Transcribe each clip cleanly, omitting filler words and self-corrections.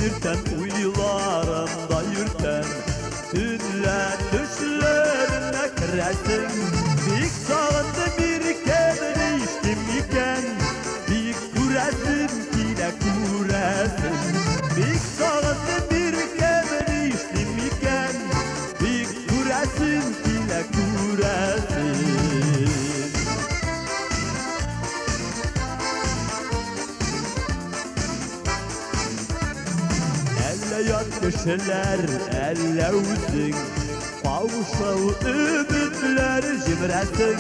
Иртән уйларымда йөртәм, төнлә төшләремә керәсең. Бик сагындым, иркәм, нишлим икән? Бик күрәсем килә, күрәсем. Бик сагындым, иркәм, нишлим икән? Бик күрәсем килә, күрәсем. Әллә ят кешеләр, әллә үзең каушау өметләр җимерәсең.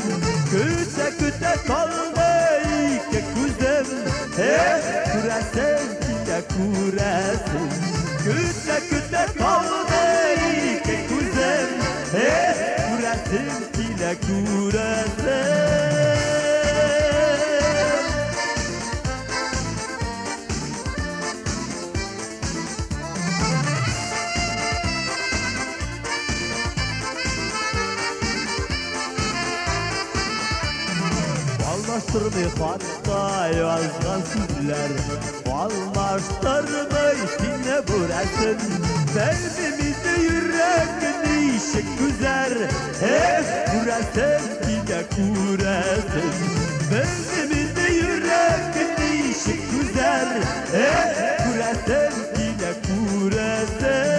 Көтә-көтә калды ике күзем, эх, күрәсем килә, күрәсем. Көтә-көтә калды ике күзем, эх, күрәсем килә, күрәсем. Алмаштырмый хатта язган сүзләр, алмаштырмый сине бу рәсем. Белмим инде йөрәк ничек түзәр, эх, күрәсем килә, күрәсем. Белмим инде йөрәк ничек түзәр, эх, күрәсем килә, күрәсем.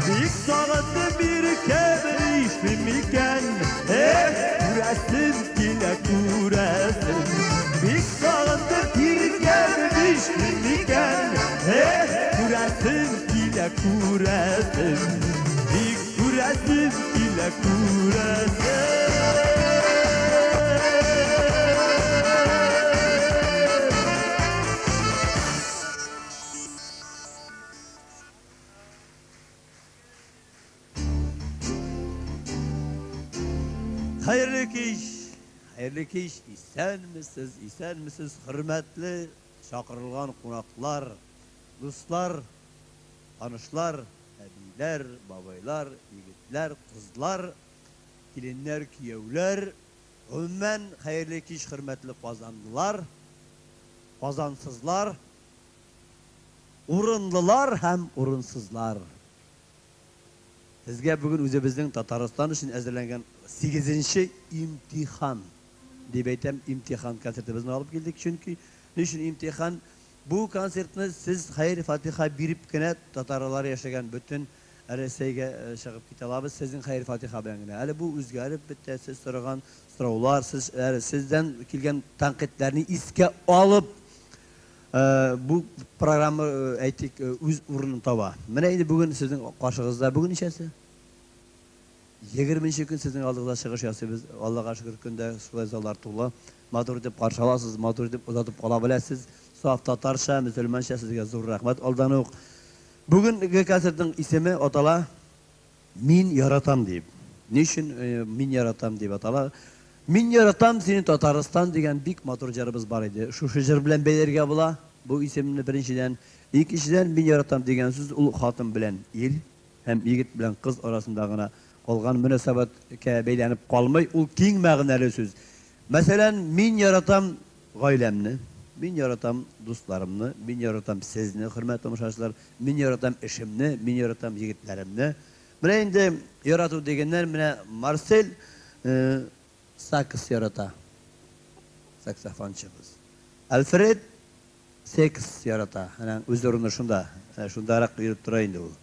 Бик сагындым, иркәм, нишлим икән? Эх, күрәсем килә, күрәсем. Бик сагындым, иркәм, нишлим икән? Эх, күрәсем килә, күрәсем. Бик күрәсем килә, күрәсем. Хәерле кич, хәерле кич, исәнмесез, исәнмесез, хөрмәтле чакырылган кунаклар, дуслар, танышлар, әбиләр, бабайлар, егетләр, кызлар, киленнәр, кияүләр, гомумән, хәерле кич, хөрмәтле казанлылар, казансызлар, урынлылар һәм урынсызлар. Сезгә бүген үзебезнең Татарстан өчен әзерләнгән 8-нче имтихан дип әйтәм, имтихан концертыбызны алып килдек. Чөнки ни өчен имтихан? Бу концертны сез хәер-фатиха биреп кенә татарлар яшәгән бөтен Рәсәйгә чыгып китә алабыз, сезнең хәер-фатиха белән генә. Әле бу үзгәреп бетә, сез сораган сораулар, сез әле сездән килгән тәнкыйтьләрне искә алып, бу программа, әйтик, үз урынын таба. Менә инде бүген сезнең каршыгызда, бүген ничәсе? 20 көн сезнең алдыгызда чыгыш ясыйбыз. Аллага шөкер, көндә шулай заллар тулы. Матур итеп каршы аласыз, матур итеп озатып кала беләсез. Саф татарча, мөселманча сезгә зур рәхмәт алдан ук. Бүгенге концертның исеме атала Мин яратам дип. Ни өчен Мин яратам дип атала? Мин яратам сине, Татарстан дигән бик матур җырыбыз бар иде. Шушы җыр белән бәйләргә була бу исемне беренчедән. Икенчедән, мин яратам дигән сүз ул хатын белән ир һәм егет белән кыз арасында гына калган мөнәсәбәткә бәйләнеп калмый, ул киң мәгънәле сүз. Мәсәлән, мин яратам гаиләмне, мин яратам дусларымны, мин яратам сезне, хөрмәтле тамашачылар, мин яратам эшемне, мин яратам егетләремне. Менә инде ярату дигәннән, менә Марсель сакс ярата, саксофончыбыз. Альфред секс ярата, әнә үз урыны шунда, шундарак йөреп тора инде ул.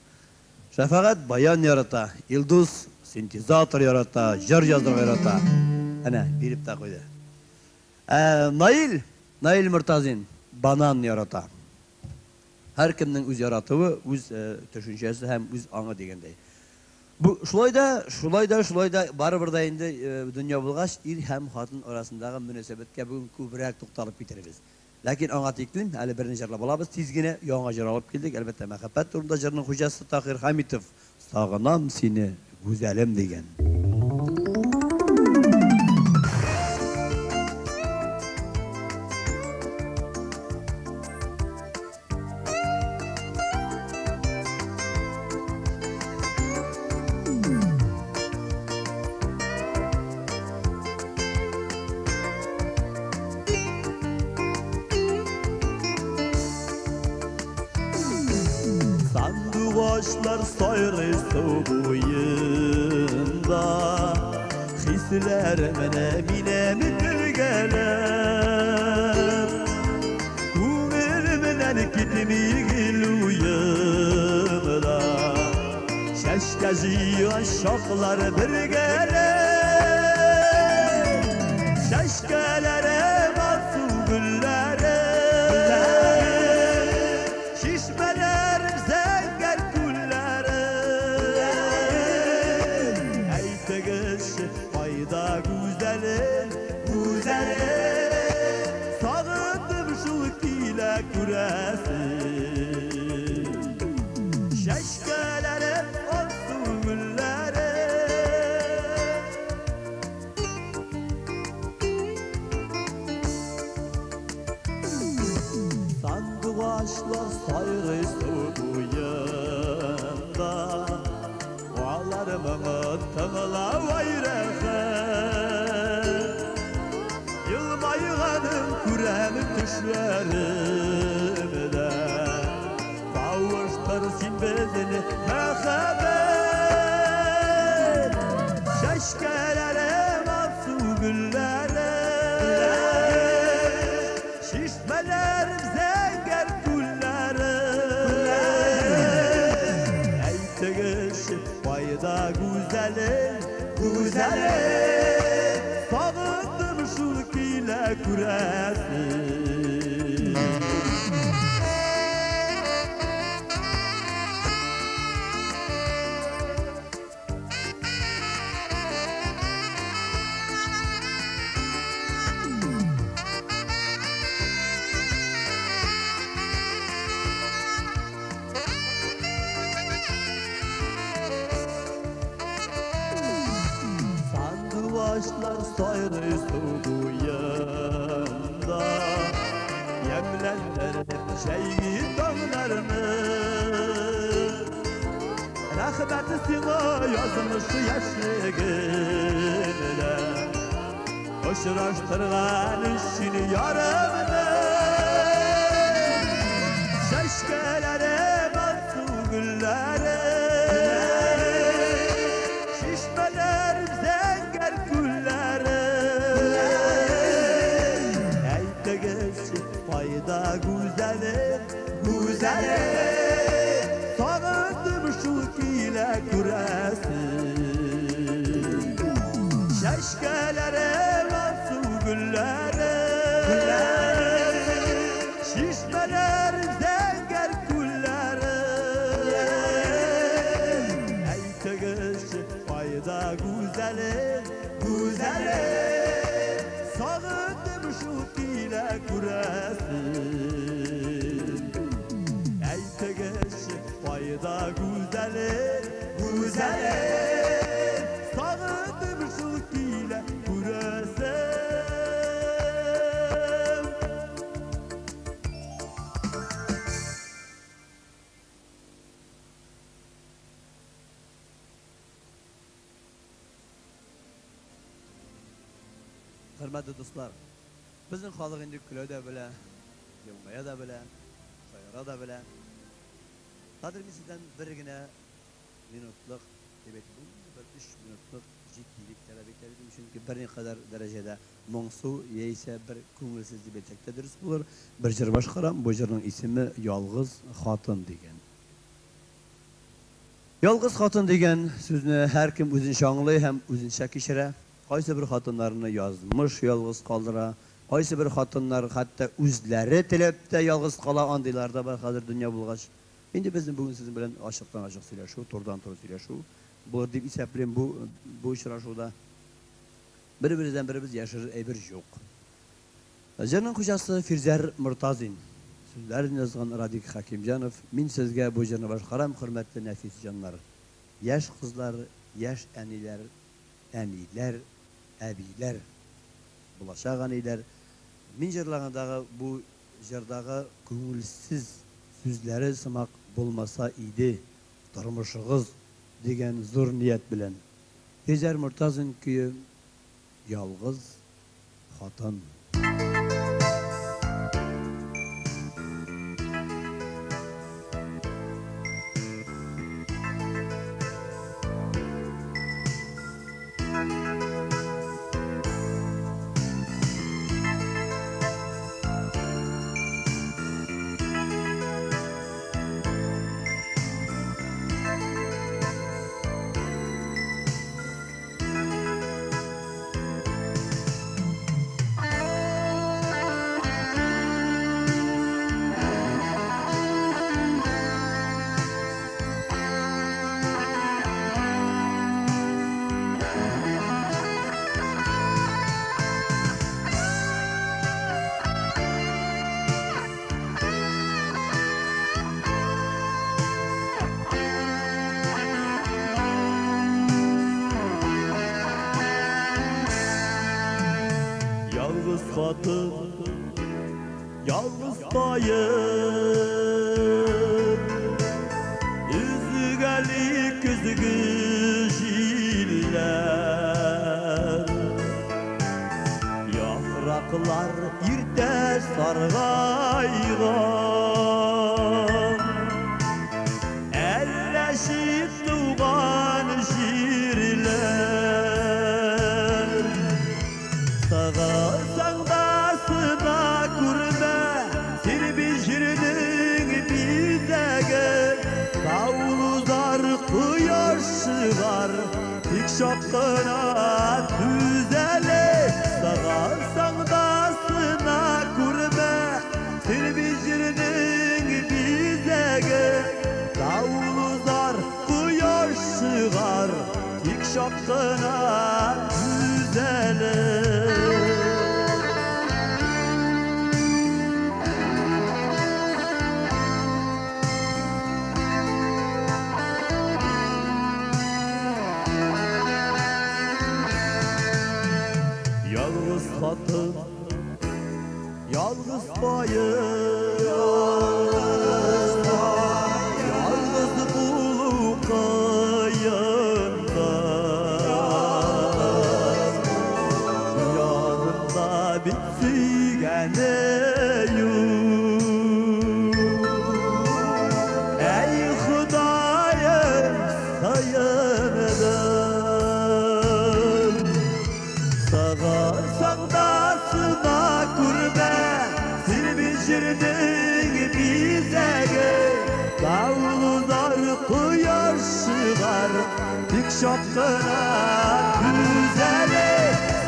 Шәфәгать баян ярата, Илдус синтезатор ярата, җыр язырга ярата. Әнә, биреп тә куйды. Ә Наил, Наил Мортазин банан ярата. Һәркемнең үз яратуы, үз төшенчәсе һәм үз аңы дигәндәй. Бу шулай да, шулай да, шулай да барыбер дә инде дөнья булгач, ир һәм хатын арасындагы мөнәсәбәткә бүген күбрәк тукталып китербез. Ләкин аңа тиклем әле берне җырлап алабыз. Тиз генә яңа җыр алып килдек. Әлбәттә, мәхәббәт турында җырның хуҗасы Таһир Хәмитов. Сагынам сине, гүзәлем дигән. Сандугачлар сайрый су буенда, хисләрем менә минем телгәләп, күңелемнән китми гел уемда. Чәчкә җыйган чаклар бергәләп, чәчкәләрем алсу гөлләрем, чишмәләрем зәңгәр күлләрем. Әйтегезче, кайда гүзәлем, гүзәлем, сагындым шул килә күрәсем. Чәчкәләрем алсу гөлләрем. Сандугачлар сайрый су буенда, алар моңы тыңлау ай рәхәт. Елмайганың күрәм төшләремдә, кавыштыр син безне мәхәббәт. Чәчкәләрем алсу гөлләрем, чишмәләрем зәңгәр күлләрем. Әйтегезче, кайда гүзәлем, гүзәлем, сагындым шул килә күрәсем. Сандугачлар сайрый су буенда, ямьләндереп җәйге таңнарны. Рәхмәт сиңа, язмыш, яшьлегемдә очраштырган өчен ярымны. Чәчкәләрем алсу гөлләрем, чишмәләрем зәңгәр күлләрем. Әйтегезче, кайда гүзәлем, гүзәлем, сагындым шул килә күрәсем. Чәчкәләрем алсу гөлләрем, чишмәләрем зәңгәр күлләрем. Әйтегезче, кайда гүзәлем, гүзәлем, сагындым шул килә күрәсем. Әйтегезче, кайда гүзәлем, гүзәлем, сагындым шул килә күрәсем. Хөрмәтле дуслар, безнең халык инде көлә дә белә, елмая да белә, шаяра да белә. Хәзер мин сездән бер генә минутлык, дип әйтеп булмый, бер 3 минутлык җитдилек таләп итәр идем, чөнки берникадәр дәрәҗәдә моңсу яисә бер күңелсез дип әйтсәк тә дөрес булыр. Бер җыр башкарам, бу җырның исеме Ялгыз хатын дигән. Ялгыз хатын дигән сүзне һәркем үзенчә аңлый һәм үзенчә кичерә. Кайсы бер хатыннарны язмыш ялгыз калдыра, кайсы бер хатыннар хәтта үзләре теләп тә ялгыз кала, андыйлар да бар хәзер дөнья булгач. Инде безнең бүген сезнең белән ачыктан-ачык сөйләшү, турыдан-туры сөйләшү булыр дип исәплим бу очрашуда. Бер-беребездән беребез яшерер әйбер юк. Җырның хуҗасы Фирзәр Мортазин. Сүзләрен язган Радик Хакимҗанов. Мин сезгә бу җырны башкарам, хөрмәтле нәфис җаннар. Яшь кызлар, яшь әниләр, әниләр, әбиләр, булачак әниләр. Мин җырлагандагы бу җырдагы күңелсез сүзләре сымак булмаса иде тормышыгыз дигән зур ният белән. Фирзәр Мортазин көе Ялгыз хатын. Хатын, ялгыз каен, Өзгәли көзге җилләр. Яфраклар иртә саргайган, Әллә чит туган җирләр. Сагынсаң да сына күрмә, син бит җирнең бизәге. Давыл узар, кояш чыгар, тик чак кына түз әле. Сагынсаң да сына күрмә, син бит җирнең бизәге. Давыл узар, кояш чыгар, тик чак кына түз әле. Ялгыз хатын, ялгыз каен, ялгыз булу кыенда. Yanımda бит сөйгәне юк. Әй, Ходаем, сыендым. Сагынсаң да сына күрмә, син бит җирнең бизәге. Давыл узар, кояш чыгар, тик чак кына түз әле.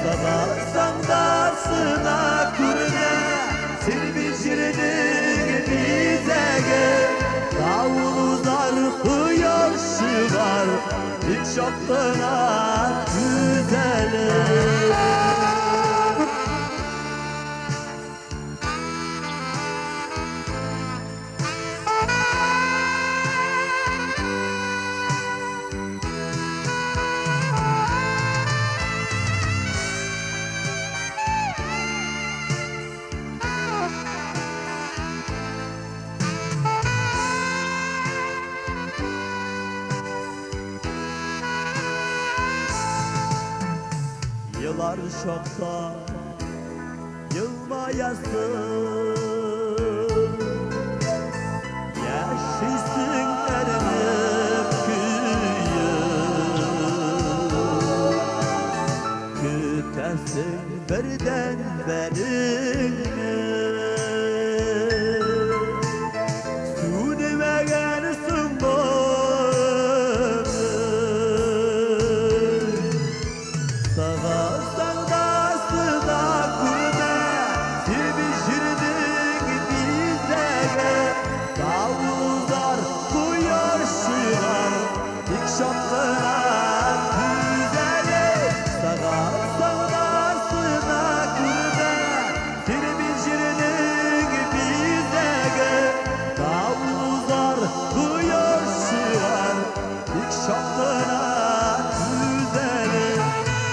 Сагынсаң да сына күрмә, син бит җирнең бизәге. Давыл узар, кояш чыгар, тик чак кына түз әле. Yıllar çokta yılmayasın, Yaşısın erinip kıyın, Kütesin birden benimle, Sünmegen sümbül. Sağırsan da sına kurme, Sevişirdik bizlere. Davul uzar, koyar şırar, Dik şapkına güzeli. Sağırsan da sına kurme, Sevişirdik bizlere. Davul uzar, koyar şırar, Dik şapkına güzeli.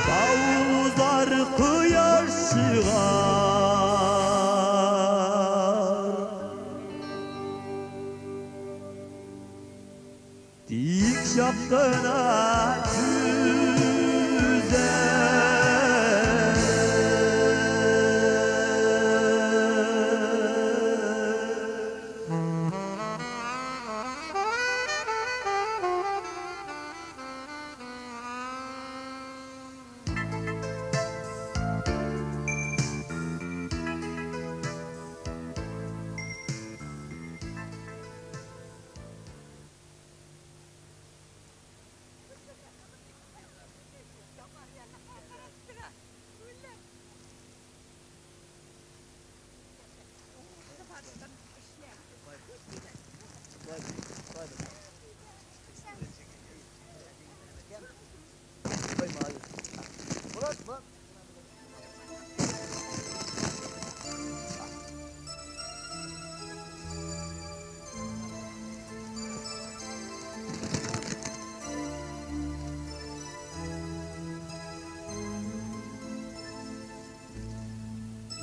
Davul uzar, кояш чыгар. Тик чак кына түзәр.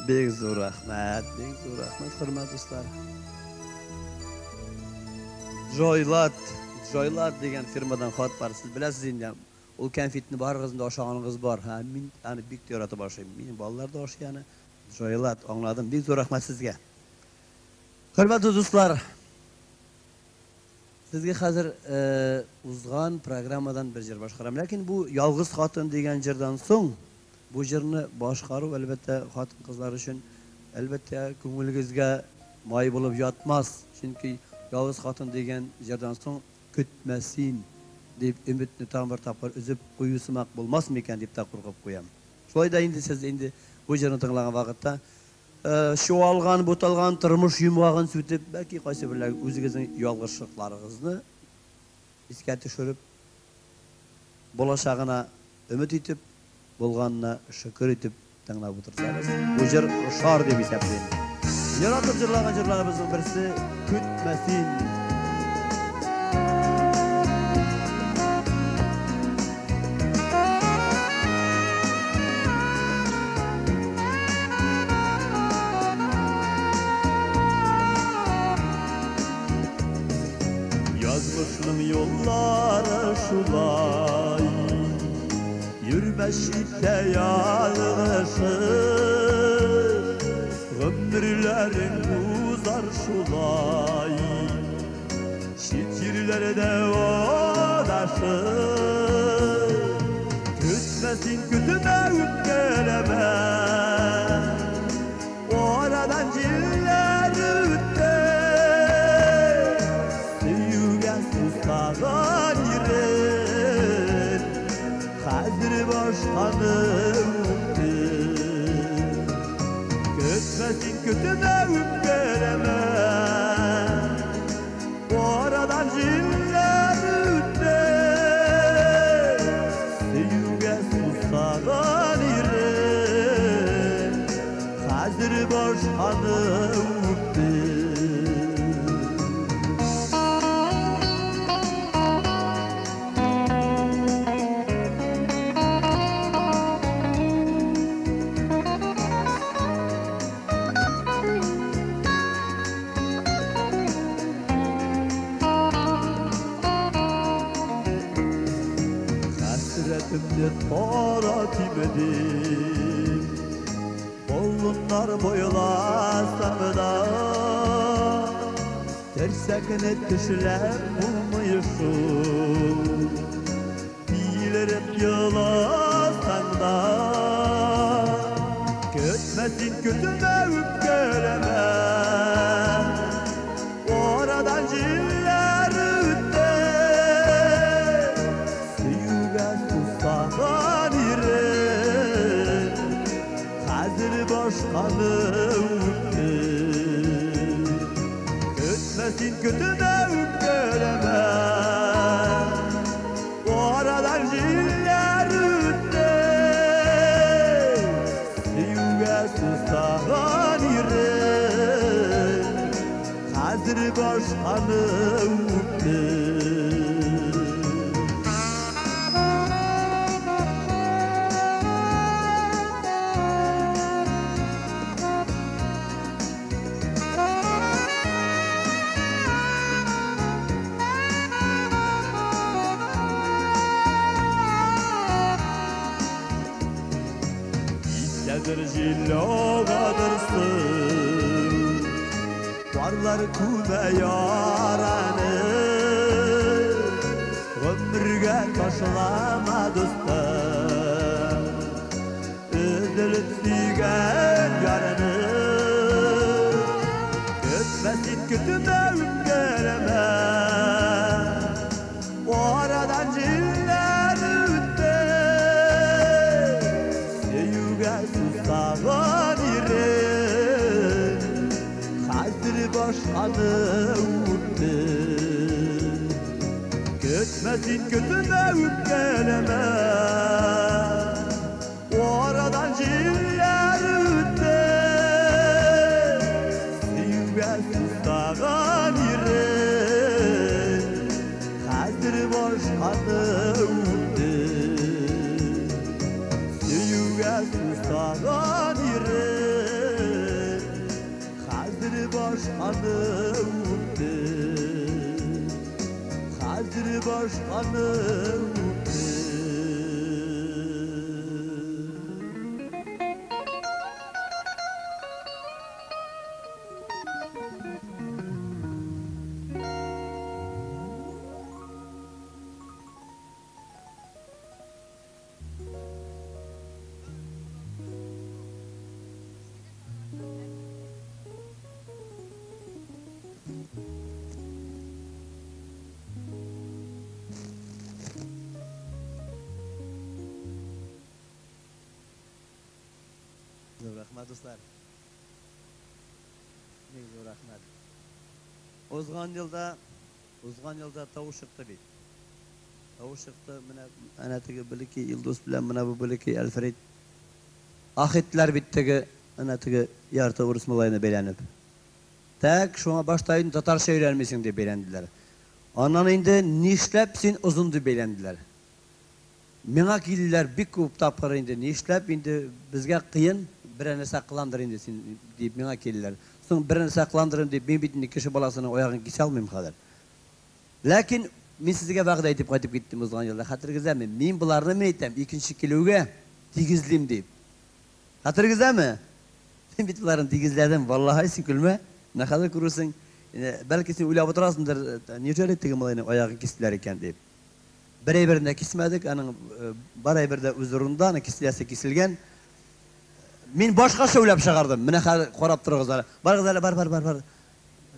Бик зур рәхмәт, бик зур рәхмәт, хөрмәтле дуслар. Джойлат, Джойлат дигән фирмадан хат бар. Сез беләсез инде, ул конфетны барыгызның да ашаганыгыз бар. Һә, мин аны бик тә яратып ашыйм. Минем балалар да ашый аны. Джойлат, аңладым. Бик зур рәхмәт сезгә. Хөрмәтле дуслар, сезгә хәзер узган программадан бер җыр башкарам. Ләкин бу Ялгыз хатын дигән җырдан соң бу җырны башкару, әлбәттә, хатын-кызлар өчен, әлбәттә, күңелегезгә май булып ятмас. Чөнки Ялгыз хатын дигән җырдан соң көтмә син дип өметне тагын бер тапкыр өзеп кую сымак булмас микән дип тә куркып куям. Шулай да инде сез инде бу җырны тыңлаган вакытта чуалган, буталган тормыш йомгагын сүтеп, бәлки кайсы берләр үзегезнең ялгышлыкларыгызны искә төшереп, булачагына өмет итеп, булганына шөкер итеп тыңлап утырсагыз, бу җыр ошар дип исәплим. Яратып җырлаган җырларыбызның берсе Көтмә син. Язмышның юллары шулай, йөрмә читтә ялгышып, гомерләрең узар шулай, чит җирләрдә адашып. Көтмә син, көтмә, үпкәләмә, арадан җилләр үтте, сөюгә сусаган ирен хәзер башканы үпте. Көтмә син, көтмә, үпкәләмә, арадан җилләр үтте, сөюгә сусаган ирен хәзер башканы үпте. Хәсрәтемне таратыйм дип, болыннар буйласам да, терсәкне тешләп булмый шул, тилереп еласаң да. Көтмә син, көтмә, үпкәләмә, арадан җилләр үтте, сөюгә сусаган ирен хәзер башканы үпте. Көтмә син, көтмә, үпкәләмә, арадан җилләр үтте, сөюгә сусаган ирен хәзер башканы үпте. Исәдер җил агадырсың, Карлар күмә яраны, гомергә ташлама дустым, өзелеп сөйгән яраны. Көтмә син, көтмә, үпкәләмә, арадан җилләр үтте, сөюгә сусаган ирен хәзер башканы үпте. Көтмә син, көтмә, үпкәләмә, арадан җилләр үтте, сөюгә сусаган ирен хәзер башканы үпте. Сөюгә сусаган ирен башканы үпте. Хәзер башканы үпте. Зур рәхмәт, дуслар. Бик зур рәхмәт. Узган елда, узган елда тавыш чыкты бит. Тавыш чыкты, менә әнә теге Белеки Илдус белән менә бу Белеки Әлфрид. Ах иттеләр бит теге, әнә теге ярты урыс малаена бәйләнеп. Тәк, шуңа башта инде татарча өйрәнмисең дип бәйләнделәр. Аннан инде нишләп син озын дип бәйләнделәр. Миңа килделәр бик күп тапкыр инде, нишләп инде безгә кыен, берәр нәрсә кыландыр инде син, дип миңа килделәр. Соң берәр нәрсә кыландырыйм дип, мин бит инде кеше баласының аягын кисә алмыйм хәзер. Ләкин мин сезгә вәгъдә итеп кайтып киттем узган елда, хәтерегездәме? Мин боларны, мин әйтәм, икенче килүгә тигезлим дип. Хәтерегездәме? Мин бит боларны тигезләдем, валлаһи, син көлмә. Менә хәзер күрерсең. Бәлки син уйлап утырасыңдыр, неужели теге малайның аягын кистеләр икән дип. Бер әйберен дә кисмәдек, аның бар әйбер дә үз урынында, аның киселәсе киселгән. Мин башкача уйлап чыгардым. Менә хәзер карап торыгыз әле. Барыгыз әле, бар, бар, бар, бар.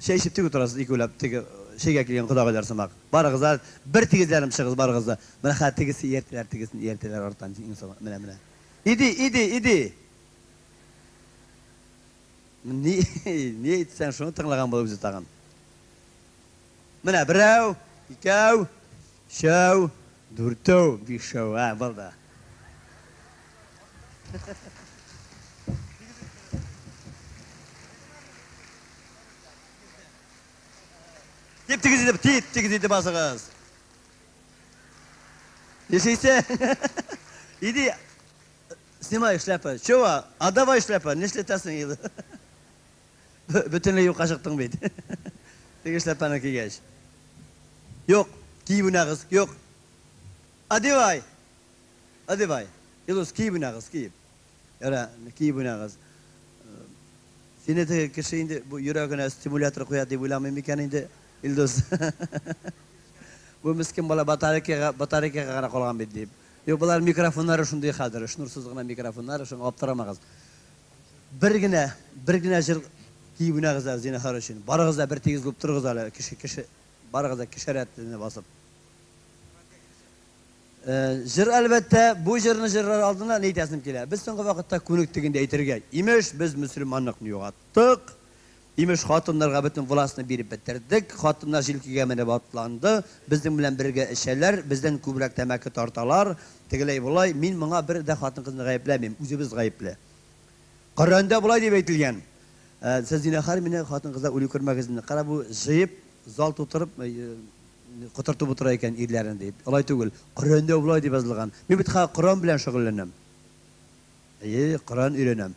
Чәй эчеп тик утырасыз икәүләп, теге чәйгә килгән кодагыйлар сымак. Барыгыз әле, бер тигезләнеп чыгыгыз барыгыз да. Менә хәзер тегесе ияртәләр, тегесен ияртәләр арттан иң соңгы. Менә, менә. Иди, иди, иди. Ни, ни әйтсәң, шуны тыңлаган була үзе тагын. Менә берәү, икәү, өчәү, дүртәү, бишәү. Ә, булды. Тип тигез итеп, тип тигез итеп басыгыз. Яшәйсә. Иди, снимай шляпа. Чего? А давай шляпа, нишләтәсең? Бөтенләй юкка чыктың бит. Теге шляпаны кигәч. Юк, киеп уйнагыз, юк. Одевай. Одевай. Илдус, киеп уйнагыз, киеп. Яра, киеп уйнагыз. Сине теге кеше инде бу йөрәгенә стимулятор куя дип уйламыйм микән инде, Илдус. Бу мескен бала батарейкага, батарейкага гына калган бит дип. Юк, болар микрофоннары шундый хәзер, шнурсыз гына микрофоннар, шуңа аптырамагыз. Бер генә, бер генә җыр киеп уйнагыз әле, зинһар өчен. Барыгыз да бер тигез булып торыгыз әле, кеше, кеше, барыгыз да кеше рәтенә басып. Җыр, әлбәттә, бу җырны җырлар алдыннан ни әйтәсем килә. Без соңгы вакытта күнектек инде әйтергә. Имеш, без мөселманлыкны югаттык. Имеш, хатыннарга бөтен властьны биреп бетердек. Хатыннар җилкәгә менеп атланды. Безнең белән бергә эчәләр, бездән күбрәк тәмәке тарталар. Тегеләй-болай. Мин моңа бер дә хатын-кызны гаепләмим. Үзебез гаепле. Коръәндә болай дип әйтелгән. Сез зинахар мине хатын-кызлар үле күрмәгез инде. Кара бу җыеп, зал тутырып, котыртып утыра икән ирләрен дип. Алай түгел. Коръәндә болай дип язылган. Мин бит хәзер Коръән белән шөгыльләнәм. Әйе, Коръән өйрәнәм.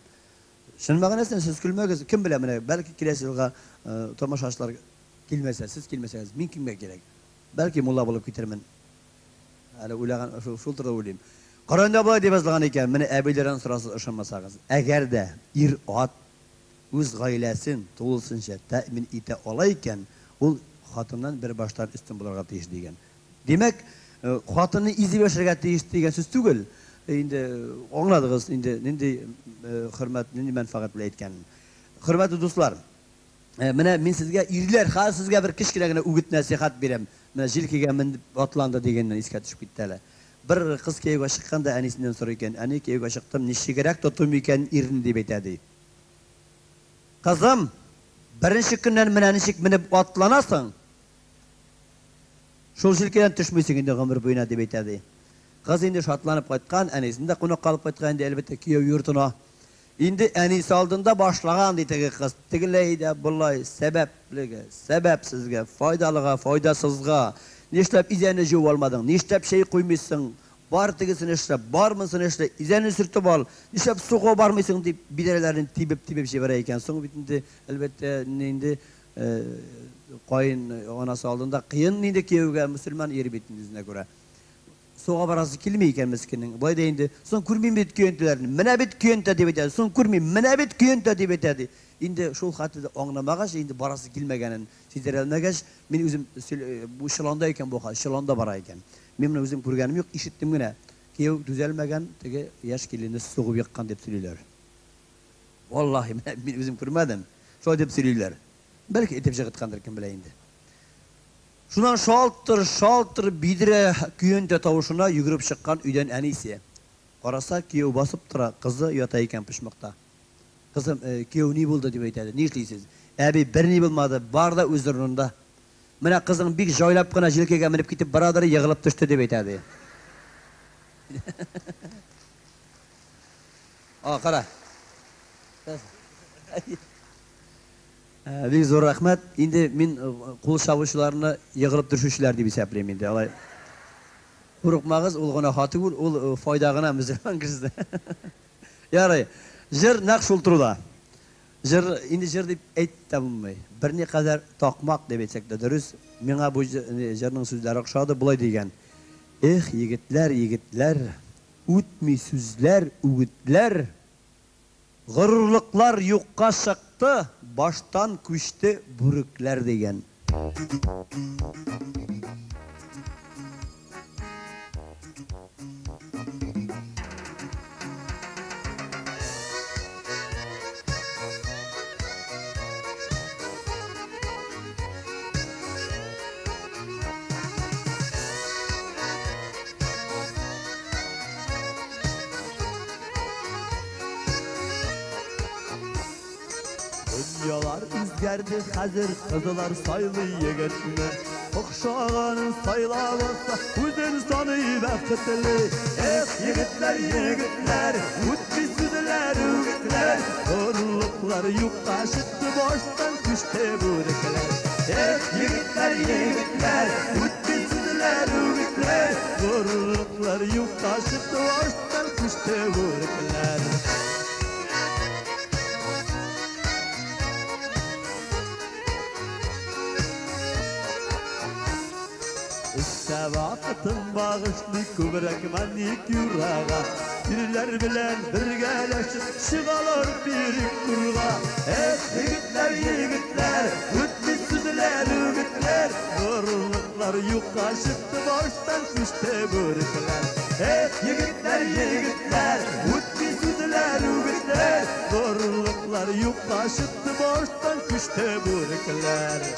Чын мәгънәсенә сез көлмәгез. Кем белә менә, бәлки киләсе елга тамашачылар килмәсә, сез килмәсәгез, мин кемгә кирәк? Бәлки мулла булып китермен. Әле уйлаган, шул турыда уйлыйм. Коръәндә болай дип язылган икән, менә әбиләрдән сорасыз, ышанмасагыз. Әгәр дә ир-ат үз гаиләсен тулысынча тәэмин итә ала икән, ул хатыннан бер баштан өстен булырга тиеш дигән. Димәк, хатынны изеп яшәргә тиеш дигән сүз түгел. Инде аңладыгыз инде нинди хөрмәт, нинди мәнфәгать белән әйткәнен. Хөрмәтле дуслар, менә мин сезгә ирләр, хәзер сезгә бер кечкенә генә үгет-нәсыйхәт бирәм. Менә җилкәгә менеп атланды дигәннән искә төшеп китте әле. Бер кыз кияүгә чыккан да әнисеннән сорый икән, әни, кияүгә чыктым, ничегрәк тотыйм икән ирне дип әйтә ди. Кызым, беренче көннән менә ничек менеп атланасың, шул җилкәдән төшмисең инде гомер буена дип әйтә ди. Кыз инде шатланып кайткан, әнисен дә кунакка алып кайткан инде, әлбәттә, кияү йортына. Инде әнисе алдында башлаган ди теге кыз, тегеләй дә болай, сәбәплегә, сәбәпсезгә, файдалыга, файдасызга. Нишләп идәнне җуып алмадың, нишләп чәй куймыйсың? Бар тегесен эшлә, бар монысын эшлә, идәнне сөртеп ал, нишләп суга бармыйсың, дип бидрәләрен тибеп-тибеп җибәрә икән. Соң бит инде, әлбәттә, инде каен анасы алдында кыен инде кияүгә, мөселман ире бит инде үзенә күрә. Суга барасы килми икән мескеннең. Болай да инде, соң күрмим бит көянтәләрне, менә бит көянтә дип әйтә, соң күрмим, менә бит көянтә дип әйтә, ди. Инде шул хәтле дә аңламагач, инде барасы килмәгәнен сиздерә алмагач, мин үзем бу чоланда икән бу хәл, чоланда бара икән. Мин моны үзем күргәнем юк, ишеттем генә. Кияү түзәлмәгән, теге яшь киленне сугып еккан дип сөйлиләр. Валлаһи, менә мин үзем күрмәдем. Шулай дип сөйлиләр. Бәлки этеп җыгыткандыр, кем белә инде. Шуннан шалтыр-шалтыр бидрә көянтә тавышына йөгереп чыккан өйдән әнисе. Караса, кияү басып тора, кызы ята икән почмакта. Кызым, кияү, ни булды, дип әйтә. Нишлисез? Әби, берни булмады, бар да үз урынында. Менә кызың бик җайлап кына җилкәгә менеп китеп барадыр, егылып төште, дип әйтә, ди. А, кара. Бик зур рәхмәт. Инде мин кул чабучыларны егылып төшүчеләр дип исәплим инде. Алай курыкмагыз, ул гөнаһ түгел, ул файда гына мөселман кешесенә. Ярый. Җыр нәкъ шул турыда. Җыр, инде җыр дип әйт тә булмый. Берникадәр такмак дип әйтсәк тә дөрес. Миңа бу җырның сүзләре охшады. Болай дигән. Эх, егетләр, егетләр, үтми сүзләр, үгетләр. Горурлыклар юкка чыкты, баштан күчте бүрекләр, дигән. Дөньялар үзгәрде хәзер, кызлар сайлый егетне. Охшаганын сайлап алса, үзен саный бәхетле. Эх, егетләр, егетләр, үтми сүзләр, үгетләр. Горурлыклар юкка чыкты, баштан күчте бүрекләр. Эх, егетләр, егетләр, үтми сүзләр, үгетләр. Горурлыклар юкка чыкты, баштан күчте бүрекләр. Эштә вакытын багышлый күбрәк маникюрага. Ирләр белән бергәләшеп чыгалар перекурга. Эх, егетләр, егетләр, үтми сүзләр, үгетләр. Горурлыклар юкка чыкты, баштан күчте бүрекләр. Эх, егетләр, егетләр, үтми сүзләр, үгетләр. Горурлыклар юкка чыкты, баштан күчте бүрекләр.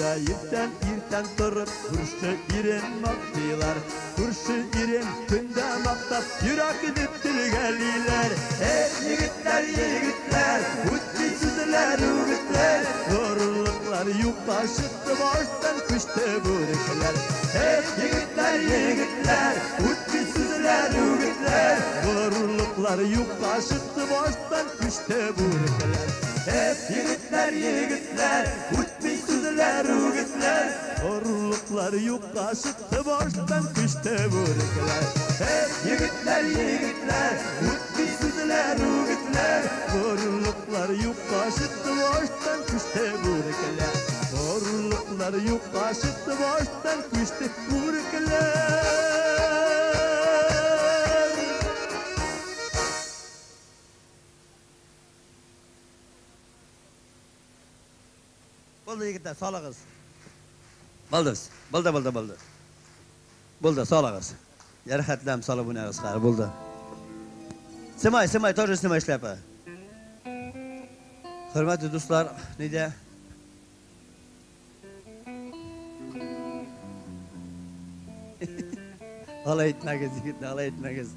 Көндә иртән иртән торып күрше ирен мактыйлар. Күрше ирен көндә мактап йөрәк дип телгәлиләр. Эх, егетләр, егетләр, үтми сүзләр, үгетләр. Горурлыклар юкка чыкты, баштан күчте бүрекләр. Эх, егетләр, егетләр, үтми сүзләр, үгетләр. Горурлыклар юкка чыкты, баштан күчте бүрекләр. Эх, егетләр, егетләр, үтми сүзләр, үгетләр. Горурлыклар юкка чыкты, баштан күчте бүрекләр. Эх, егетләр, егетләр, үтми сүзләр, үгетләр. Горурлыклар юкка чыкты, баштан күчте бүрекләр. Горурлыклар юкка чыкты, баштан күчте бүрекләр. Булды, егетләр, салыгыз. Булды. Булды, булды, булды. Булды, салыгыз. Рәхәтләнеп салып уйнагыз хәзер, булды. Снимай, снимай, тоже снимай шляпа. Хөрмәтле дуслар, нидә? Алай итмәгез, егетләр, алай итмәгез.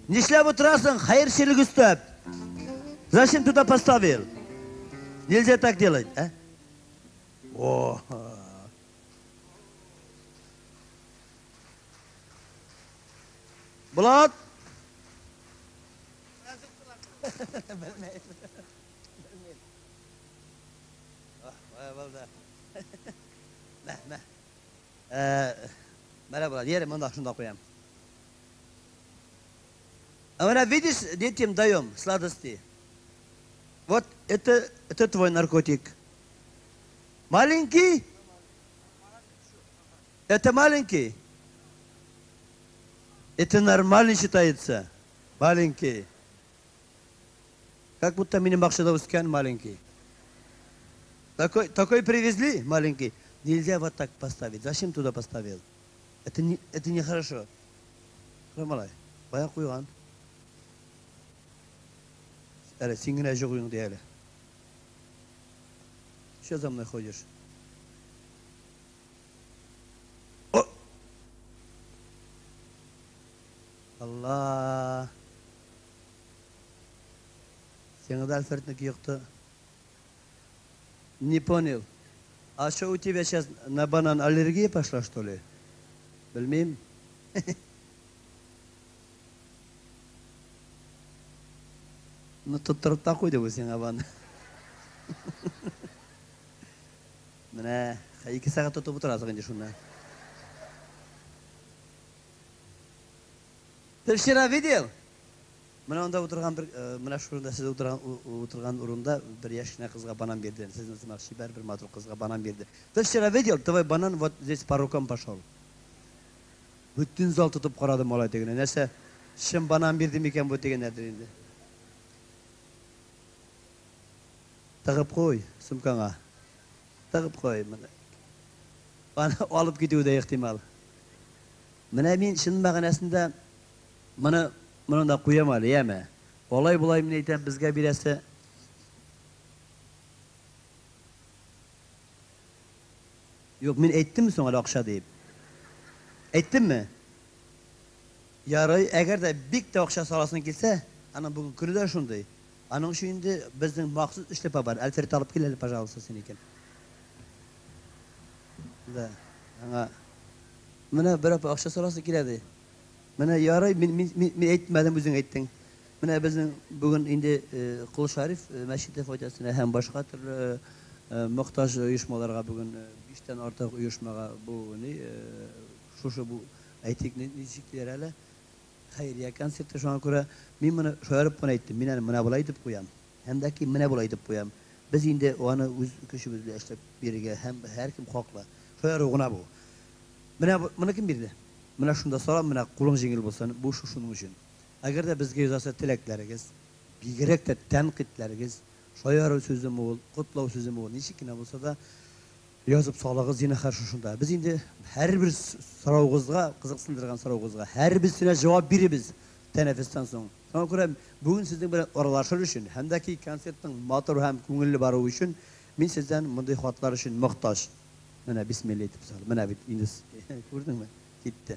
Нишләп утырасың, хәерчелек өстәп? Зачем туда поставил? Нельзя так делать, а? О! Булат! Белмәйм. Белмим. Булды. Мә, мә. Менә Булат, йәре, монда шунда куям. А менә видишь, детям даем сладости. Вот это твой наркотик. Маленький? Это маленький? Это нормально считается. Маленький. Как будто минем бакчада үскән маленький. Такой привезли, маленький. Нельзя вот так поставить. Зачем туда поставил? Это нехорошо. Малай, кая куйган? Әле син генә юк инде әле. Что за мной ходишь? О! Алла! Сиңа да Альфреднеке йокты. Не понял. А что у тебя сейчас на банан аллергия пошла, что ли? Белмим. Ну, тоттырып та куйды бу сиңа банан. Менә 2 сәгать тотып утырасың инде шуннан. Ты вчера видел? Менә анда утырган бер, менә шунда сез утырган урында бер яшь кенә кызга банан бирде. Сезнең сымак чибәр бер матур кызга банан бирде. Ты вчера видел, твой банан вот здесь по рукам пошел. Бөтен зал тотып карады малай дигән. Нәрсә, чын банан бирде микән бу дигәннәрдер инде. Тыгып куй сумкаңа. Тыгып куй. Аны алып китүе дә ихтимал. Менә мин чын мәгънәсендә моны да куям әле, яме. Алай булай мин әйтәм, безгә бирәсе. Юк, мин әйттемме соң әле акча дип? Әйттемме? Ярый, әгәр дә бик тә акча саласың килсә, аның бүген көне дә шундый. Аның өчен инде безнең махсус эшләпә бар. Альфред, алып кил әле, пожалуйста, синекен. Да, аңа менә бер апа акча сорасы килә ди. Менә ярый, мин әйтмәдем, үзең әйттең. Менә безнең бүген инде Кол Шариф мәчете файдасына һәм башка төрле мохтаҗ оешмаларга бүген 5тән артык оешмага бу ни шушы бу әйтик ничек диләр әле? Хәйрия концерты, шуңа күрә мин моны шаярып кына әйттем. Мин әле менә болай итеп куям. Һәм дә ки менә болай итеп куям. Без инде аны үз көчебез белән эшләп бирергә һәм һәркем хаклы. Шаяру гына бу. Менә моны кем бирде? Менә шунда салам, менә кулың җиңел булсын, бу шуның өчен. Әгәр дә безгә язасы теләкләрегез, бигрәк тә тәнкыйтьләрегез, шаяру сүземе ул, котлау сүземе ул, ничек кенә булса да язып салыгыз зинһар шушында. Без инде һәрбер сораугызга, кызыксындырган сораугызга һәрберсенә җавап биребез тәнәфестән соң. Шуңа күрә бүген сезнең белән аралашыр өчен һәм дә ки концертның матур һәм күңелле баруы өчен мин сездән мондый хатлар өчен мохтаҗ. Менә бисмилла әйтеп сал. Менә бит инде күрдеңме? Китте.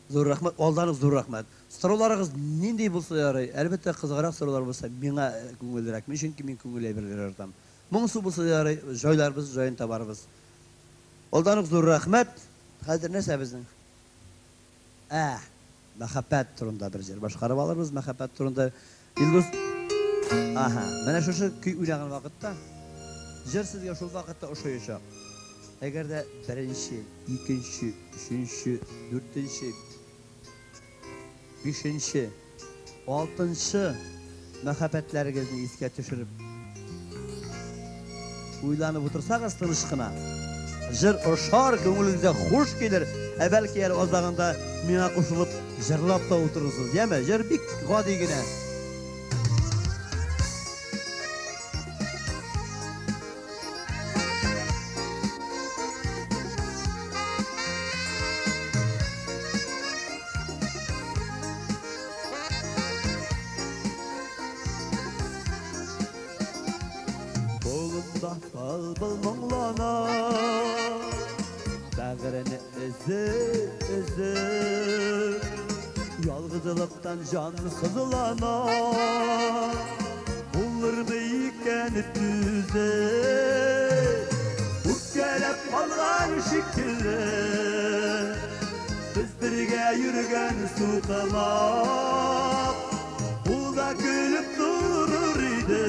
Зур рәхмәт, алдан ук зур рәхмәт. Сорауларыгыз нинди булса ярый, әлбәттә кызыграк сораулар булса миңа күңеллерәк. Мин чөнки мин күңел әйберләр яратам. Моңсу булса ярый, җайларбыз, җаен табарбыз. Алдан ук зур рәхмәт. Хәзер нәрсә безнең? Мәхәббәт турында бер җыр башкарып алырбыз, мәхәббәт турында. Илдус, аһа, менә шушы көй уйнаган вакытта җыр сезгә шул вакытта ошаячак. Әгәр дә беренче, икенче, өченче, дүртенче, бишенче, алтынчы мәхәббәтләрегезне искә төшереп уйланып утырсагыз тыныч кына, җыр ошар, күңелегезгә хуш килер, ә бәлки әле азагында миңа кушылып җырлап та утырырсыз. Яме, җыр бик гади генә. Болында был-был моңлана, бәгырене өзеп, өзеп, ялгызлыктан җан сызлана. Булырмы икән түзеп? калган шикелле. Без бергә йөргән сукмак, ул да көлеп торыр иде.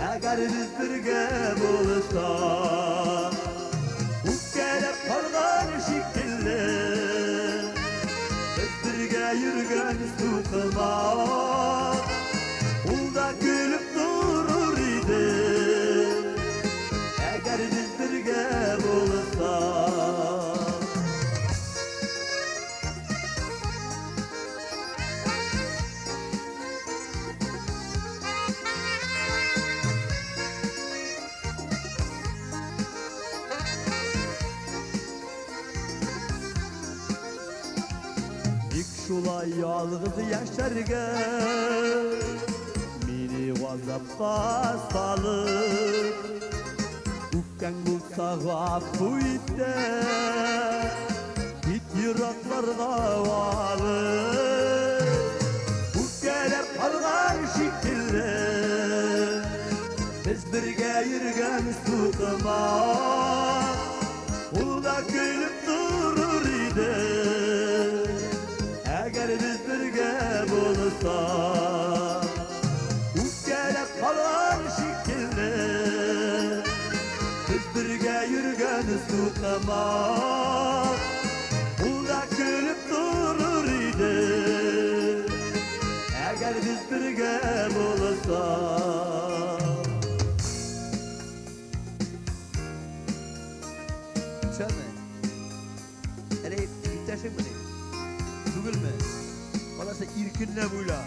Әгәр без бергә булсак, үпкәләп калган шикелле. Без бергә йөргән сукмак, ул да көлеп торыр иде. Әгәр без бергә булсак. Ник шулай ялгыз яшәргә, мине газапка салып, үпкәң булса гафу ит тә, кит еракларга алып. Үпкәләп калган шикелле, без бергә йөргән сукмак, ул да көлеп торыр иде. Әгәр без бергә булсак, үпкәләп калган шикелле. Без бергә йөргән сукмак, ул да көлеп торыр иде. Әгәр без бергә булсак. Төшәме? Әле иптәшеңмени? Түгелме? Алайса иркенләп уйла.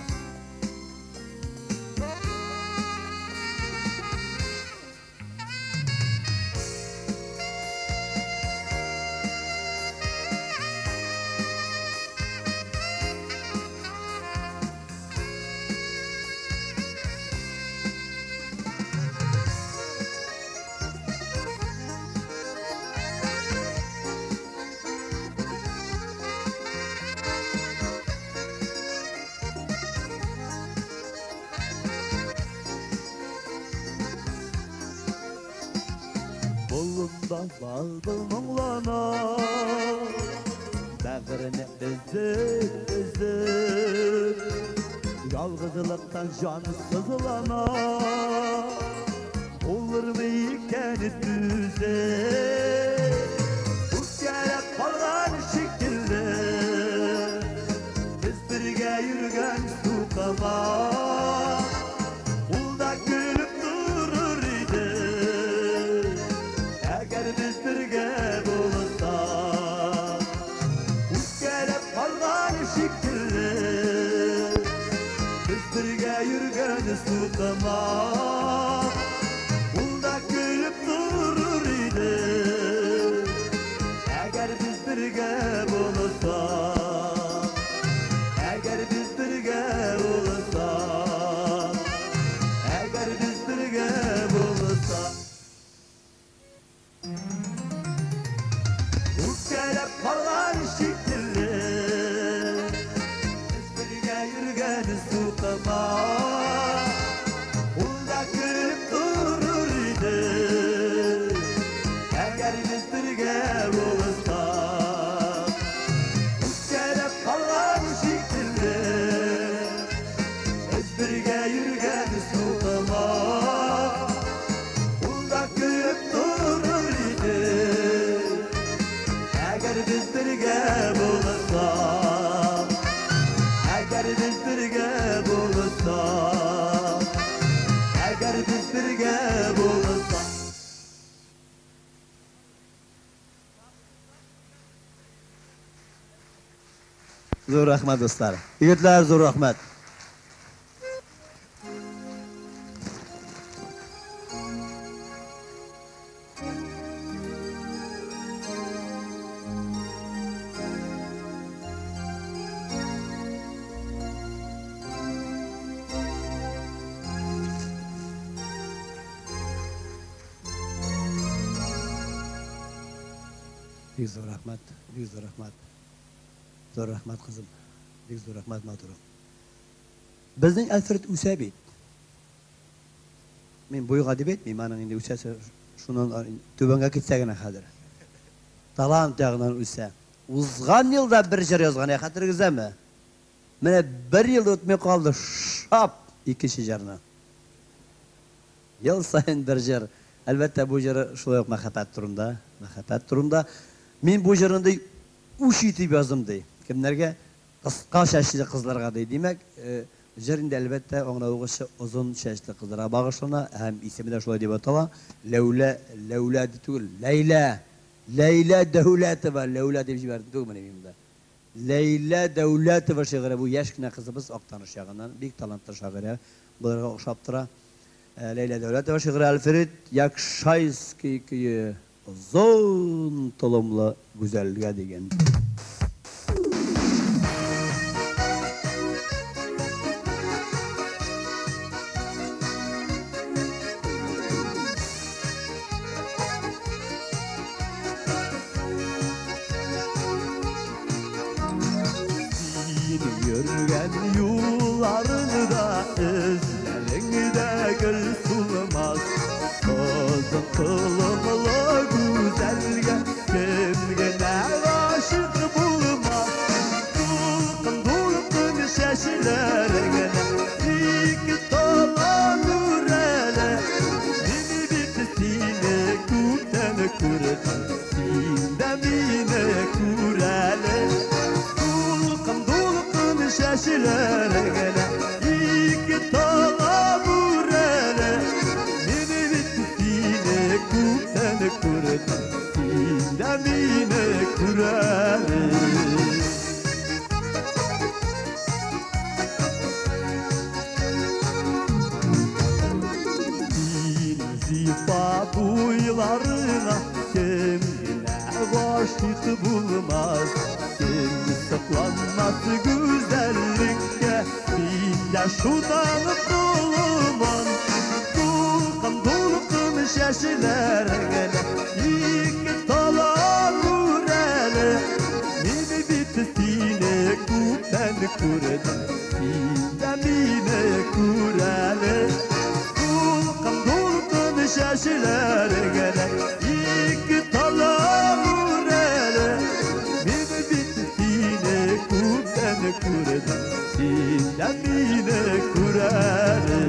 Болында балбыл моңлана, бәгырьне өзеп өзеп, ялгызлыктан җан сызлана. Булырмы икән түзеп, үпкәләп калган шикелле. Без бергә йөргән сукмак, ул да көлеп торыр иде. Әгәр без бергә булсак, үпкәләп калган шикелле. Без бергә йөргән сукмак, ул да көлеп торыр иде. Әгәр без бергә булсак, әгәр без бергә булсак, әгәр без бергә булсак. Үпкәләп калган шикелле, без бергә йөргән сукмак, ул да көлеп торыр иде. Әгәр без бергә булсак, үпкәләп калган шикелле. Без бергә йөргән сукмак, ул да көлеп торыр иде. Әгәр без бергә булсак, әгәр без бергә булсак, әгәр без бергә булсак. Зур рәхмәт, дуслар. Егетләр, зур рәхмәт. Бик зур рәхмәт, бик зур рәхмәт. Зур рәхмәт, кызым. Бик зур рәхмәт, матурым. Безнең Альфред үсә бит. Мин буйга дип әйтмим, аның инде үсәсе Шуннан түбәнгә китсә генә хәзер. Талант ягыннан үсә. Узган елда бер җыр язган, ә хәтерегездәме? Менә бер ел үтми калды, шап! Икенче җырны. Ел саен бер җыр. Әлбәттә, бу җыры шулай ук мәхәббәт турында, мәхәббәт турында. Мин бу җырны ди үч итеп яздым ди. Кемнәргә? Кыска чәчле кызларга ди. Димәк, җыр инде әлбәттә аңлавыгызча озын чәчле кызларга багышлана һәм исеме дә шулай дип атала. Ләүлә, Ләүлә дип түгел, Ләйлә. Ләйлә Дәүләтова, Ләүлә дип җибәрдем түгелмени мин монда? Ләйлә Дәүләтова шигыре бу яшь кенә кызыбыз Актаныш ягыннан, бик талантлы шагыйрә булырга охшап тора. Ләйлә Дәүләтова шигыре Альфред Якшайский көе Озын толымлы гүзәлгә дигән. Синең йөргән юлларыңда эзләрең дә гөл сулмас. Озын толымлы гүзәлгә кем генә гашыйк булмас. Дулкын дулкын чәчләреңә ике талан үрәлә. Мин бит сине күптән күрдем, син дә мине күр әле. Дулкын дулкын чәчләреңә ике талан үрәлә. Мин бит сине күптән күрдем, син дә мине күр әле. Синең зифа буйларыңа кем генә гашыйк булмас, кем сокланмас гүзәллеккә, мин дә шуннан колымын. Дулкын дулкын чәчләреңә ике талан үрәле. Мин бит сине күптән күрдем, син дә мине күр әле. Дулкын дулкын чәчләреңә ике талан үрәле. Мин бит сине күптән күрдем, син дә мине күр әле.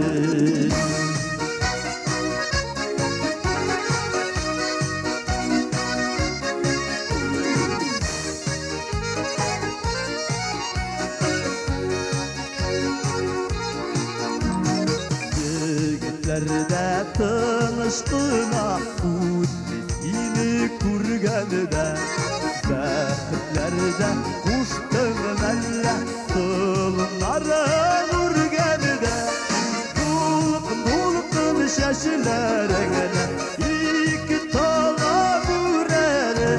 Егетләрдә тыныч кына үтми сине күргәндә, бәхетләрдә куштың мәллә толымнарын үргәндә. Дулкын дулкын чәчләреңә ике талан үрәле.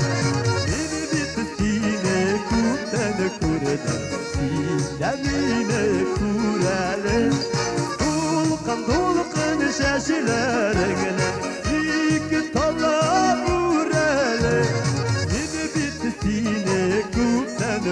Мин бит сине күптән күрдем, син дә мине күр әле. Дулкын дулкын чәчләреңә ике талан үрәле. Мин бит сине күптән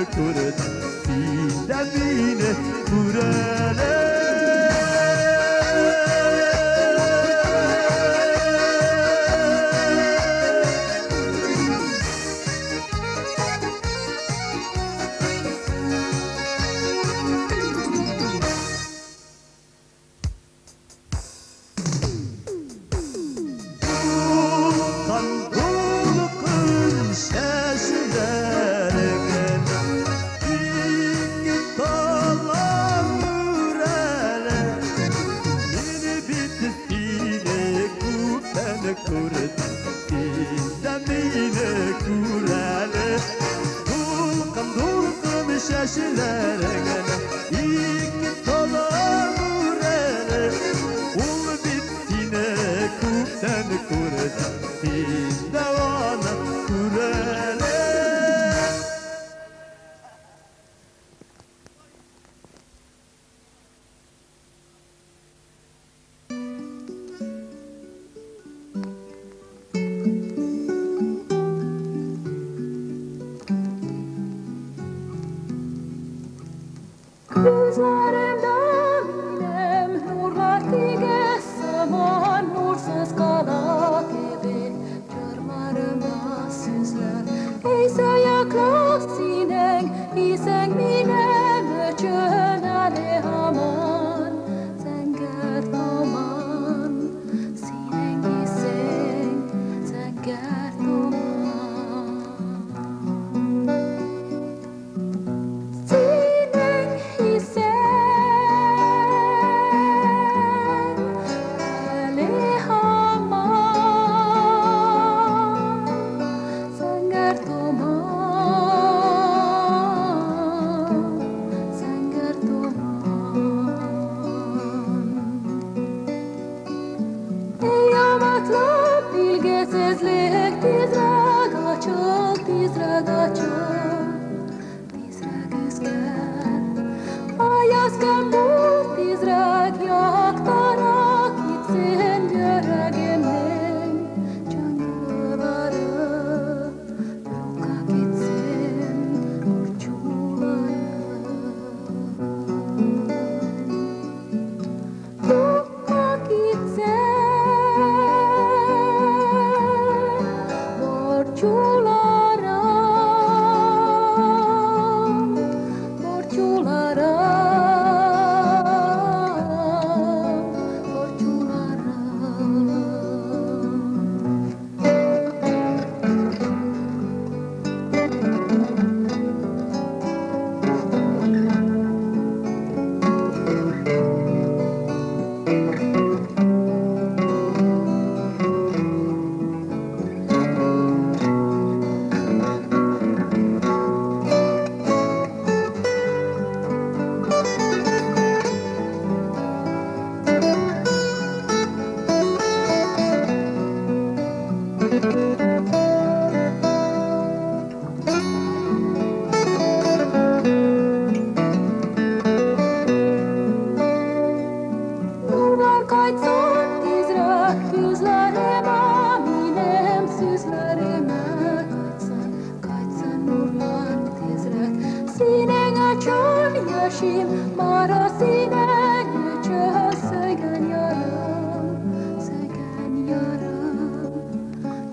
яшим, бары синең өчен, сөйгән ярым, сөйгән ярым,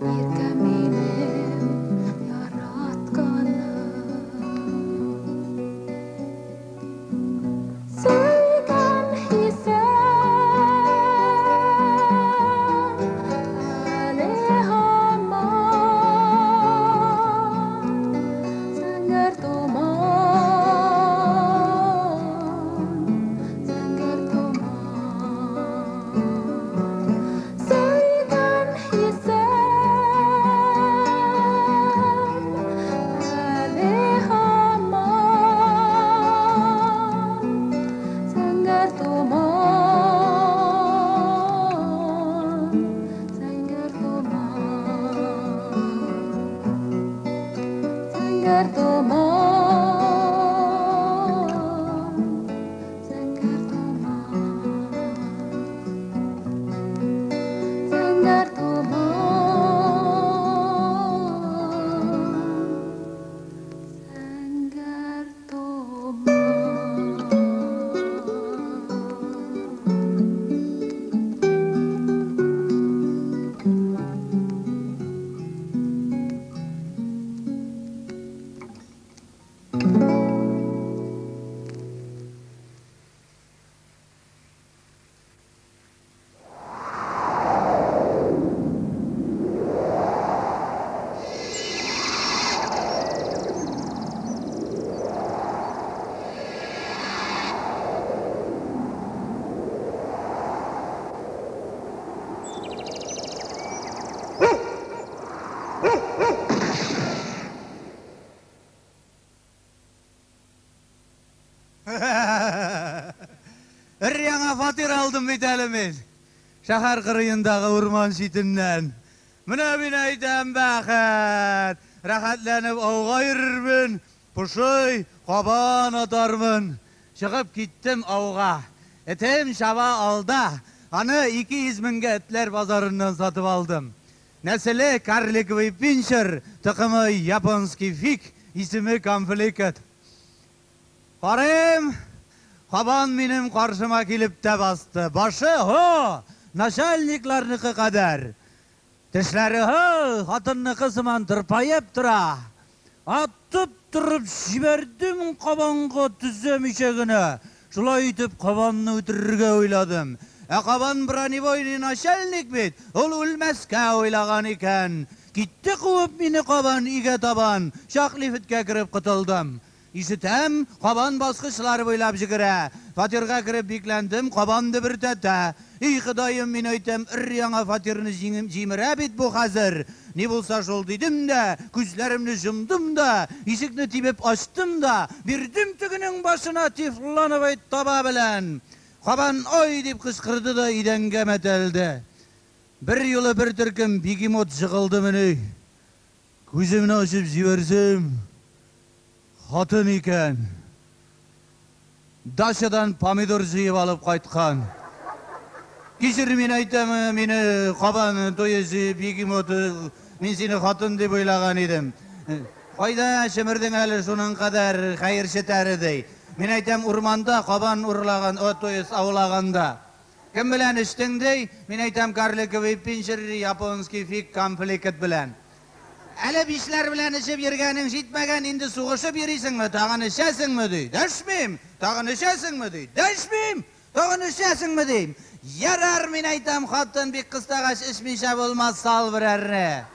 иркәм минем, яратканым. Сөйгән хисем әле һаман зәңгәр томан, зәңгәр томан. Сөйгән хисем әле һаман зәңгәр томан, зәңгәр томан, зәңгәр томан, зәңгәр томан, зәңгәр томан, зәңгәр томан. Өр-яңа фатир алдым бит әле мин. Шәһәр кырыендагы урман читеннән. Менә мин әйтәм бәхет. Рәхәтләнеп ауга йөрермен, пошый, кабан атармын. Чыгып киттем ауга. Этем чаба алда. Аны 200 меңгә этләр базарыннан сатып алдым. Нәселе карликовый пинчер, токымы японский фик, исеме конфликт. Карыйм, кабан минем каршыма килеп тә басты. Башы, һо, начальникларныкы кадәр. Тешләре, һо, хатынныкы сыман тырпаеп тора. Атып торып җибәрдем кабанга төзәмичә генә. Шулай итеп кабанны үтерергә уйладым. Ә кабан бронебойный начальник бит, ул үлмәскә уйлаган икән. Китте куып мине кабан өйгә табан, чак лифткә кереп котылдым. Ишетәм, кабан баскычлар буйлап җигерә. Фатирга кереп бикләндем, кабан дөбердәтә. Ий, Ходаем, мин әйтәм, өр-яңа фатирны җимерә бит бу хәзер. Ни булса шул дидем дә, күзләремне йомдым да, ишекне тибеп ачтым да, бирдем тегенең башына тефлоновый таба белән. Кабан ой дип кычкырды да идәнгә мәтәлде. Бер юлы бер төркем бегемот жыгылды мени. Күземне ачып җибәрсәм, хатын икән. Дачадан помидор җыеп алып кайткан. Кичер, мин әйтәм, мине кабан, то есть бегемот, мин сине хатын дип уйлаган идем. Кайда чөмердең әле шуның кадәр хәерче тәре, ди. Мин әйтәм, урманда кабан урлаган, о, то есть аулаганда. Кем белән эчтең, ди? Мин әйтәм, карликовый пинчер, японский фик, конфликт белән. Әле бишләр белән эчеп йөргәнең җитмәгән, инде сугышып йөрисеңме, тагын эчәсеңме, ди. Дәшмим, тагын эчәсеңме, ди. Дәшмим, тагын эчәсеңме, дим. Ярар, мин әйтәм, хатын бик кыстагач эчмичә булмас, сал берәрне.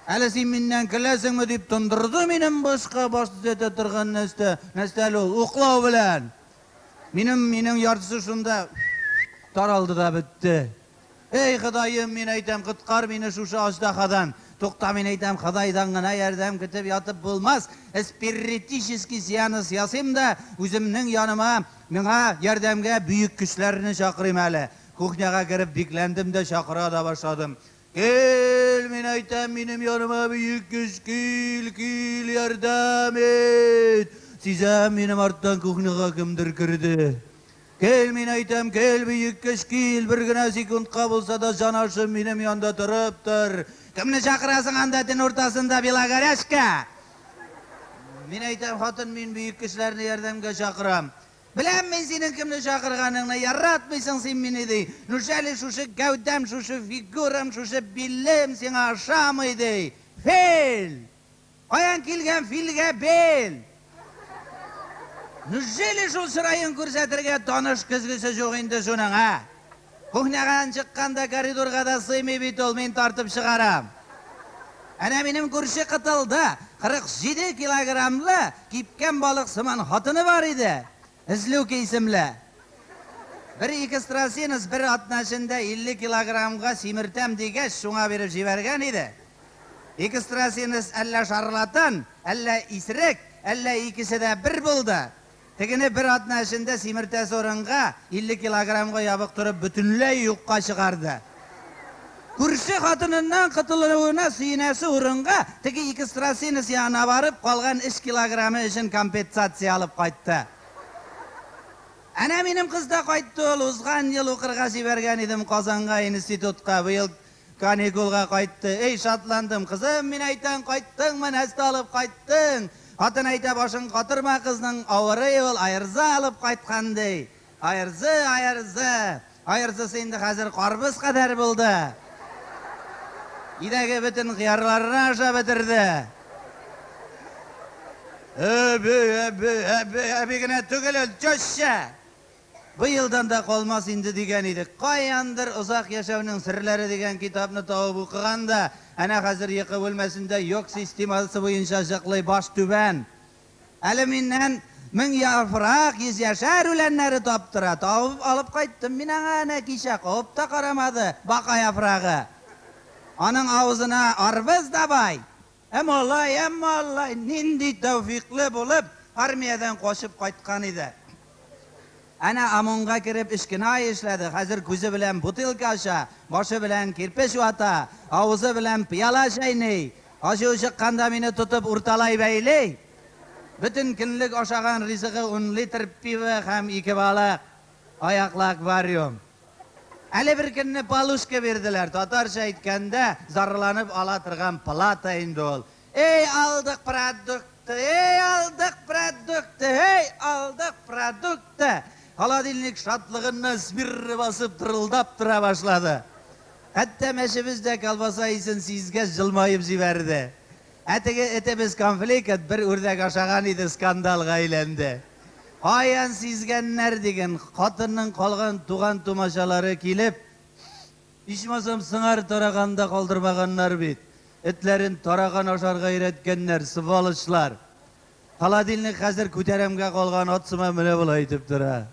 Әле син миннән көләсеңме дип тондырды минем башка баш төзәтә торган нәрсә, нәрсә әле ул, уклау белән. Минем яртысы шунда таралды да бетте. Эй, Ходаем, мин әйтәм, коткар мине шушы аждаһадан. Тукта, мин әйтәм, Ходайдан гына ярдәм көтеп ятып булмас. Спиритический сеанс ясыйм да, үземнең яныма, миңа ярдәмгә бөек көчләрне чакырыйм әле. Кухняга кереп бикләндем дә чакыра да башладым. Кил, мин әйтәм, минем яныма бөек көч, кил, кил, ярдәм ит. Сизәм, минем арттан кухняга кемдер керде. Кил, мин әйтәм, кил, бөек көч, кил, бер генә секундка булса да җанашым минем янда торып тор. Кемне чакырасың анда төн уртасында, белогорячка? Мин әйтәм, хатын, мин бөек кешеләрне ярдәмгә чакырам. Беләм мин синең кемне чакырганыңны, яратмыйсың син мине, ди. Нүжәли шушы гәүдәм, шушы фигурам, шушы билем сиңа ошамый, ди. Фил! Каян килгән филгә бел? Нүжәли шул чыраен күрсәтергә таныш көзгесе юк инде шуның, а? Кухнядан чыкканда коридорга да сыймый бит ул, мин тартып чыгарам. Әнә минем күрше кытылды, 47 килограммлы кипкән балык сыман хатыны бар иде. Эзлүке исемле. Бер экстрасенс бер атна эчендә 50 килограммга симертәм дигәч, шуңа биреп җибәргән иде. Экстрасенс әллә шарлатан, әллә исерек, әллә икесе дә бер булды. Тегене бер атна эчендә симертәсе урынга 50 килограммга ябык торып бөтенләй юкка чыгарды. Күрше хатыныннан котылуына сөенәсе урынга теге экстрасенс янына барып калган 3 килограммы өчен компенсация алып кайтты. Әнә минем кыз да кайтты ул, узган ел укырга җибәргән идем Казанга институтка, быел каникулга кайтты. Эй, шатландым, кызым, мин әйтәм, кайттыңмы, нәрсә алып кайттың? Хатын әйтә, башын катырма кызның, авырый ул, айырза алып кайткан ди. Айырзы, айырзы. Айырзысы инде хәзер карбыз кадәр булды. Өйдәге бөтен кыярларны ашап бетерде. Әби, әби, әби, әби генә түгел ул, теща. Быелдан да калмас инде дигән идек. Каяндыр озак яшәүнең серләре дигән китапны табып укыган да, әнә хәзер йокы бүлмәсендә йог системасы буенча җыклый баш түбән. Әле миннән 1000 яфрак, 100 яшәр үләннәре таптыра. Табып алып кайттым мин аңа әнә кичә, кабып та карамады бака яфрагы. Аның авызына арбыз да бай. Ә малай, ә малай, нинди тәүфикле булып армиядән качып кайткан иде. Әнә ОМОНга кереп өч кенә ай эшләде. Хәзер күзе белән бутылка ача, башы белән кирпеч вата, авызы белән пыяла чәйни. Ачуы чыкканда мине тотып урталай бәйли. Бөтен көнлек ашаган ризыгы 10 литр пиво һәм 2 балык. Аяклы аквариум. Әле бер көнне полушка бирделәр. Татарча әйткәндә, зарланып ала торган плата инде ул. Эй, алдык продукты, эй, алдык продукты, эй, алдык продукты. Холодильник шатлыгыннан смирре басып тырылдап тора башлады. Хәтта мәчебез дә колбаса исен сизгәч җылмаеп җибәрде. Ә теге этебез конфликт бер үрдәк ашаган иде, скандалга әйләнде. Каян сизгәннәр дигән, хатынның калган туган тумачалары килеп, ичмасам сыңар тараганда калдырмаганнар бит. Этләрен тараган ашарга өйрәткәннәр, сволочлар. Холодильник хәзер күтәрәмгә калган ат сыман менә болай итеп тора.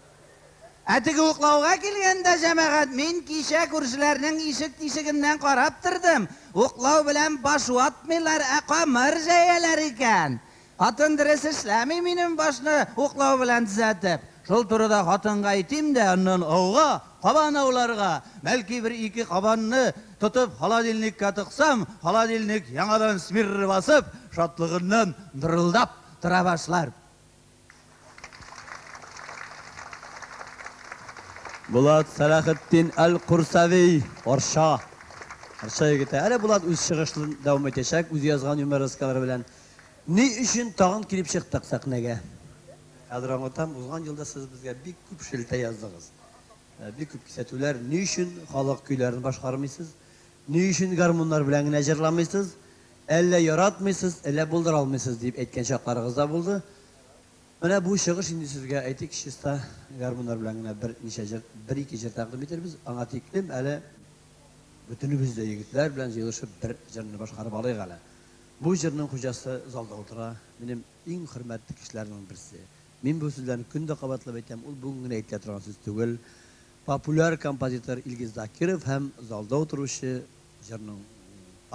Ә теге уклауга килгәндә, җәмәгать, мин кичә күршеләрнең ишек тишегеннән карап тордым. Уклау белән баш ватмыйлар, ә камыр җәяләр икән. Хатын дөрес эшләми минем башны уклау белән төзәтеп. Шул турыда хатынга әйтим дә, аннан ауга, кабан ауларга. Бәлки бер ике кабанны тотып холодильникка тыксам, холодильник яңадан смирре басып, шатлыгыннан дырылдап тора башлар. Булат Сәлахетдин Әл-Курсави, Арча. Арча егете. Әле Булат үз чыгышын дәвам итәчәк, үзе язган юморескалары белән. Ни өчен тагын килеп чыктык сәхнәгә? Хәзер аңлатам, узган елда сез безгә бик күп шелтә яздыгыз. Бик күп кисәтүләр. Ни өчен халык көйләрен башкармыйсыз? Ни өчен гармуннар белән генә җырламыйсыз? Әллә яратмыйсыз, әллә булдыра алмыйсыз дип әйткән чакларыгыз да булды. Менә бу чыгыш инде сезгә әйтик, чиста гармуннар белән генә бер ничә җыр, бер-ике җыр тәкъдим итербез. Аңа тиклем әле бөтенебез дә егетләр белән җыелышып бер җырны башкарып алыйк әле. Бу җырның хуҗасы залда утыра, минем иң хөрмәтле кешеләрнең берсе. Мин бу сүзләрне көн дә кабатлап әйтәм, ул бүген генә әйтелә торган сүз түгел. Популяр композитор Илгиз Закиров һәм залда утыручы җырның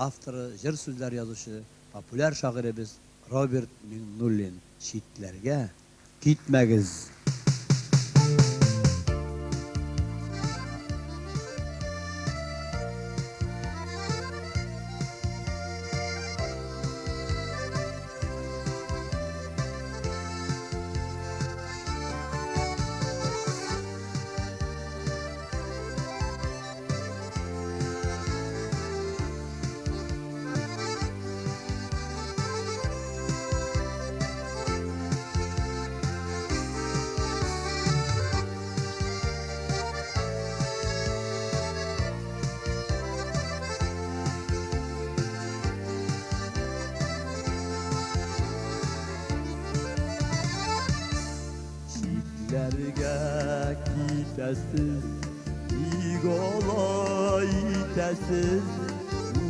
авторы, җыр сүзләре язучы популяр шагыйребез Роберт Миңнуллин. Читләргә китмәгез. Ниләргә китәсез, ник алай итәсез,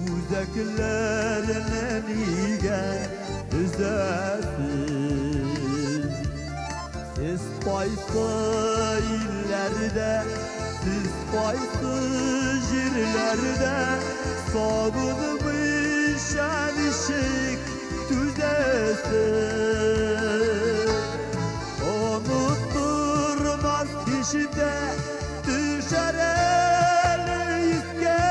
үзәкләрне нигә өзәсез? Сез кайсы илләрдә, сез кайсы җирләрдә, сагынмыйча ничек түзәсез? Unutturmaz kişi de düşer el iske,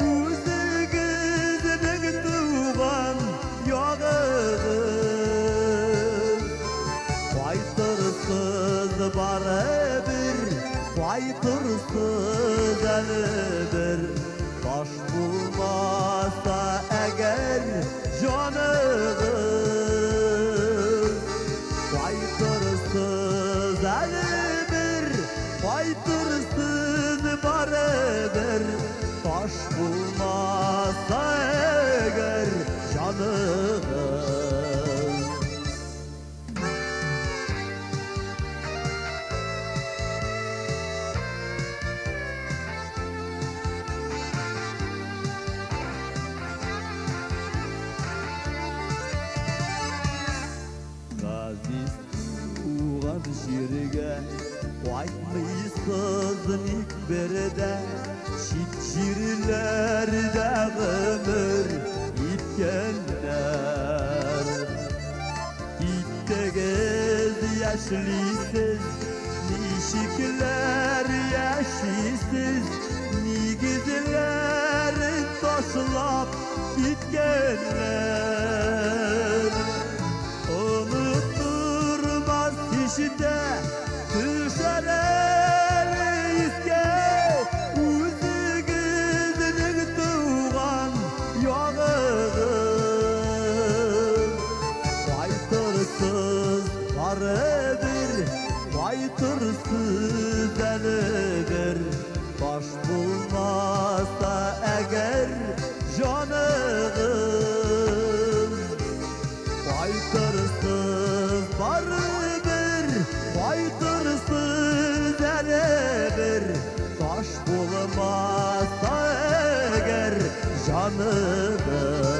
Үзегезнең туган ягыгыз. Кайтырсыз барыбер, кайтырсыз әле бер, таш булмаса әгәр җаныгыз. Кайтырсыз әле бер, кайтырсыз барыбер, таш булмаса әгәр җаныгыз. Газиз туган җиргә кайтмыйсыз ник бердә, чит җирләрдә гомер иткәннәр. Киттегез яшьлисез, ничекләр яшисез, нигезләрен ташлап киткәннәр. Unutturmaz kişi de düşer el iske, Үзегезнең туган ягыгыз. Кайтырсыз барыбер, кайтырсыз әле бер, таш булмаса әгәр җаныгыз. Кайтырсыз барыбер, кайтырсыз әле бер, таш булмаса әгәр җаныгыз.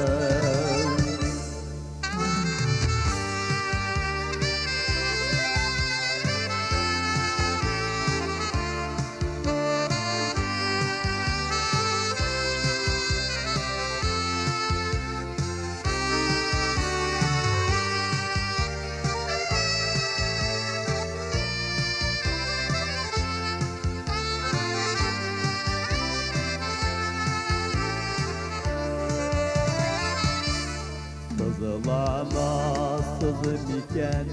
Sızlanasız miken,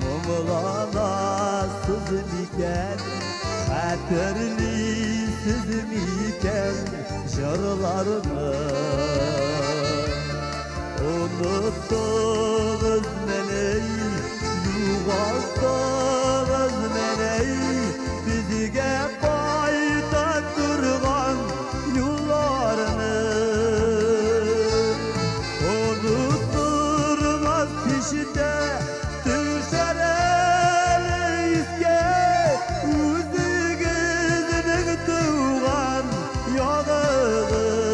mumlanasız miken, хәтерлисез микән җырларны? Оныттыгыз мине, югалттыгыз мине, безгә кайта торган юлларны. Unutturmaz kişi de düşer el iske, Үзегезнең туган ягыгыз.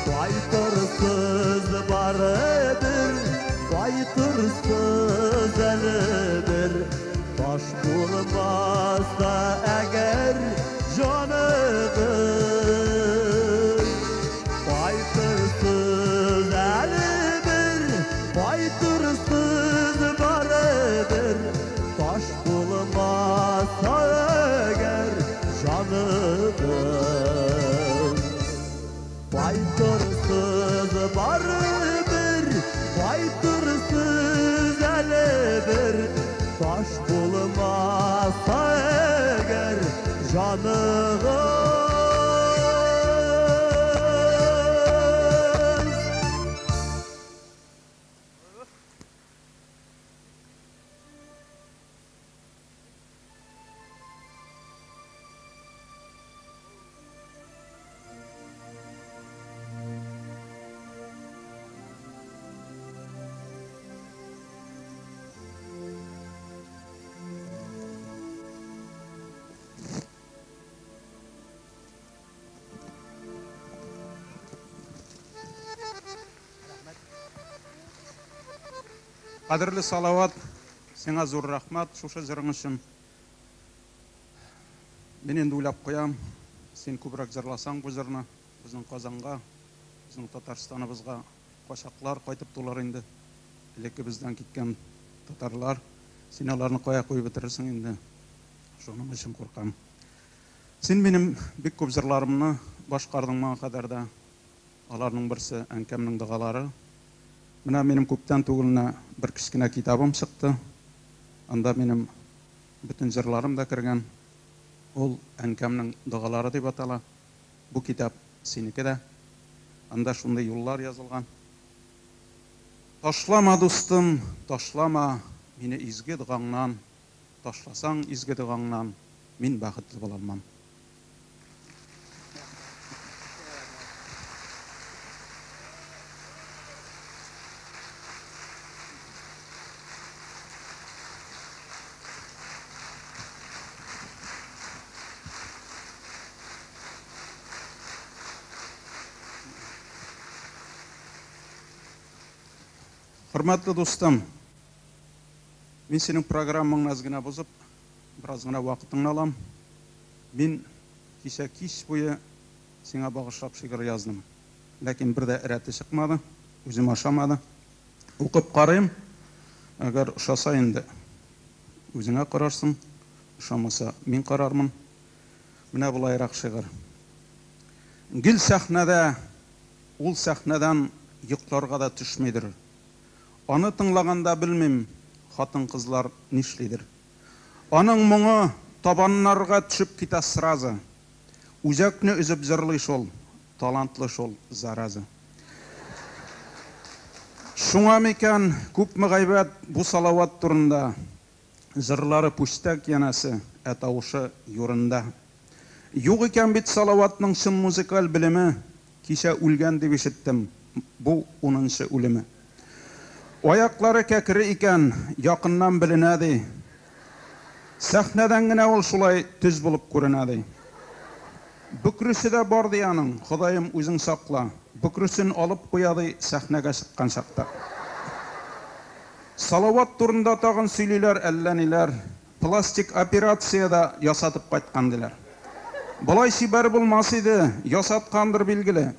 Кайтырсыз барыбер, кайтырсыз әле бер, таш булмаса әгәр җаныгыз. Кайтырсыз әле бер, кайтырсыз барыбер, таш булмаса әгәр җаныгыз. Кайтырсыз барыбер, кайтырсыз әле бер, таш булмаса әгәр җаныгыз. Кадерле Салават, сиңа зур рәхмәт шушы җырың өчен. Мин инде уйлап куям, син күбрәк җырласаң бу җырны, безнең Казанга, безнең Татарстаныбызга качаклар кайтып тулар инде. Элекке бездән киткән татарлар. Син аларны кая куеп бетерерсең инде? Шуның өчен куркам. Син минем бик күп җырларымны башкардың моңа кадәр дә. Аларның берсе Әнкәмнең догалары. Менә минем күптән түгел генә бер кечкенә китабым чыкты. Анда минем бөтен җырларым да кергән. Ул Әнкәмнең догалары дип атала. Бу китап синеке дә. Анда шундый юллар язылган. Ташлама, дустым, ташлама мине изге догаңнан. Ташласаң изге догаңнан, мин бәхетле була алмам. Хөрмәтле дустым, мин синең программаңны әз генә бозып, бераз гына вакытыңны алам. Мин кичә кич буе сиңа багышлап шигырь яздым. Ләкин бер дә рәте чыкмады, үзем ашамады. Укып карыйм, әгәр ошаса инде, үзеңә карарсың, ошамаса, мин карармын. Менә болайрак шигырь. Гел сәхнәдә, ул сәхнәдән йокларга да төшмидер. Аны тыңлаганда белмим, хатын-кызлар нишлидер. Аның моңы табаннарга төшеп китә сразу. Үзәкне өзеп җырлый шул, талантлы шул, зараза. Шуңа микән күпме гайбәт бу Салават турында. Җырлары пүчтәк янәсе, ә тавышы юрында. Юк икән бит Салаватның чын музыкаль белеме, кичә үлгән дип ишеттем, бу унынчы үлеме. Аяклары кәкре икән, якыннан беленә ди. Сәхнәдән генә ул шулай төз булып күренә ди. Бөкресе дә бар ди аның, Ходаем үзең сакла. Бөкресен алып куя ди сәхнәгә чыккан чакта. Салават турында тагын сөйлиләр әллә ниләр. Пластик операция дә ясатып кайткан диләр. Болай чибәр булмас иде, ясаткандыр билгеле.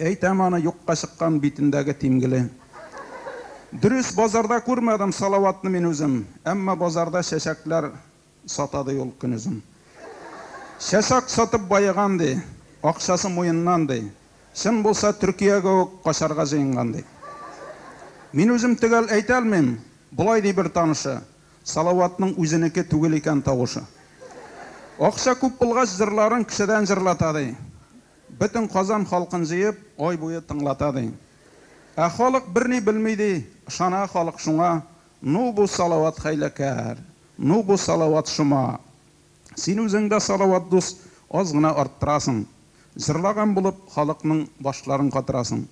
Әйтәм аны юкка чыккан битендәге тимгеле. Дөрес, базарда күрмәдем Салаватны мин үзем, әмма базарда чәчәкләр сата ди ул көнозын. Чәчәк сатып баеган ди, акчасы муеннан ди. Чын булса Төркиягә үк качарга җыенган ди. Мин үзем төгәл әйтә алмыйм, болай ди бер танышы, Салаватның үзенеке түгел икән тавышы. Акча күп булгач җырларын кешедән җырлата ди. Бөтен Казан халкын җыеп, ай буе тыңлата ди. Ә халык берни белми ди, ышана халык шуңа, ну бу Салават хәйләкәр, ну бу Салават шома. Син үзең дә, Салават дус, аз гына арттырасың. Җырлаган булып, халыкның башларын катырасың.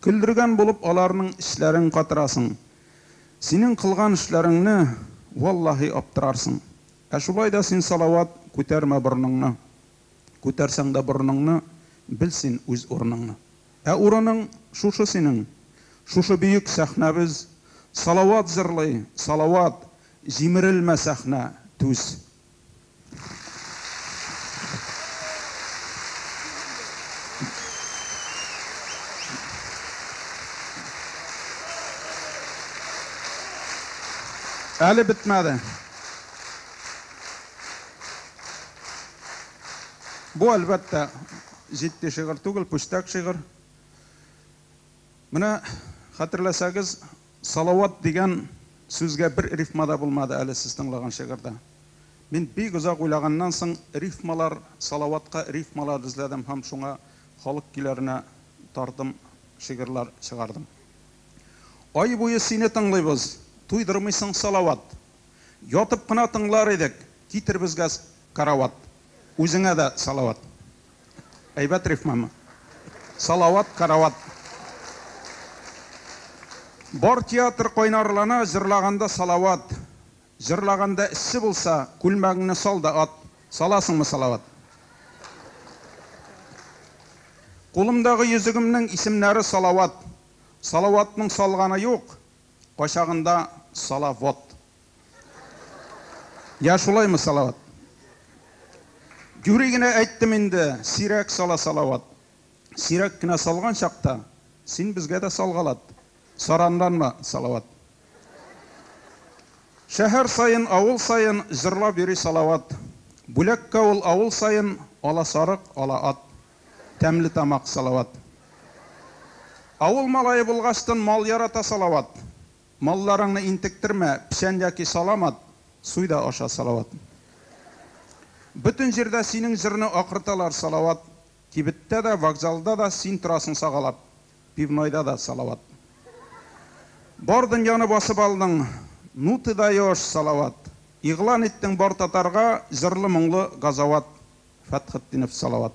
Көлдергән булып, аларның эчләрен катырасың. Синең кылган эшләреңне, валлаһи, аптырарсың. Ә шулай да син, Салават, күтәрмә борыныңны. Күтәрсәң дә борыныңны, бел син үз урыныңны. Ә урының шушы синең, шушы бөек сәхнәбез. Салават җырлый, Салават, җимерелмә сәхнә, түз. Әле бетмәде. Бу, әлбәттә, җитди шигырь түгел, пүчтәк шигырь. Менә, хәтерләсәгез, Салават дигән сүзгә бер рифма да булмады әле сез тыңлаган шигырьдә. Мин бик озак уйлаганнан соң рифмалар, Салаватка рифмалар эзләдем һәм шуңа халык көйләренә тартым шигырьләр чыгардым. Ай буе сине тыңлыйбыз, туйдырмыйсың, Салават. Ятып кына тыңлар идек, китер безгә карават. Үзеңә дә салават. Әйбәт рифмамы? Салават, карават. Бар театр кайнарлана җырлаганда Салават. Җырлаганда эссе булса, күлмәгеңне сал да ат. Саласыңмы, Салават? Кулымдагы йөзегемнең исемнәре Салават. Салаватның салганы юк. Кайчагында Салавот. Я шулаймы, Салават? Юри генә әйттем инде, сирәк сала Салават. Сирәк кенә салган чакта, син безгә дә салгалат. Саранланма, Салават. Шәһәр саен, авыл саен җырлап йөри Салават. Бүләккә ул авыл саен ала сарык, ала ат. Тәмле тамак Салават. Авыл малае булгачтын мал ярата Салават. Малларыңны интектермә, печән яки салам ат, суй да аша, Салават. Бөтен җирдә синең җырны акырталар, Салават. Кибеттә дә, вокзалда да син торасың сагалап. Пивнойда да, Салават. Бар дөньяны басып алдың, ну ты даешь, Салават. Игълан иттең бар татарга җырлы-моңлы газават, Фәтхетдинов Салават.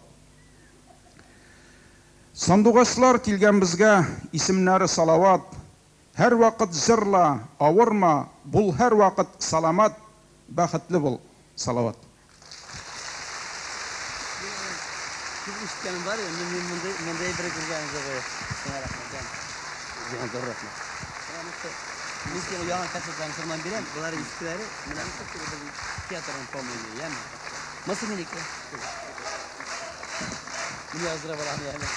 Сандугачлар килгән безгә, исемнәре Салават. Һәрвакыт җырла, авырма, бул һәрвакыт саламат, бәхетле бул, Салават. Күп ишеткәнем бар иде, мин мондый мондый әйбер күргәнем юк иде. Сиңа рәхмәт, җан. Сиңа зур рәхмәт. Менә монысы мин сиңа яңа кассетаны соңыннан бирәм. Болары искеләре. Менә монысы теге безнең театрның полный, яме. Монысы минеке. Мин яздырып алам, яме.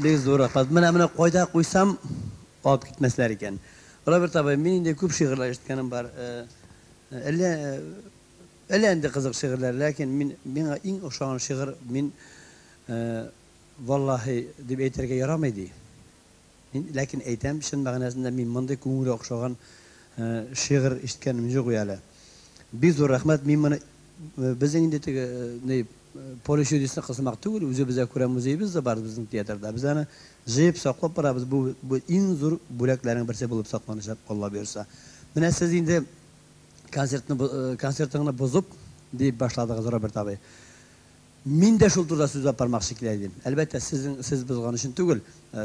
Бик зур рәхмәт. Менә менә кайда куйсам, алып китмәсләр икән. Роберт абый, мин инде күп шигырьләр ишеткәнем бар. Әллә әллә инде кызык шигырьләр, ләкин мин миңа иң ошаган шигырь мин валлаһи дип әйтергә ярамый ди. Мин ләкин әйтәм, чын мәгънәсендә мин мондый күңелгә охшаган шигырь ишеткәнем юк әле. Бик зур рәхмәт. Мин моны безнең инде теге ни Поле чудесны кысмак түгел, үзебезгә күрә музеебыз да бар безнең театрда. Без аны җыеп саклап барабыз. Бу бу иң зур бүләкләрнең берсе булып сакланачак, Алла боерса. Менә сез инде концертны концертыңны бозып дип башладыгыз, Роберт абый. Мин дә шул турыда сүз алып бармакчы килә идем. Әлбәттә, сезнең сез бозган өчен түгел.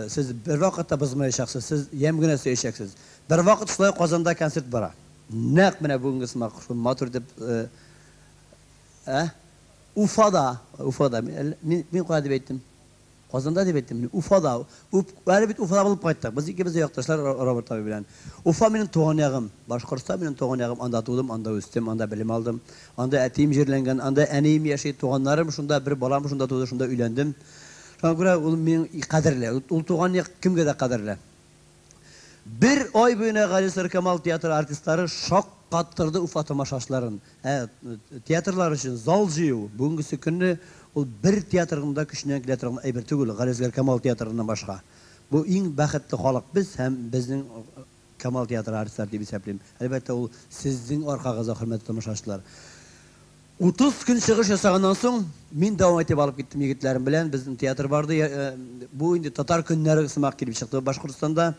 Сез бервакыт та бозмаячаксыз, сез ямь генә сөячәксез. Бервакыт шулай Казанда концерт бара. Нәкъ менә бүгенге сымак, шул матур итеп, ә? Уфада, Уфада. Мин, мин кая дип әйттем? Казанда дип әйттем. Мин Уфада. Уп, әле бит Уфада булып кайттык. Без икебез дә якташлар Роберт абый белән. Уфа минем туган ягым. Башкортстан минем туган ягым. Анда тудым, анда үстем, анда белем алдым. Анда әтием җирләнгән, анда әнием яши, туганнарым шунда, бер балам шунда туды, шунда өйләндем. Шуңа күрә ул миң кадерле. Ул туган як кемгә дә кадерле. Бер ай буена Галиәсгар Камал театры артистлары шаккаттырды Уфа тамашачыларын. Ә театрлар өчен зал җыю бүгенгесе көнне ул бер театрның да көченнән килә торган әйбер түгел, Галиәсгар Камал театрыннан башка. Бу иң бәхетле халык без һәм безнең Камал театры артистлары дип исәплим. Әлбәттә, ул сезнең аркагызда, хөрмәтле тамашачылар. 30 көн чыгыш ясаганнан соң, мин дәвам итеп алып киттем егетләрем белән. Безнең театр барды. Бу инде татар көннәре сымак килеп чыкты Башкортстанда.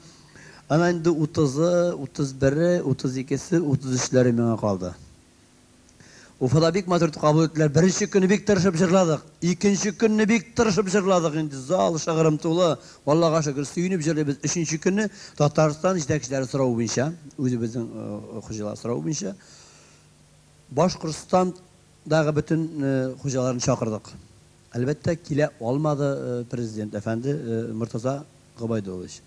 Ана инде 30-ы, 31-е, 32-се, 33-ләре миңа калды. Уфада бик матур итеп кабул иттеләр. Беренче көнне бик тырышып җырладык. Икенче көнне бик тырышып җырладык инде. Зал шыгрым тулы. Аллага шөкер, сөенеп җырлыйбыз. Өченче көнне Татарстан җитәкчеләре соравы буенча, үзебезнең хуҗалар соравы буенча, Башкортстандагы бөтен хуҗаларны чакырдык. Әлбәттә, килә алмады президент әфәнде Мортаза Гобәйдуллович.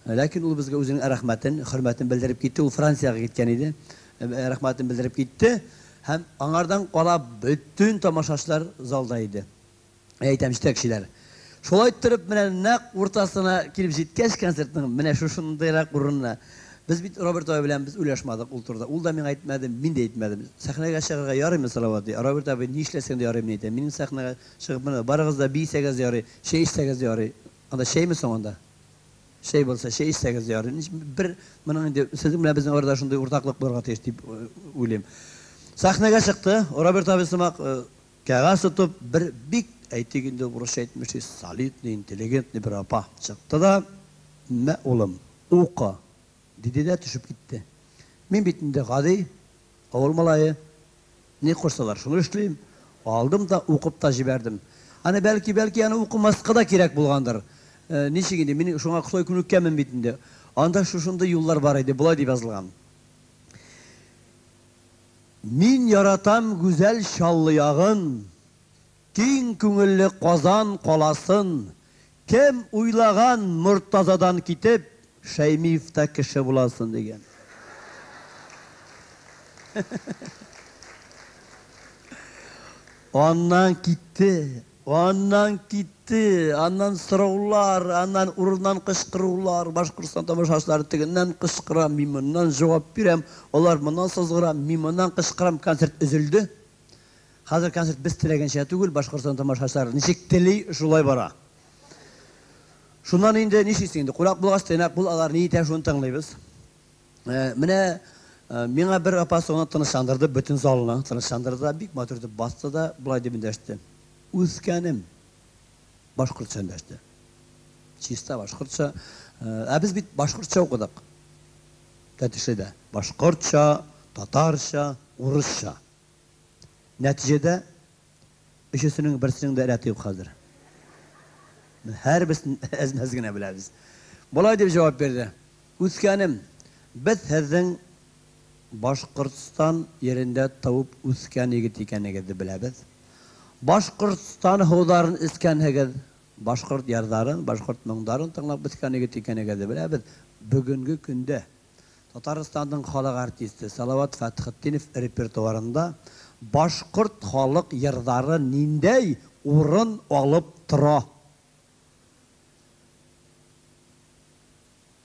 Ләкин ул безгә үзенең рәхмәтен, хөрмәтен белдереп китте. Ул Франциягә киткән иде. Рәхмәтен белдереп китте. Һәм аңардан кала бөтен тамашачылар залда иде. Әйтәм, җитәкчеләр. Шулай иттереп, менә нәкъ уртасына килеп җиткәч концертның, менә шушындыйрак урынына. Без бит Роберт абый белән без уйлашмадык ул турыда. Ул да миңа әйтмәде, мин дә әйтмәдем. Сәхнәгә чыгарга ярыймы, Салават, ди. Роберт абый, ни эшләсәң дә ярый, мин әйтәм. Минем сәхнәгә чыгып, менә барыгыз да биесәгез дә ярый, чәй эчсәгез дә ярый. Анда чәйме соң анда? Чәй булса, чәй эчсәгез дә ярый. Бер моның инде сезнең белән безнең арада шундый уртаклык булырга тиеш дип уйлыйм. Сәхнәгә чыкты. Роберт абый сымак кәгазь тотып, бер бик, әйтик инде, урысча әйтмешли, солидный, интеллигентный бер апа чыкты да, Мә, улым, укы, диде дә төшеп китте. Мин бит инде гади авыл малае, ни кушсалар, шуны эшлим. Алдым да укып та җибәрдем. Аны бәлки, бәлки аны укымаска да кирәк булгандыр. Ничек инде, мин шуңа шулай күнеккәнмен бит инде. Анда шушындый юллар бар иде, болай дип язылган. Мин яратам гүзәл Чаллы ягын, киң күңелле Казан каласын. Кем уйлаган Мортазадан китеп, Шәймиев та кеше буласын дигән. Аннан китте, аннан китте, аннан сораулар, аннан урыннан кычкырулар, Башкортстан тамашачылары тегеннән кычкыра, мин моннан җавап бирәм, алар моннан сызгыра, мин моннан кычкырам, концерт өзелде. Хәзер концерт без теләгәнчә түгел, Башкортстан тамашачылары ничек тели, шулай бара. Шуннан инде нишлисең инде, кунак булгач, тыйнак бул, алар ни әйтә, шуны тыңлыйбыз. Менә миңа бер апа соңыннан тынычландырды, бөтен залны тынычландырды да, бик матур итеп басты да, болай дип эндәште. Үскәнем, башкортча эндәште. Чиста башкортча. Ә без бит башкортча укыдык. Тәтешледә. Башкортча, татарча, урысча. Нәтиҗәдә өчесенең берсенең дә рәте юк хәзер. Һәрберсен әз-мәз генә беләбез. Болай дип җавап бирде. Үскәнем, без һезнең Башкортстан ерендә туып үскән егет икәнегезне беләбез. Башкортстан һударын эскәнһегез, башкорт ярдарын, башкорт моңдарын тыңлап үскән егет икәнегезне беләбез. Бүгенге көндә Татарстанның халык артисты Салават Фәтхетдинов репертуарында башкорт халык йырдары ниндәй урын алып тора?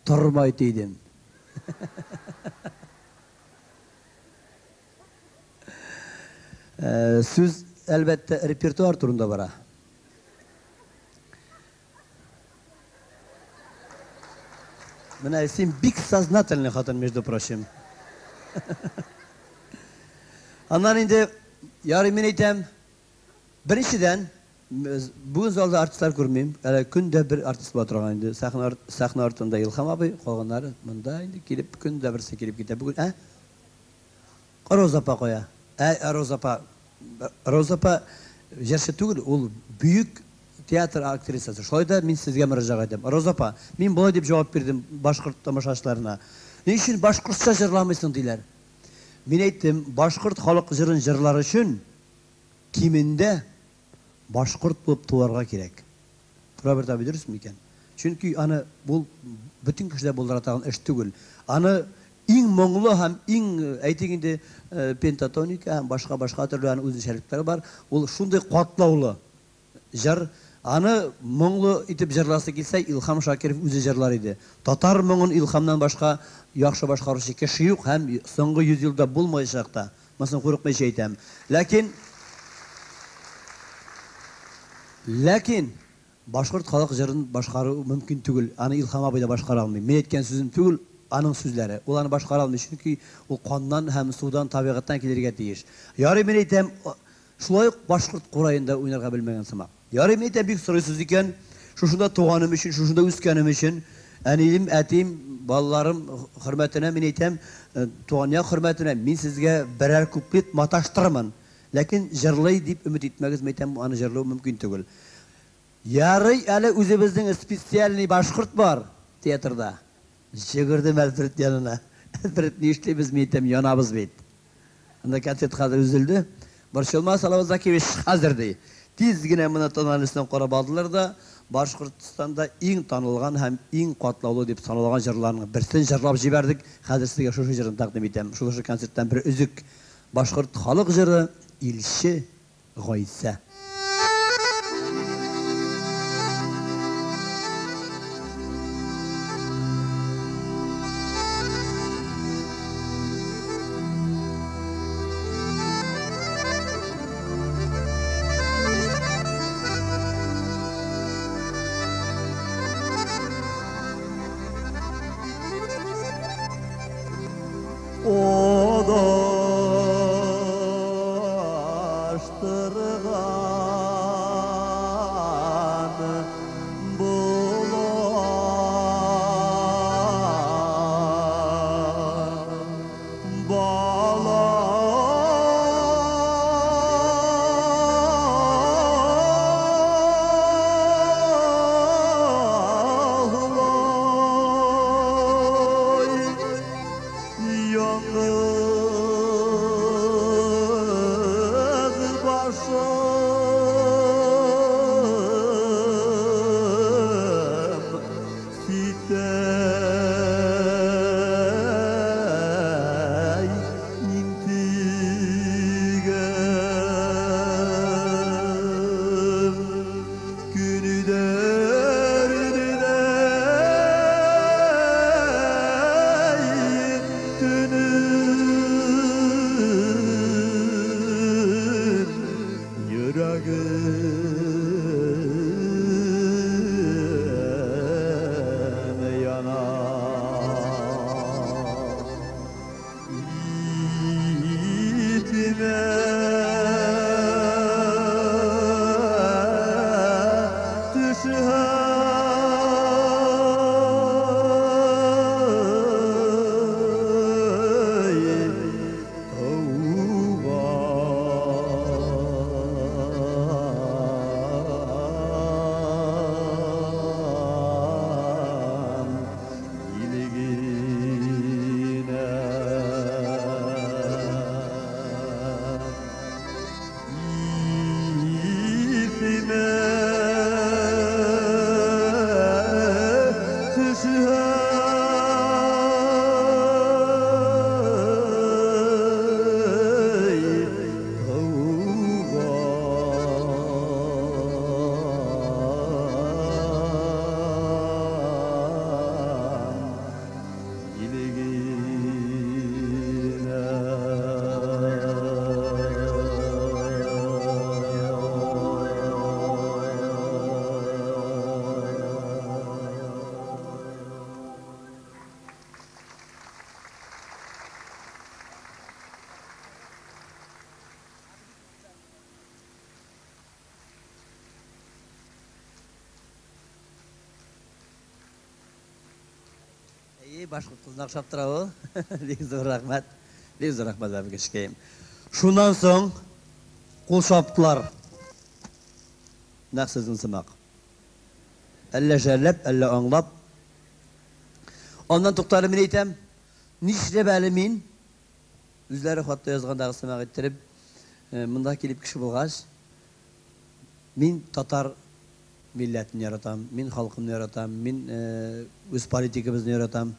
Тормай дидем. Сүз, әлбәттә, репертуар турында бара. Менә син бик сознательный хатын, между прочим. Аннан инде, ярый мин әйтәм, беренчедән, бүген залда артистлар күрмим. Әле көндә бер артист була торган инде. Сәхнә артында Илһам абый, калганнары монда инде килеп, көндә берсе килеп китә. Бүген, ә? Роза апа кая? Ә, Роза апа, Роза апа җырчы түгел, ул бөек театр актрисасы. Шулай да мин сезгә мөрәҗәгать итәм. Роза апа, мин болай дип җавап бирдем башкорт тамашачыларына. Ни өчен башкортча җырламыйсың диләр. Мин әйттем, башкорт халык җырын җырлар өчен кимендә башкорт булып туарга кирәк. Роберт абый дөрес микән? Чөнки аны бу бөтен кешедә булдыра торган эш түгел. Аны иң моңлы һәм иң, әйтик инде, пентатоника һәм башка-башка төрле аны үзенчәлекләре бар. Ул шундый катлаулы җыр. Аны моңлы итеп җырласы килсә, Илһам Шакиров үзе җырлар иде. Татар моңын Илһамнан башка яхшы башкаручы кеше юк һәм соңгы 100 елда булмаячак та. Монысын курыкмыйча әйтәм. Ләкин башкорт халык җырын башкару мөмкин түгел. Аны Илһам абый да башкара алмый. Мин әйткән сүзем түгел, аның сүзләре. Ул аны башкара алмый, чөнки ул каннан һәм судан, табигатьтән килергә тиеш. Ярый мин әйтәм, шулай ук башкорт кураенда уйнарга белмәгән сымак. Ярый мин әйтәм, бик сорыйсыз икән, шушында туганым өчен, шушында үскәнем өчен, әнием, әтием, балаларым хөрмәтенә мин әйтәм, туган як хөрмәтенә мин сезгә берәр куплет маташтырмын. Ләкин җырлый дип өмет итмәгез, мин әйтәм, аны җырлау мөмкин түгел. Ярый әле үзебезнең специальный башкорт бар театрда. Җыгырдым Әлфред янына. Әлфред, ни эшлибез, мин әйтәм, янабыз бит. Анда концерт хәзер өзелде. Борчылма, Салават Закиевич, хәзер ди. Тиз генә моны тональностьтан карап алдылар да, Башкортстанда иң танылган һәм иң катлаулы дип саналган җырларның берсен җырлап җибәрдек. Хәзер сезгә шушы җырны тәкъдим итәм. Шушы концерттан бер өзек. Башкорт халык җыры Илче Гайсә. Odaştırgan bulan bala генә. Әйе, башкорт кызына охшап тора ул. Бик зур рәхмәт. Бик зур рәхмәт, бәбкәчкәем. Шуннан соң кул чаптылар. Нәкъ сезнең сымак. Әллә жәлләп, әллә аңлап. Аннан туктале, мин әйтәм, нишләп әле мин үзләре хатта язгандагы сымак иттереп, монда килеп кеше булгач, мин татар милләтен яратам, мин халкымны яратам, мин үз политикабызны яратам.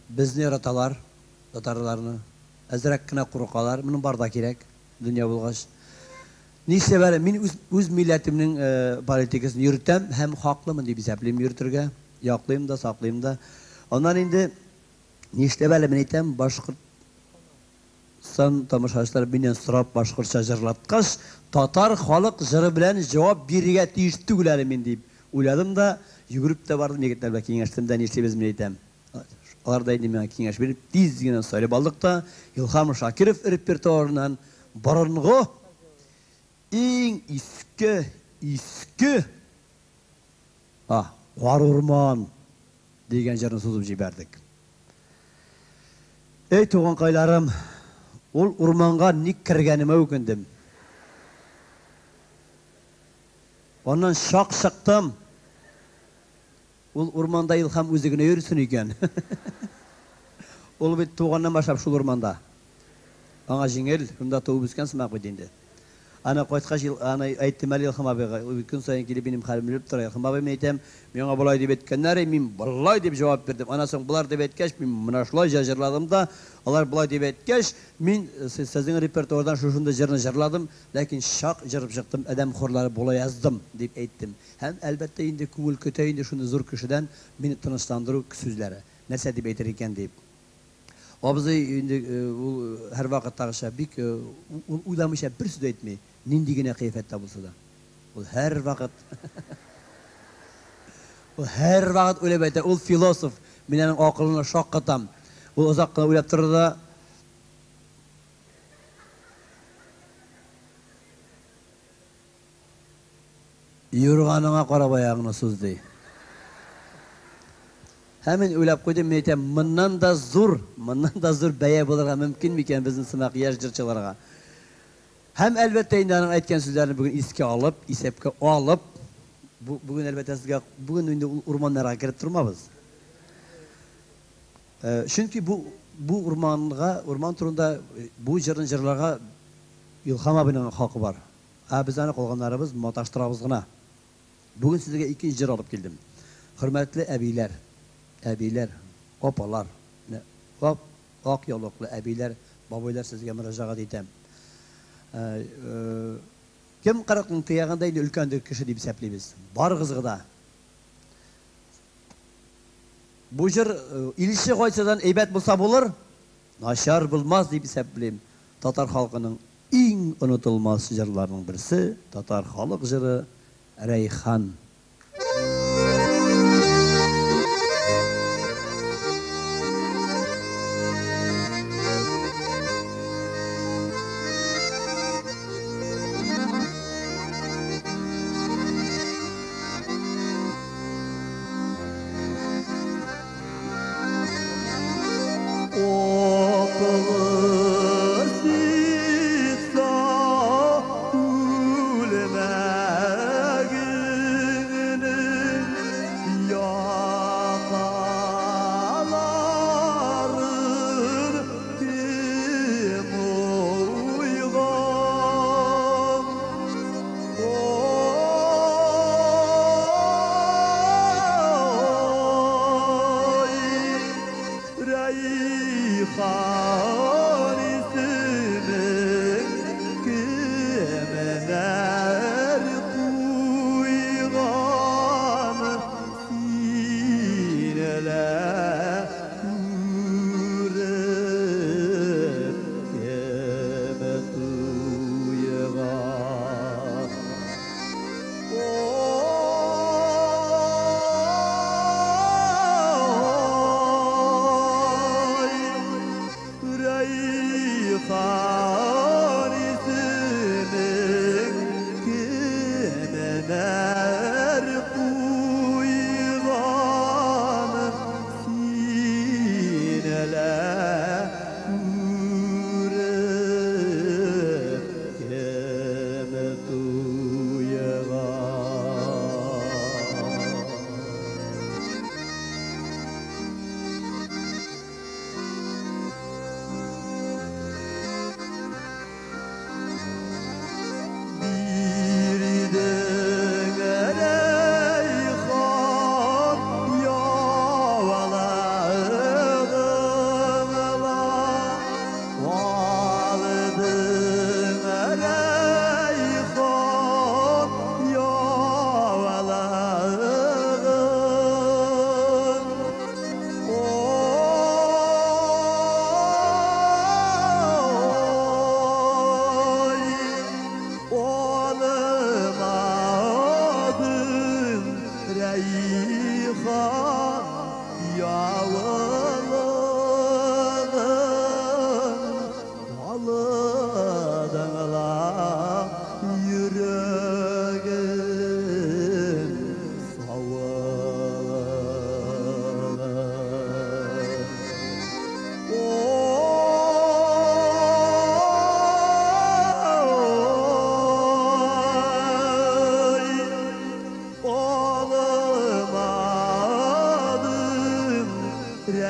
Безне яраталар, татарларны. Әзрәк кенә куркалар, моның бар да кирәк, дөнья булгач. Нишләп әле мин үз милләтемнең политикасын йөртәм һәм хаклымын дип исәплим йөртергә, яклыйм да, саклыйм да. Аннан инде нишләп әле мин әйтәм, башкорт Сан тамашачылар миннән сорап башкортча җырлаткач, татар халык җыры белән җавап бирергә тиеш түгел әле мин дип уйладым да, йөгереп тә бардым, егетләр белән киңәштем дә, нишлибез мин әйтәм. Алар да инде миңа киңәш биреп, тиз генә сайлап алдык та, Илһам Шакиров репертуарыннан борынгы, иң иске, иске, а, Карурман дигән җырны сузып җибәрдек. Эй, туганкайларым, ул урманга ник кергәнемә үкендем. Аннан чак чыктым. Ул урманда Илһам үзе генә йөрсен икән. Ул бит туганнан башлап шул урманда. Аңа җиңел, шунда туып үскән сымак бит инде. Аны кайткач, аны әйттем әле Илһам абыйга. Ул бит көн саен килеп минем хәлемне белеп тора. Илһам абый, мин әйтәм, миңа болай дип әйткәннәр, мин болай дип җавап бирдем. Аннан соң болар дип әйткәч, мин менә шулай җырладым да, алар болай дип әйткәч, мин сезнең репертуардан шушындый җырны җырладым, ләкин чак җырып чыктым, адәм хурлары була яздым, дип әйттем. Һәм, әлбәттә, инде күңел көтә инде шундый зур кешедән мине тынычландыру сүзләре. Нәрсә дип әйтер икән дип. Абзый инде ул һәрвакыттагыча бик ул уйламыйча бер сүз әйтми, нинди генә кыяфәттә булса да. Ул һәрвакыт ул һәрвакыт уйлап әйтә, ул философ, мин аның акылына шаккатам. Ул озак кына уйлап торды да, юрганыңа карап аягыңны суз, ди. Һәм мин уйлап куйдым, мин әйтәм, моннан да зур, моннан да зур бәя булырга мөмкин микән безнең сымак яшь җырчыларга? Һәм әлбәттә инде аның әйткән сүзләрен бүген искә алып, исәпкә алып, бүген әлбәттә сезгә бүген инде ул урманнарга кереп тормабыз. Чөнки бу урманга, урман турында бу җырны җырларга Илһам абыйның хакы бар. Ә без аны калганнарыбыз маташтырабыз гына. Бүген сезгә икенче җыр алып килдем. Хөрмәтле әбиләр, әбиләр, апалар, менә ап ак яулыклы әбиләр, бабайлар сезгә мөрәҗәгать итәм. Кем кырыкның тыягында инде өлкәндер кеше дип исәплибез. Барыгызга да. Бу җыр илче кайсыдан әйбәт булса булыр, начар булмас дип исәплим. Татар халкының иң онытылмас җырларының берсе, татар халык җыры Рәйхан.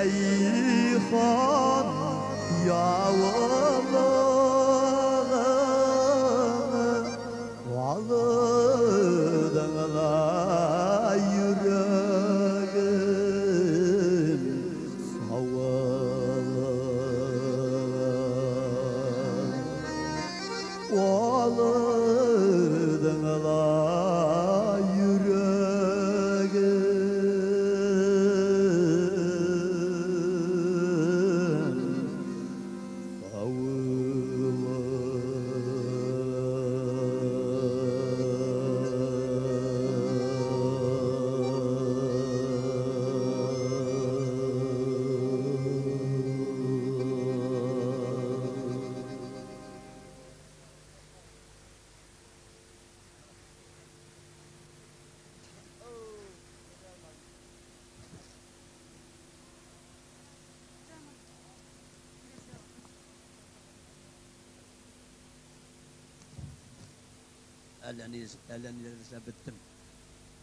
Зөләйхан яулыгы Алдың ла йөрәгем савылын. Алдың ла йөрәгем савылын. Әллә ни, әллә ниләр эшләп беттем.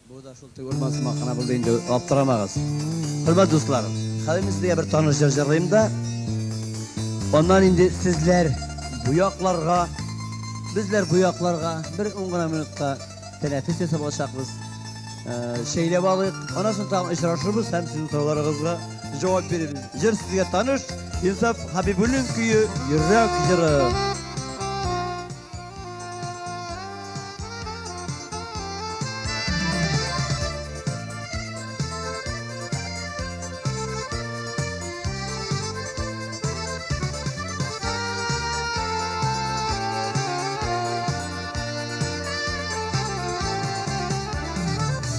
Бу да шул теге урман сымак кына булды инде, аптырамагыз. Хөрмәтле дуслар, хәзер мин сезгә бер таныш җыр җырлыйм да, аннан инде сезләр бу якларга, безләр бу якларга бер 10 гына минутка тәнәфес ясап алачакбыз. Шәйләп алыйк, аннан соң тагын очрашырбыз һәм сезнең сорауларыгызга җавап бирербез. Җыр сезгә таныш, Инсаф Хабибуллин көе Йөрәк җыры.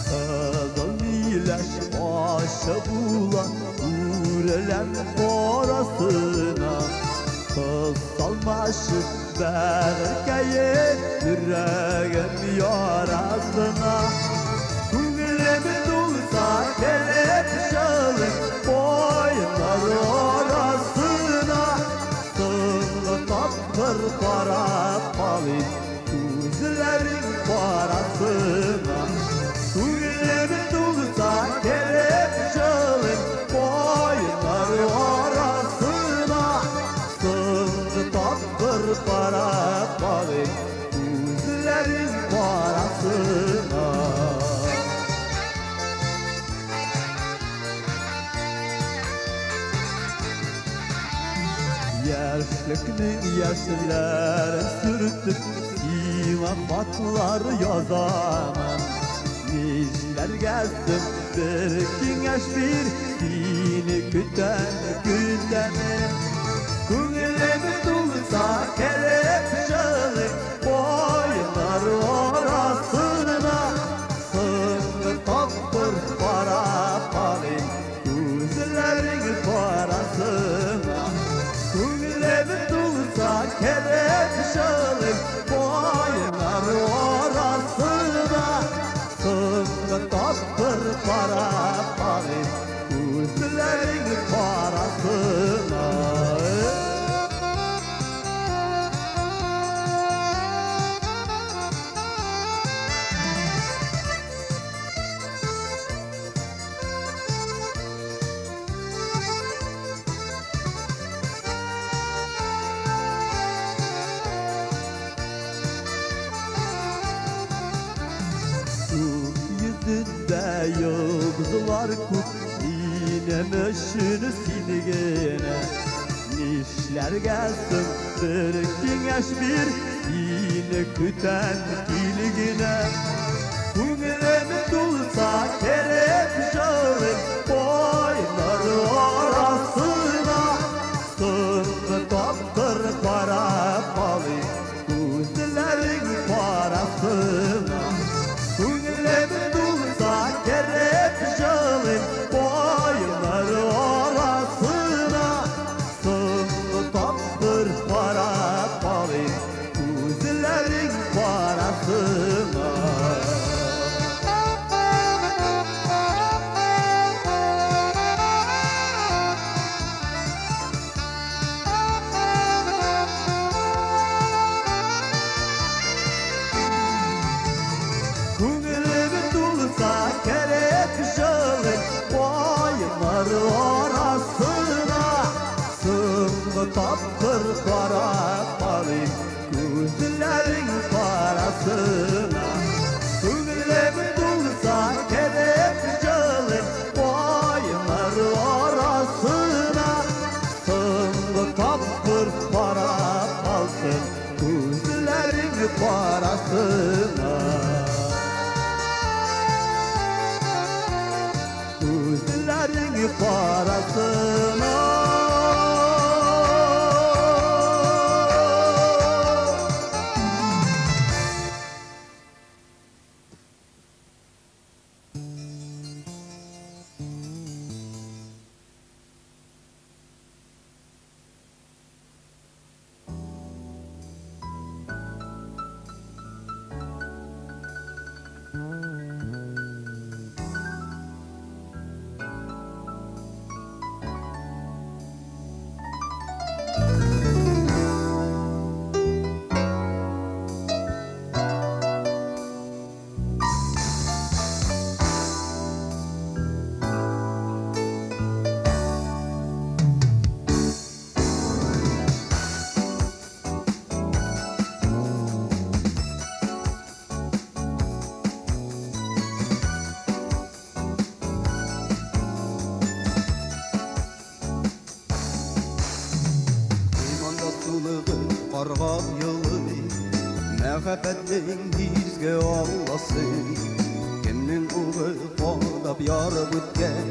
Кызыл миләш ашы була үреләм карасына. Кыз салмашы бәгырькәем йөрәгем ярасына. Күңелем тулса кереп жылым каеннар арасына. Соңгы тапкыр карап калыйм күзләрең карасына. Күңелем тулса кереп жылым каеннар арасына. Соңгы тапкыр карап калыйм күзләрең карасына. Яшьлекнең яшьләрен сөртеп, сиңа хатлар язамын. Нишләргә соң, бер киңәш бир, сине көтәм, көтәм. Күңелем тулса кереп жылыйм каеннар арасына. Соңгы тапкыр карап калыйм күзләрең карасына. Күңелем тулса кереп жылыйм каеннар арасына. Соңгы тапкыр карап калыйм күзләрең карасына. Күк йөзендә йолдызлар күп, минем өчен син генә. Нишләргә соң, бер киңәш бир, сине көтәм кил генә. Күңелем тулса кереп жылыйм каеннар арасына. Соңгы тапкыр карап калыйм күзләрең карасына. Күңелем тулса кереп жылыйм каеннар арасына. Соңгы тапкыр карап калыйм күзләрең карасына. Карасына, күзләрең карасына. Каргап елый мәхәббәтнең изге алласы, кемнең угы кадап ярып үткән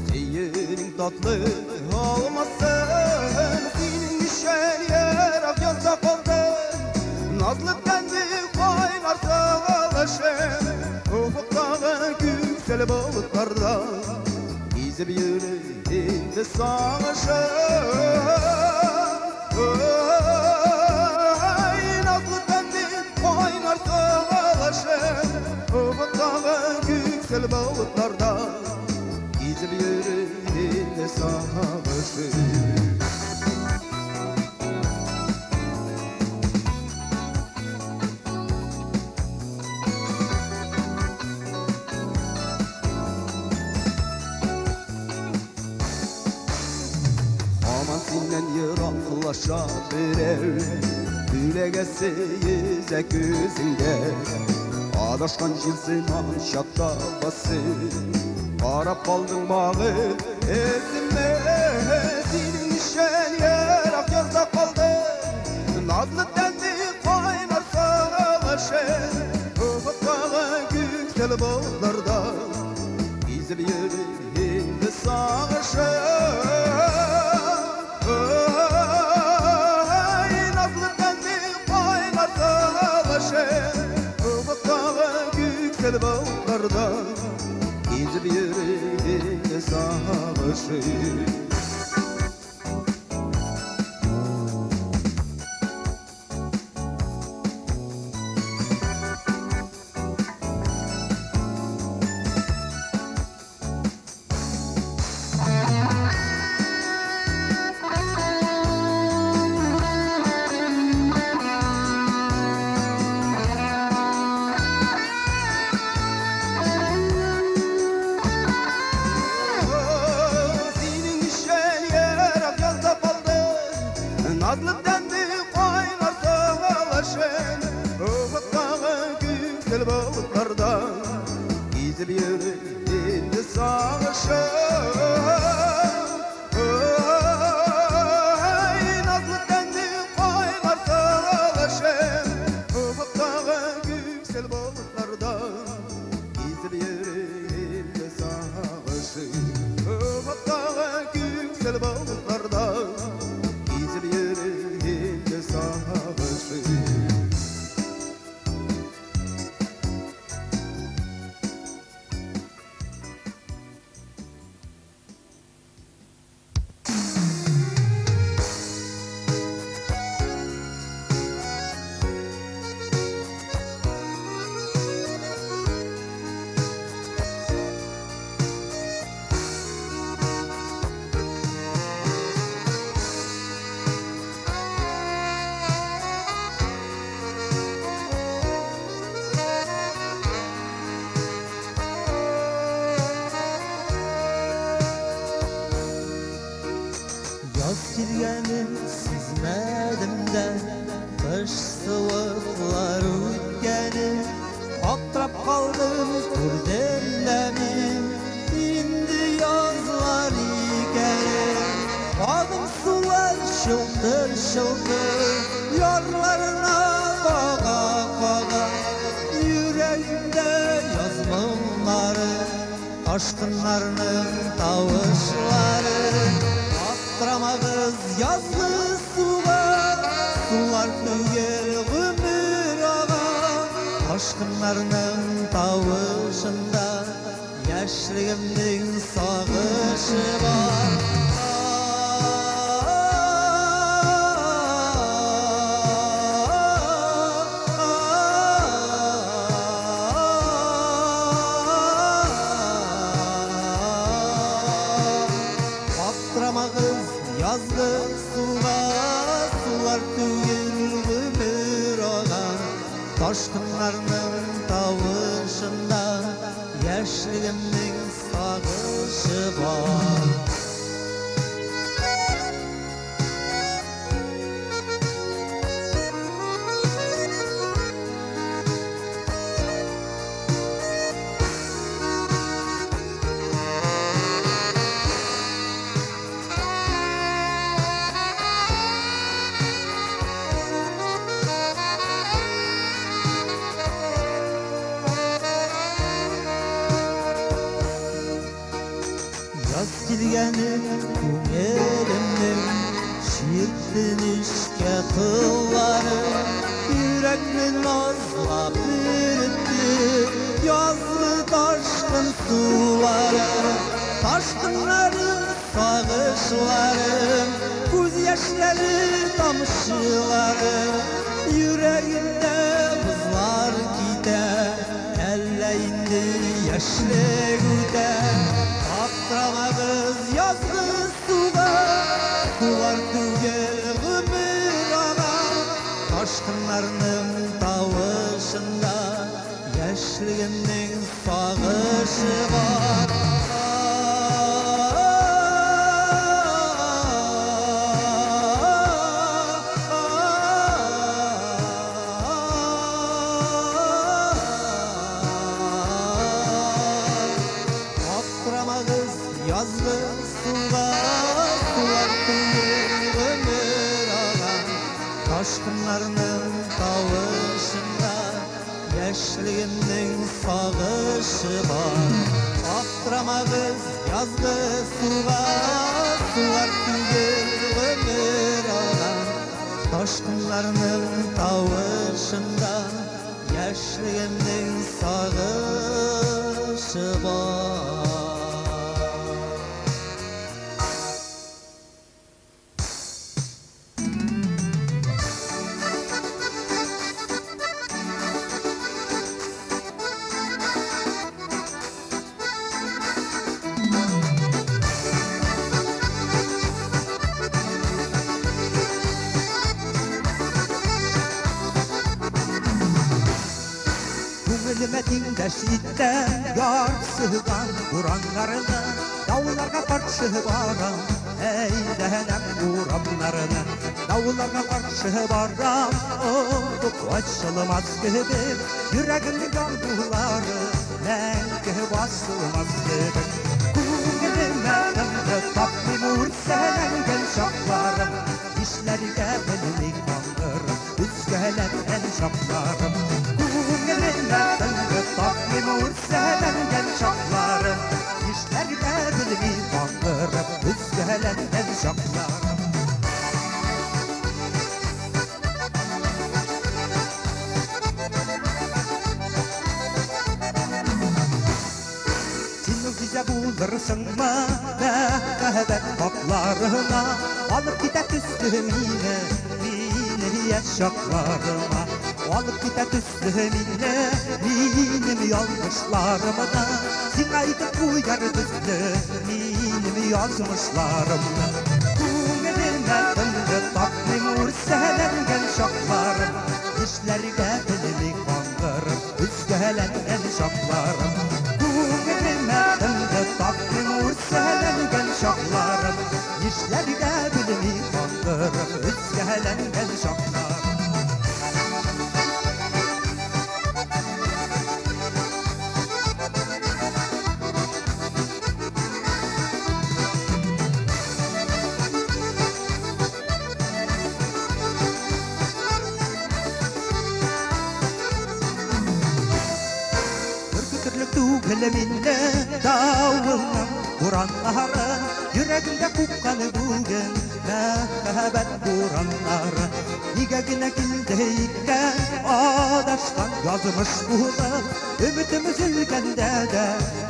синең татлы алмасын. Синең өчен ерак язда калды назлы тәнне кайнар сагышым, офыктагы күксел болытларда гизеп йөри инде сагышым. Ufuktagı güzel bulutlarda gizip yürü savaşı. Aman sinden yıraklaşa birev, Gülegesi yüze gözünde. Adaşkan jilsiman şatta bası, Qarap qaldın bağı ezime. Senin işen yarak yazda qaldı, Nazlı tənli qaynar sağaşı, Ufuqdağı güzel bulutlarda gizip yürü indi sağışı. Nazlı tənli qaynar sağaşı, Güzel bulutlarda gizip yürü savaşı. Nazlı tənli qaynar sağalaşın, Ufuqdağı güzel bulutlarda gizip yürü indi sağışın. Nazlı tənli qaynar sağalaşın, Ufuqdağı güzel bulutlarda gizip yürü indi sağışın. Ufuqdağı güzel bulutlarda gizip yürü savaşı. Yaz kelganini sezmadim-da, qish sovuqlar o'tgani, Aptrab qoldim ko'rdim-da men, endi yozlar ekani. Odim suvlar shiltir shiltir, yorlarına boqar. Ташкыннарның тавышлары. Аптырамагыз язгы суга, сулар түгел гомер ага. Ташкыннарның тавышында яшьлегемнең сагышы бар. Аптырамагыз язгы суга, сулар түгел гомер ага. Ташкыннарның тавышында яшьлегемнең сагышы бар. Яз килгәне күңелемнең чиртте нечкә кыллары, йөрәкне назлап эретте язгы ташкын сулары. Ташкыннары, сагышлары, күз яшьләре тамчылары, йөрәгемдә бозлар китә, әллә инде яшьлек үтә. Аптырамагыз язгы суга, сулар түгел гомер ага. Ташкыннарның тавышында яшьлегемнең сагышы бар. Аптырамагыз язгы суга, сулар түгел гомер ага. Ташкыннарның тавышында яшьлегемнең сагышы бар. Аптырамагыз язгы суга, сулар түгел гомер ага. Ташкыннарның тавышында яшьлегемнең сагышы бар. Күңелемә тиңдәш итә ярсыган бураннарны, Давылларга каршы барам, әйләнәм урамнарны. Давылларга каршы барам, офык ачылмас кебек, йөрәгемнең янтулары мәңге басылмас кебек. Күңелемә тынгы тапмыйм үрсәләнгән чакларым, Нишләргә белми каңгырып, өзгәләнгән чакларым. Күңелемә тынгы тапмыйм үрсәләнгән чакларым, Нишләргә белми каңгырып, өзгәләнгән чакларым. Син могҗизә булырсыңмы мәхәббәт хакларына, Алып китә төсле мине, мине яшь чакларыма. Алып китә төсле мине, минем ялгышларымны. Сиңа әйтеп куяр төсле минем язмышларымны. Күңелемә тынгы тапмыйм үрсәләнгән чакларым, Нишләргә белми каңгырып, өзгәләнгән чакларым. Күңелемә тынгы тапмыйм үрсәләнгән чакларым, Нишләргә белми каңгырып, өзгәләнгән чакларым. Түгел мине бураннары, йөрәгемдә купкан бүген мәхәббәт бураннары. Нигә генә килде икән адашкан язмыш булып, өметем өзелгәндә дә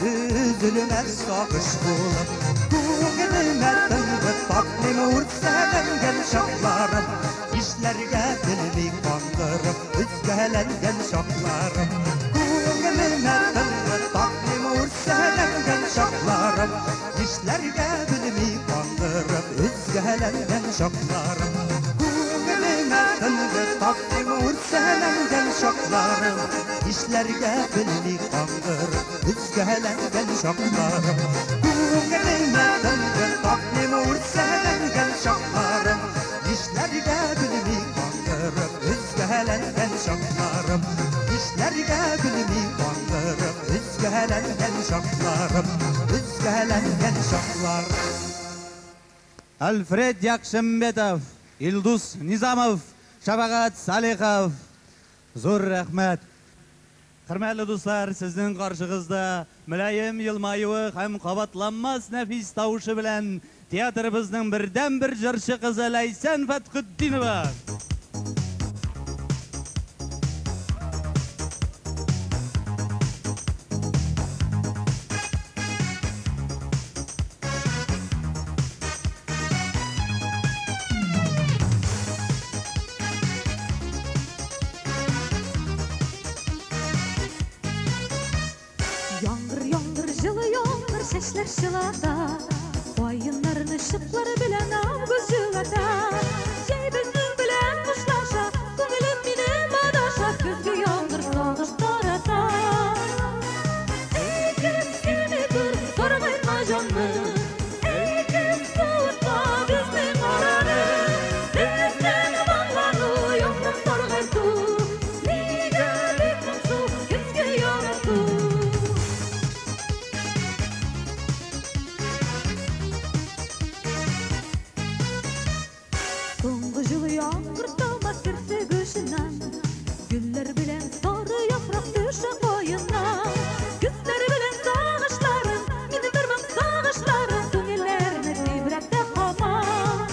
өзелмәс сагыш булып. Күңелемә тынгы тапмыйм үрсәләнгән чакларым, нишләргә белми каңгырып өзгәләнгән чакларым. Күңелемә тынгы тапмыйм үрсәләнгән чакларым, нишләргә белми каңгырып өзгәләнгән чакларым. Күңелемә тынгы тапмыйм үрсәләнгән чакларым, нишләргә белми каңгырып өзгәләнгән чакларым. Күңелемә тынгы тапмыйм үрсәләнгән чакларым, нишләргә белми каңгырып өзгәләнгән чакларым. Нишләргә белми каңгырып өзгәләнгән чакларым, өзгәләнгән чакларым. Альфред Якшимбетов, Илдус Низамов, Шабагат Салихов. Зур рәхмәт. Хөрмәтле дуслар, сезнең каршыгызда мөлаем елмаюы һәм кабатланмас нәфис тавышы белән театрыбызның бердәнбер җырчы кызы Ләйсән Фәтхетдинова. Яңгыр, яңгыр, җылы яңгыр, чәчләр чылата. Каеннарны чыклар белән август җылата. Җәй безнең белән хушлаша, күңелем минем адаша, көзге яңгыр сагыш тарата. Эй, көз килми тор, саргайтма җанны. Эй, көз суытма безнең араны. Безнең моңлану, яфрак саргайту. Нигә бик моңсу көзге ярату? Соңгы җылы яңгыр тама керфек очыннан, гөлләр белән сары яфрак төшә каеннан. Көзләр белән сагышларым, минем бер моң сагышларым, күңелләрне тибрәтә һаман.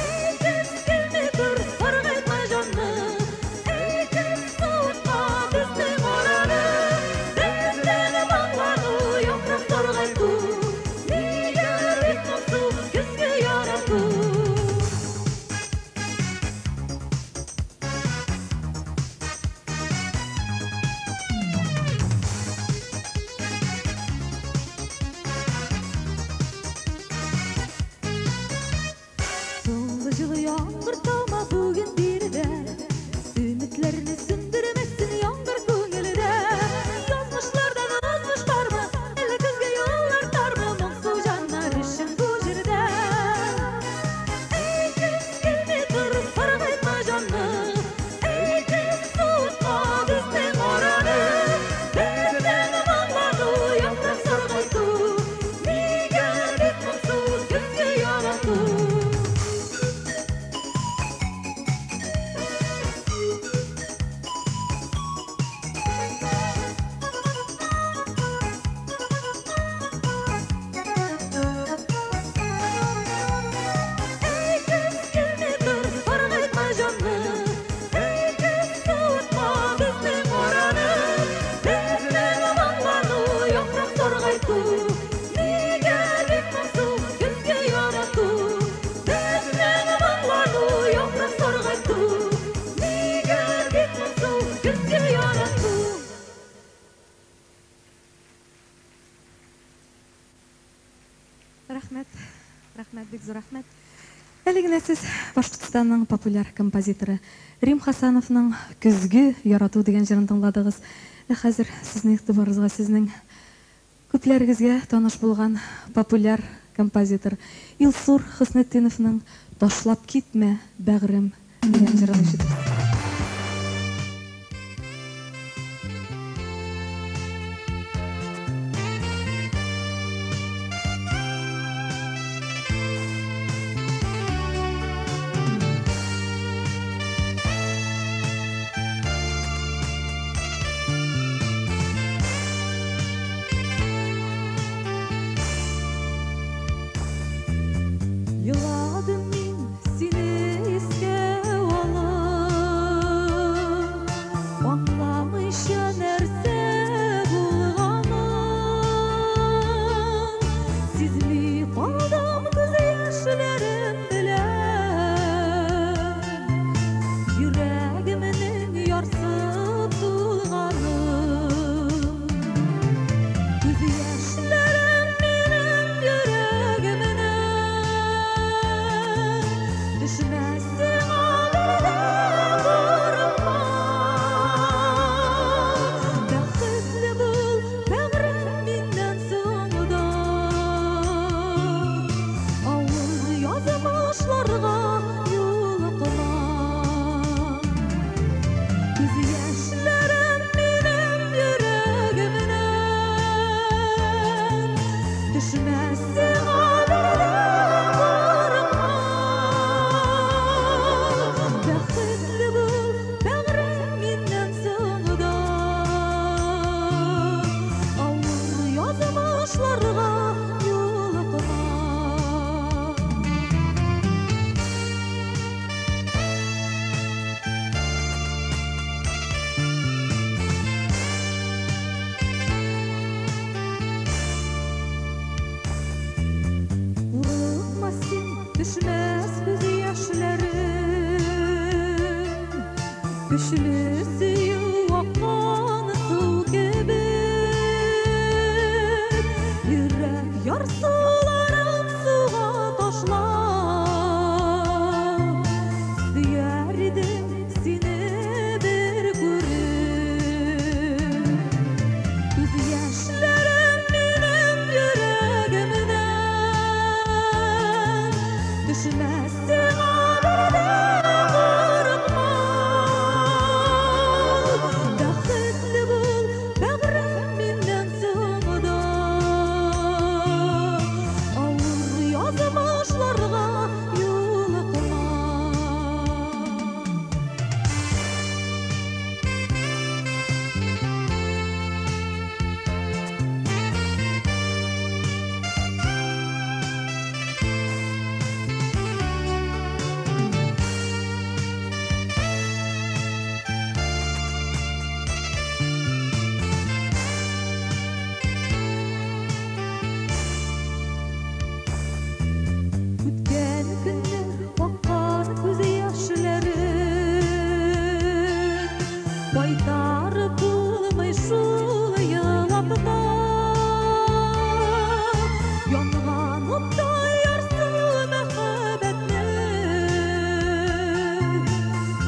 Эй, көз килми тор, саргайтма җанны. Эй, көз суытма безнең араны. Безнең моңлану, яфрак саргайту. Нигә бик моңсу көзге ярату? Соңгы җылы яңгыр тама бүген биредә, өметләрне сүндермәсен яңгыр күңелдә. Язмышлардан узмыш бармы, әллә көзге юллар тармы, моңсу җаннар өчен бу җирдә. Эй, көз килми тор, саргайтма җанны. Эй, көз суытма безнең араны. Безнең моңлану, яфрак саргайту. Нигә бик моңсу көзге ярату? Эй, көз килми тор, саргайтма җанны. Эй, көз суытма безнең араны. Безнең моңлану, яфрак саргайту. Нигә бик моңсу көзге ярату? Безнең моңлану, яфрак саргайту. Нигә бик моңсу көзге ярату? Рәхмәт, рәхмәт, бик зур рәхмәт. Әле генә сез Башкортстанның популяр композиторы Рим Хасановның Көзге ярату дигән җырын тыңладыгыз. Ә хәзер сезнең игътибарыгызга сезнең күпләрегезгә таныш булган популяр композитор Илсур Хөснетдиновның Ташлап китмә, бәгърем дигән җырын ишетерсез. Еладым мин сине искә алып, аңламыйча нәрсә булганын. Сизми калдым күз яшьләрем белән, йөрәгемнең ярсып тулганын. Күз яшьләрем минем йөрәгемнән төшмәс сиңа бер дә курыкма. Бәхетле бул, бәгърем, миннән соң да, авыр язмышларга юлыкма. Күз яшьләрем минем йөрәгемнән төшмәс сиңа бер дә курыкма. Бәхетле бул, бәгърем, миннән соң да, авыр язмышларга юлыкма. Курыкма син, төшмәс күз яшьләрем, көчле сөю аккан су кебек, йөрәк ярсуларын суга ташлап, сөяр идем сине бер күреп. Күз яшьләрем минем йөрәгемнән төшмәс сиңа бер дә курыкма. Бәхетле бул, бәгърем, миннән соң да, авыр язмышларга юлыкма. Үткән көннәр, аккан күз яшьләрен кайтарып булмый шул елап та. Янган уттай ярсу мәхәббәтне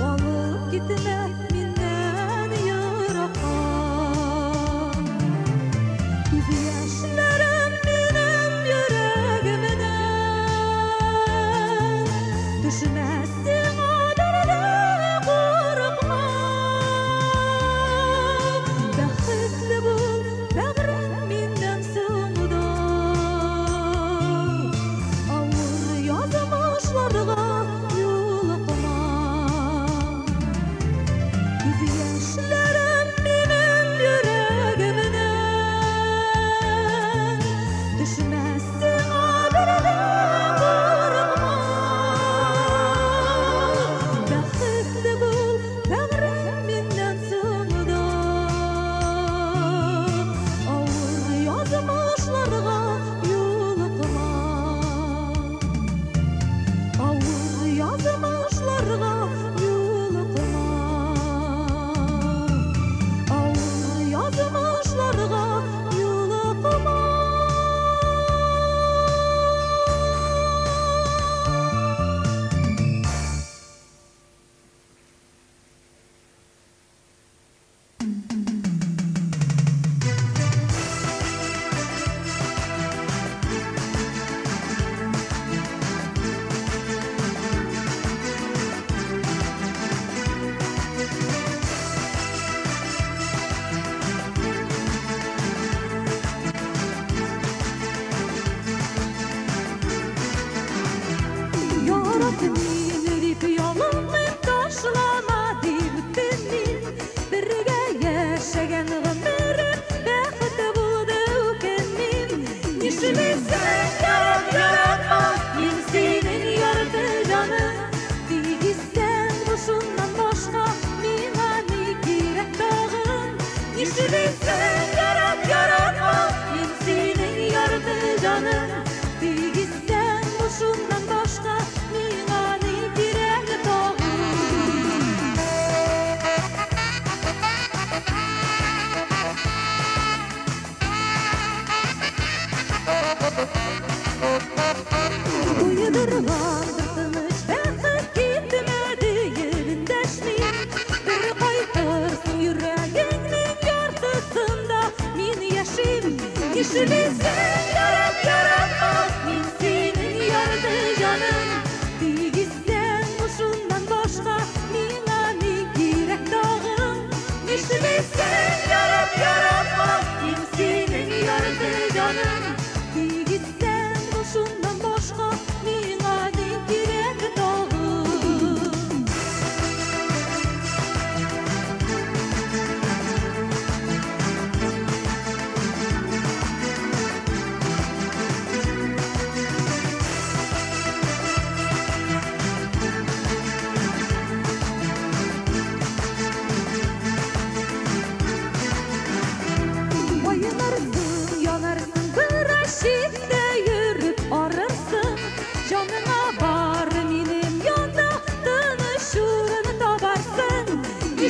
алып китмә миннән еракка. Күз яшьләрем минем йөрәгемнән төшмәс сиңа бер дә курыкма. Бәхетле бул, бәгърем, миннән соң да, авыр язмышларга юлыкма. Күз яшьләрем минем йөрәгемнән төшмәс сиңа бер дә курыкма. Бәхетле бул, бәгърем, миннән соң да, авыр язмышларга юлыкма. Авыр язмышларга юлыкма. Авыр язмышларга юлыкма. Ярат мине дип ялынмыйм, ташлама дип үтенмим. Бергә яшәгән гомерем бәхет булды, үкенмим. Нишлисең, ярат, яратма, мин сине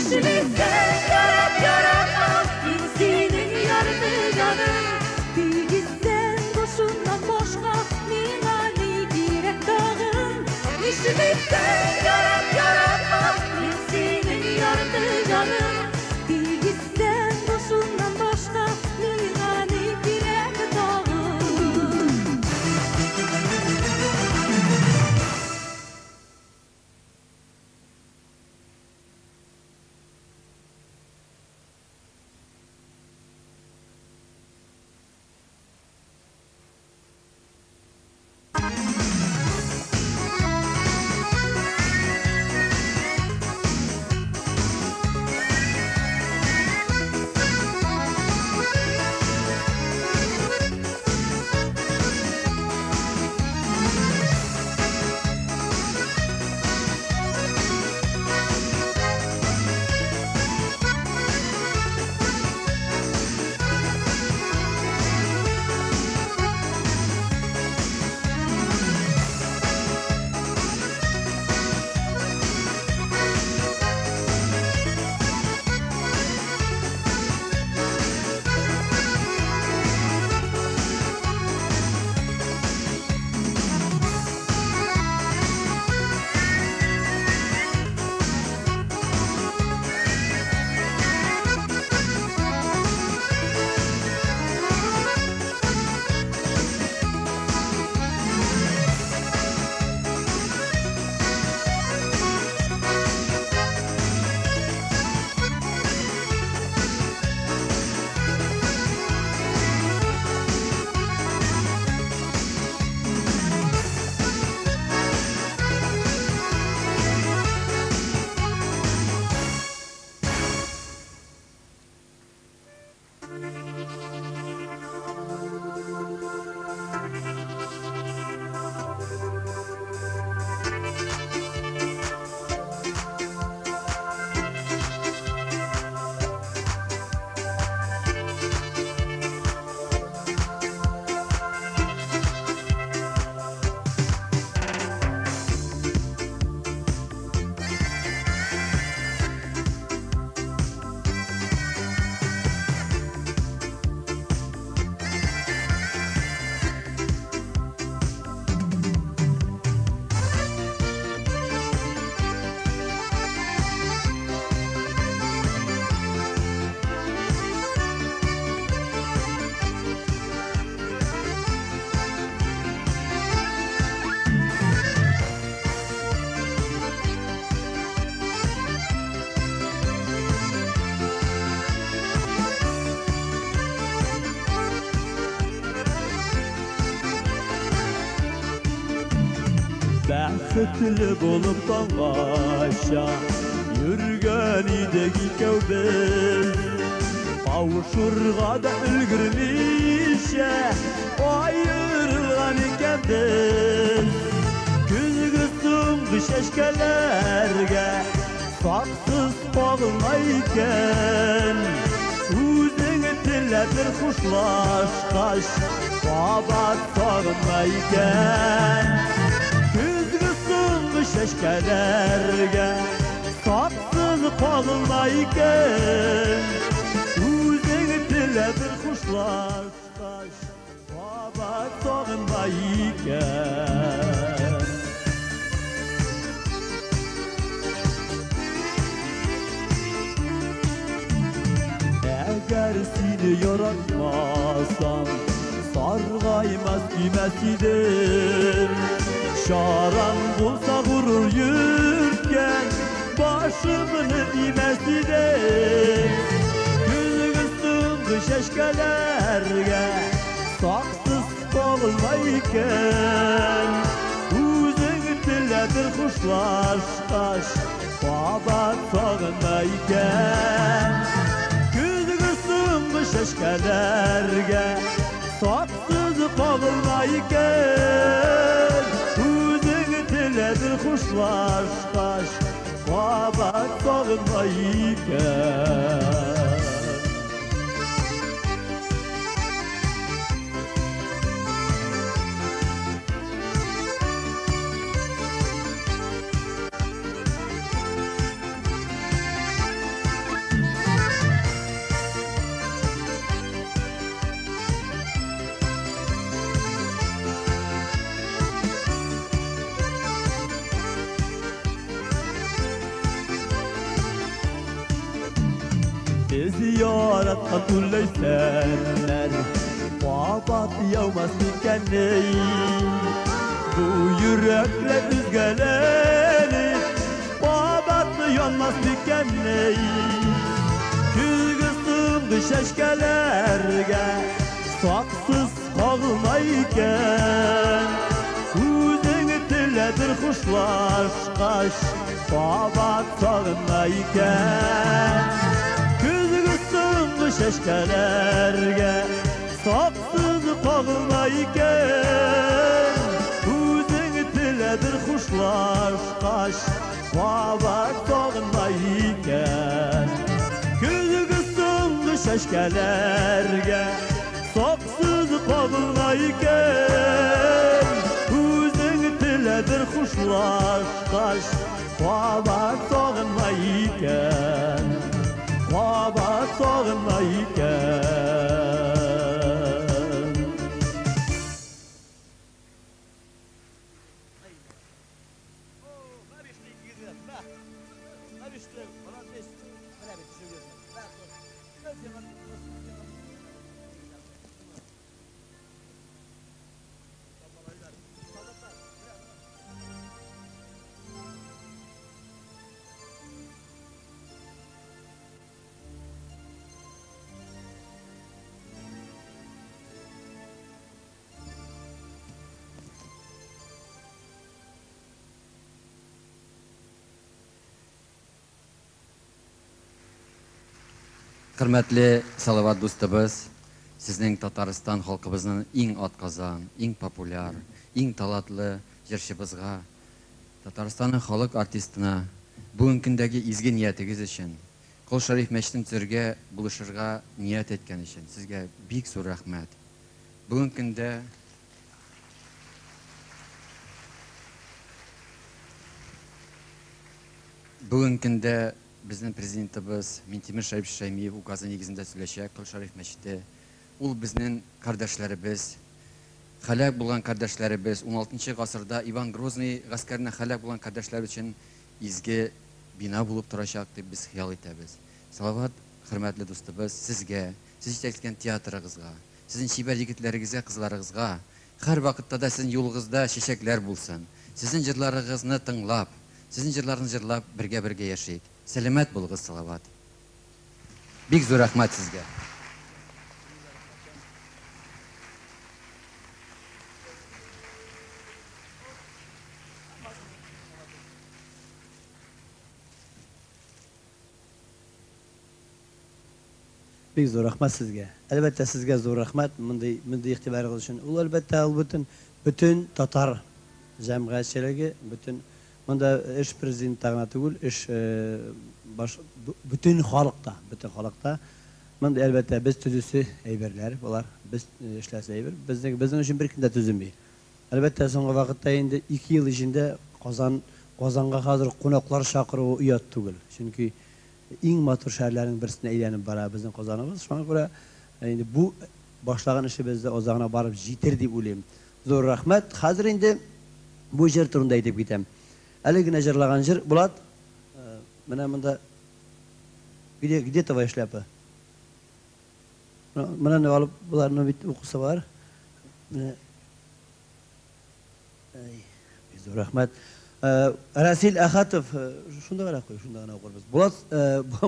Нишлисең, ярап яратма, мин синең ярты җаным. Тигездән башыннан башка миңа ни кирәк тагын? Нишлисең, ярап яратма, мин синең ярты җаным. Тигездән башыннан башка миңа ни кирәк тагын? Бәхетле булып таңгаша йөргән идек икәү без. Кавышырга да өлгермичә аерылган икәнбез. Көзге соңгы чәчкәләргә саксыз кагылма икән. Үзең теләп бер хушлашкач, кабат сагынма икән. Көзге соңгы чәчкәләргә саксыз кагылма икән. Үзең теләп бер хушлашкач, кабат сагынма икән. Әгәр сине яратмасам, саргаймас кимәс идем. Чарам булса горур йөрткән, башымны имәс идем. Көзге соңгы чәчкәләргә саксыз кагылма икән. Үзең теләп бер хушлашкач, кабат сагынма икән. Көзге соңгы чәчкәләргә саксыз кагылма икән. Үзең теләп бер хушлашкач, кабат сагынма икән. Без яраткан ул ләйсәннәр кабат яумас микәнни? Бу йөрәкләр өзгәләнеп кабат янмас микәнни? Көзге соңгы чәчкәләргә саксыз кагылма икән. Үзең теләдер хушлашкач, кабат сагынма икән. Көзге соңгы чәчкәләргә саксыз кагылма икән. Үзең теләдер хушлашкач, кабат сагынма икән. Көзге соңгы чәчкәләргә саксыз кагылма икән. Үзең теләдер хушлашкач, кабат сагынма икән. Кабат сагынма икән. Хөрмәтле Салават дустыбыз, сезнең Татарстан халкыбызның иң атказан, иң популяр, иң талантлы җырчыбызга, Татарстанның халык артистына бүгенге көндәге изге ниятегез өчен, Кол Шәриф мәчетен төзергә булышырга ният иткән өчен сезгә бик зур рәхмәт. Бүгенге көндә Бүгенге көндә безнең президентыбыз Минтимер Шәрипович Шәймиев указы нигезендә төзеләчәк Кол Шәриф мәчете. Ул безнең кардәшләребез, һәлак булган кардәшләребез, 16 гасырда Иван Грозный гаскәренә һәлак булган кардәшләр өчен изге бина булып торачак дип без хыял итәбез. Салават, хөрмәтле дустыбыз, сезгә, сез җитәкләгән театрыгызга, сезнең чибәр егетләрегезгә, кызларыгызга, һәр вакытта да сезнең юлыгызда чәчәкләр булсын. Сезнең җырларыгызны тыңлап, сезнең җырларны җырлап бергә-бергә яшик. Сәламәт булыгыз, Салават. Бик зур рәхмәт сезгә. Бик зур рәхмәт сезгә. Әлбәттә, сезгә зур рәхмәт мондый мондый игътибарыгыз өчен. Ул әлбәттә ул бөтен бөтен татар җәмгыятьчелеге, бөтен монда эш президентта гына түгел, эш баш бөтен халыкта, бөтен халыкта. Монда әлбәттә без төзүсе әйберләр болар, без эшләсе әйбер. Безнең безнең өчен беркем дә төземи. Әлбәттә, соңгы вакытта инде 2 ел эчендә Казан Казанга хәзер кунаклар чакыру оят түгел. Чөнки иң матур шәһәрләрнең берсенә әйләнеп бара безнең Казаныбыз. Шуңа күрә инде бу башлаган эшебез дә азагына барып җитер дип уйлыйм. Зур рәхмәт. Хәзер инде бу җыр турында әйтеп китәм. Әле генә җырлаган җыр Булат, менә монда где где твоя шляпа? Менә алып боларны бит укысы бар. Менә Ай, зур рәхмәт. Расил Әхәтов, шунда гына куй, шунда гына укырбыз. Булат,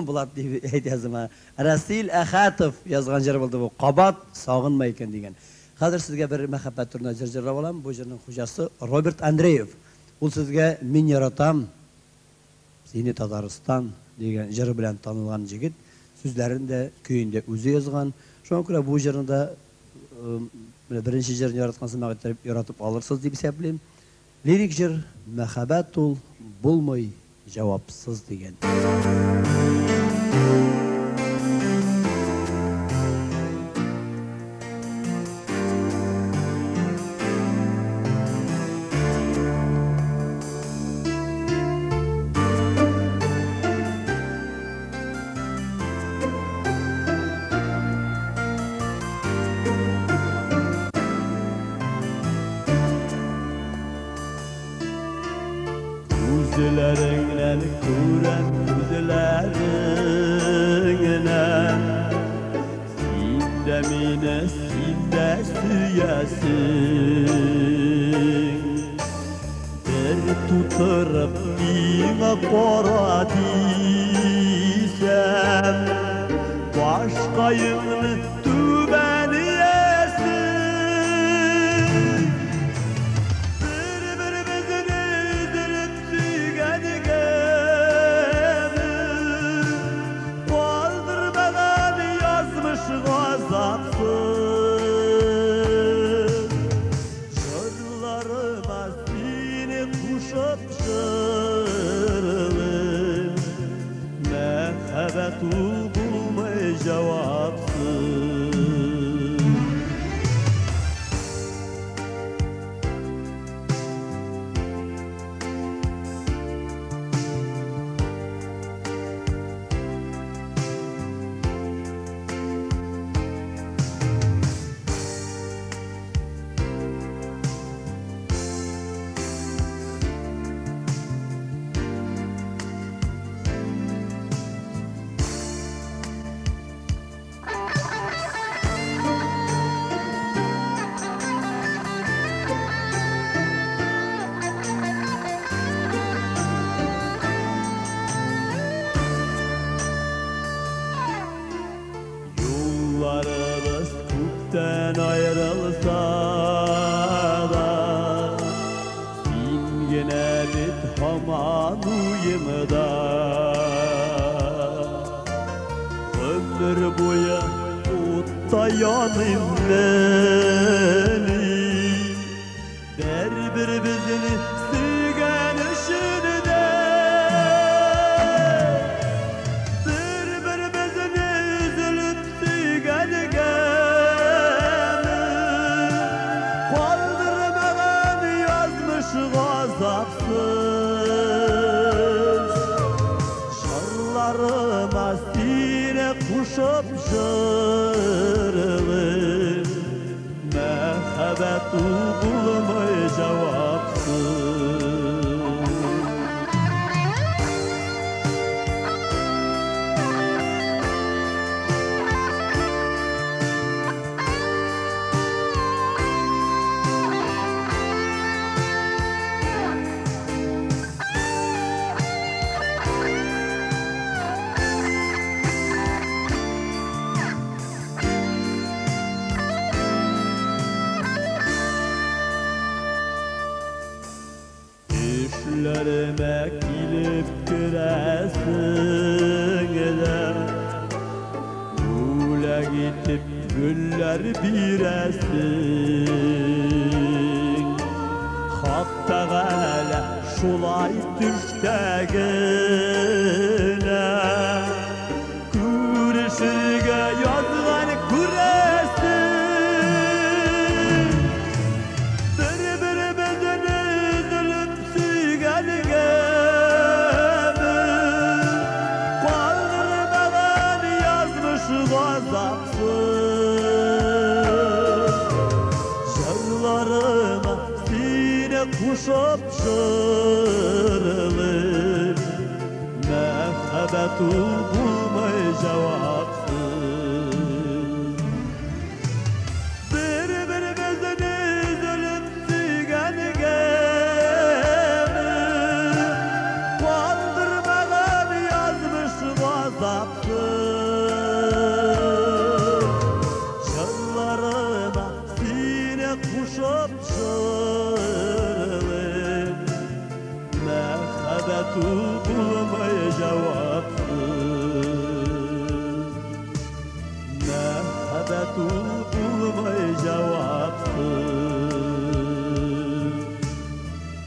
Булат дип әйтәсем. Расил Әхәтов язган җыр булды бу. Кабат сагынма икән дигән. Хәзер сезгә бер мәхәббәт турында җыр җырлап алам. Бу җырның хуҗасы Роберт Андреев. Ул сезгә Мин яратам сине Татарстан дигән җыры белән танылган җегет. Сүзләрен дә, көен дә үзе язган. Шуңа күрә бу җырны да беренче җырын яраткан сымак итеп яратып алырсыз дип исәплим. Лирик җыр мәхәббәт ул булмый җавапсыз дигән. Күзләреңнән күрәм, күзләреңнән. дә мине, син дә сөясең. Бер тутырып миңа кара дисәм, башкаеңны түбән иясең. Бер-беребезне өзелеп сөйгәнгәме, калдырмаган язмыш газапсыз. Җырларыма сине кушып җырлыйм, мәхәббәт ул булмый җавапсыз. Юлларыбыз күптән аерылса да, син генә бит һаман уемда. Гомер буе утта яныйм мени, бер-беребезне сөйгән өчен дә. Бер-беребезне өзелеп сөйгәнгәме, калдырмаган язмыш газапсыз. Җырларыма сине кушып җырлыйм, мәхәббәт ул булмый җавапсыз. Төшләремә килеп керәсең дә, бүләк итеп гөлләр бирәсең. Хак Тәгалә шулай төштә генә күрешергә язган күрәсең. Бер-беребезне өзелеп сөйгәнгәме, калдырмаган язмыш газапсыз. Җырларыма сине кушып җырлыйм, мәхәббәт ул булмый җавапсыз. Бер-беребезне өзелеп сөйгәнгәме, калдырмаган язмыш газапсыз. Җырларыма сине кушып җырлыйм, мәхәббәт ул булмый җавапсыз. Мәхәббәт ул булмый җавапсыз.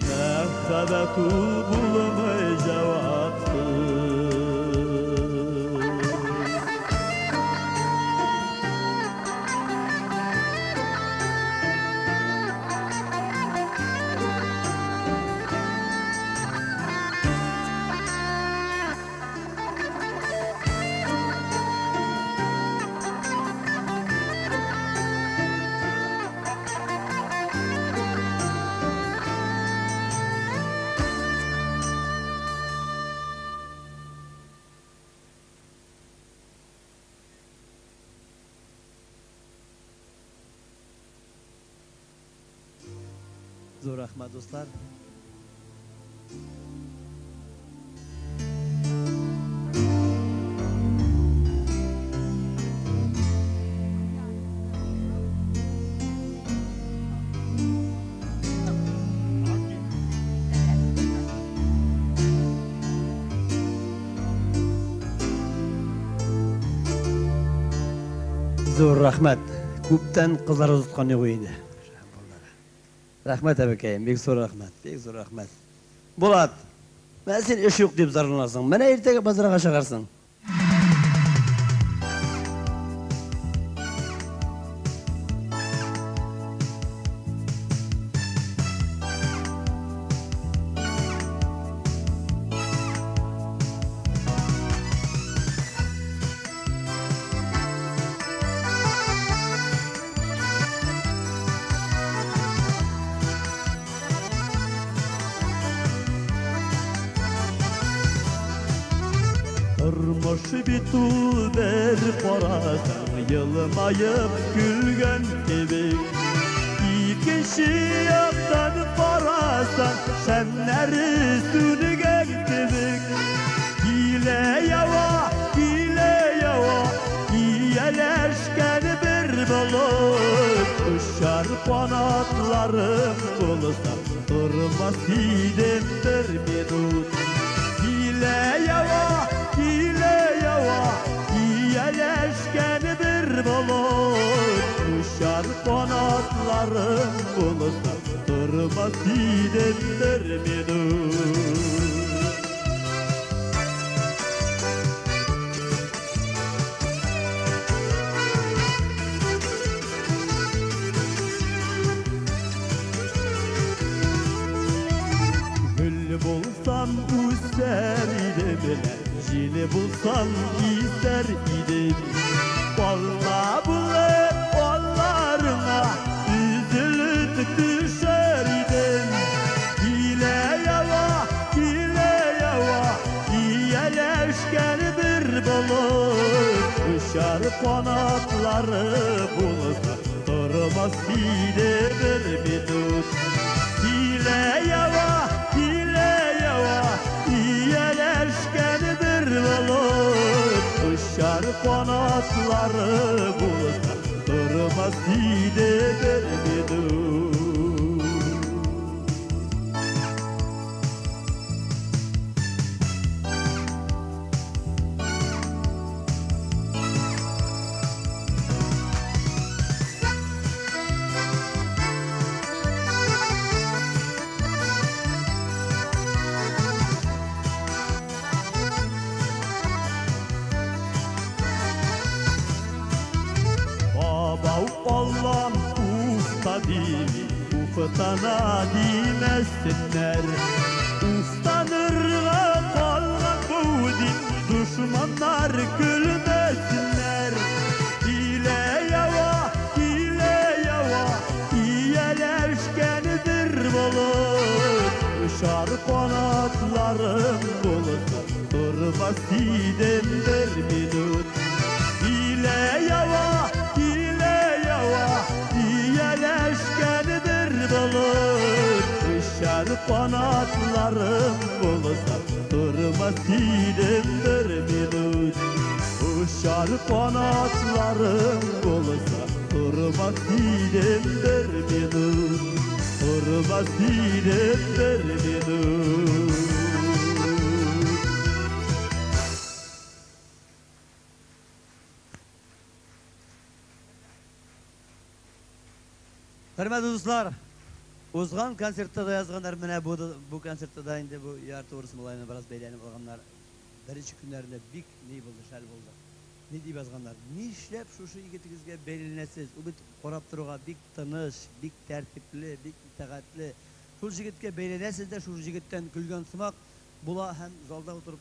Мәхәббәт ул булмый җавапсыз. Зур рәхмәт, дуслар. Зур рәхмәт. Күптән кызлар озаткан юк иде. Рәхмәт, әбекәем, бик зур рәхмәт, бик зур рәхмәт. Булат, менә син эш юк дип зарланасың. Менә иртәгә базарга чыгарсың. Тормыш бит ул бер карасаң, елмаеп көлгән кебек. Икенче яктан карасаң, шәмнәре сүнгән кебек. Килә ява, килә ява, ияләшкән бер болыт. Очар канатларым булса, тормас идем бер минут. Килә ява, килә ява, ияләшкән бер болыт. Очар канатларым булса, тормас идем бер минут. Гөл булсам үсәр идем, җил булсам исәр идем. Алма булып алларыңа өзелеп төшәр идем. Килә ява, килә ява, ияләшкән бер болыт. Очар канатлары булса, тормас иде бер минут. Килә ява, килә ява, ияләшкән бер болыт. Очар канатлары булса, тормас иде бер минут. Babau Allah'ım usta dili, uftana dimesinler. Ustanırga kalgan bu din, düşmanlar gülmesinler. Hile yava, hile yava, iyeleşkenidir bulut. Uçar kanatlarım bulutsa, durmaz idem bir minut. Hile yava, hile yava, iyeleşkenidir bulut. Uçar kanatlarım bulutsa, durmaz idem bir minut. Uçar kanatlarım bulutsa, durmaz idem bir minut. Durmaz idem bir minut. Хөрмәтле дуслар, узган концертта да язганнар, менә бу концертта да инде бу ярты урыс малаена бераз бәйләнеп алганнар. Беренче көннәрендә бик ни булды, шәл булды. Ни дип язганнар? Нишләп шушы егетегезгә бәйләнәсез? Ул бит карап торуга бик тыныч, бик тәртипле, бик итагатьле. Шул егеткә бәйләнәсез дә, шул егеттән көлгән сымак була һәм залда утырып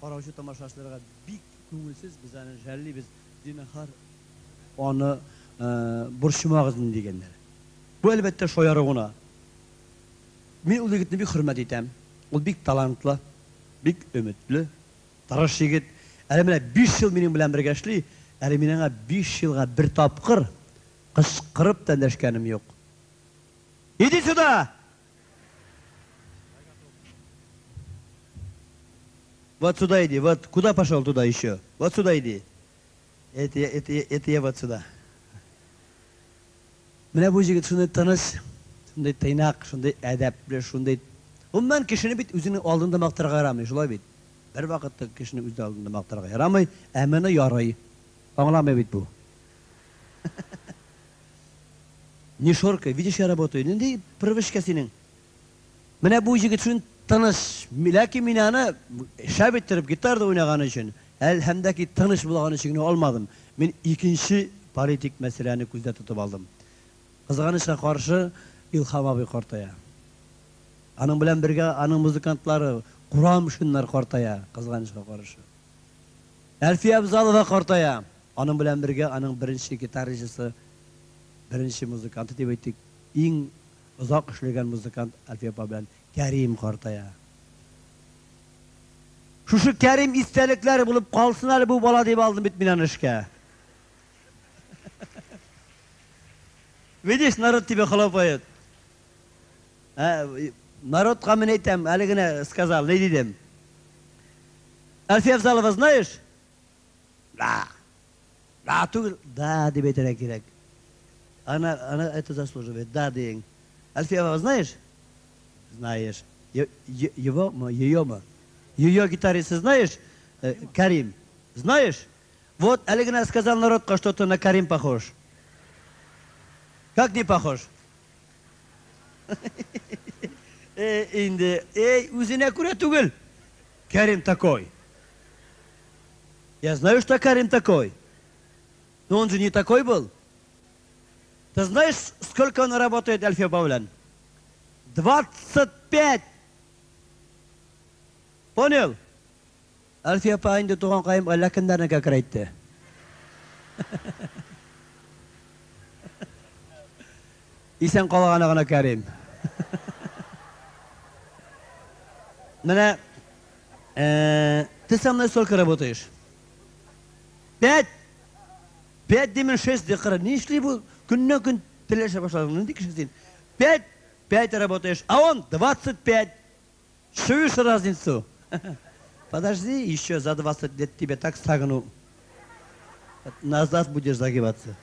караучы тамашачыларга бик күңелсез, без аны жәллибез. Зинһар аны борчымагыз дигәннәр. Бу әлбәттә шаяру гына. Мин ул егетне бик хөрмәт итәм. Ул бик талантлы, бик өметле, тырыш егет. Әле менә 5 ел минем белән бергә эшли, әле мин аңа 5 елга бер тапкыр кычкырып та эндәшкәнем юк. Иди сюда! Вот сюда иди, вот куда пошел туда еще? Вот сюда иди. Это, это, это я вот сюда. Менә бу җегет шундый тыныч, шундый тыйнак, шундый әдәпле, шундый. Гомумән, кешене бит үзенең алдында мактарга ярамый, шулай бит? Бер вакытта кешене үз алдында мактарга ярамый, ә моны ярый. Аңламый бит бу. Не шоркай, видишь, я работаю. Нинди привычка синең? Менә бу җегет шундый тыныч. Ләкин мин аны шәп иттереп гитарада уйнаганы өчен, һәм дә ки тыныч булганы өчен генә алмадым. Мин икенче политик мәсьәләне күздә тотып алдым. Кызганычка каршы, Илһам абый картая. Аның белән бергә аның музыкантлары, Курамшиннар картая, кызганычка каршы. Әлфия Абзалова картая. Аның белән бергә аның беренче гитарачысы, беренче музыканты дип әйтик, иң озак эшләгән музыкант Әлфия апа белән Кәрим картая. Шушы Кәрим истәлекләре булып калсын әле бу бала дип алдым бит мин аны эшкә. Видишь, народ тебе хлопает. Ә, народка мин әйтәм, әле генә сказал, ни дидем? Әлфия Абзалова знаешь? Да. Да түгел, да дип әйтергә кирәк. Она это заслуживает. Да дигән. Әлфия апа, знаешь? Знаешь. Его, ее мы. Ее гитариста знаешь? Карим. Знаешь? Вот, әле генә сказал народка, что ты на Карим похож. Как не похож? Инде, эй, үзенә күрә түгел. Карим такой. Я знаю, что Карим такой. Но он же не такой был. Ты знаешь, сколько он работает, Альфия Павлян? 25! Понял? Әлфия апа инде туганкаем әллә кемнәрне кәкрәйтте. Исән калганы гына Кәрим. Менә ты со мной сколько работаешь? 5. 5 димен, 6 ди, кара, нишли бу? Көннән көн теләшә башладың. Нинди кеше син? 5, 5 работаешь, а он 25. Чуешь разницу? Подожди, еще за 20 лет тебя так согну. Назад будешь загибаться.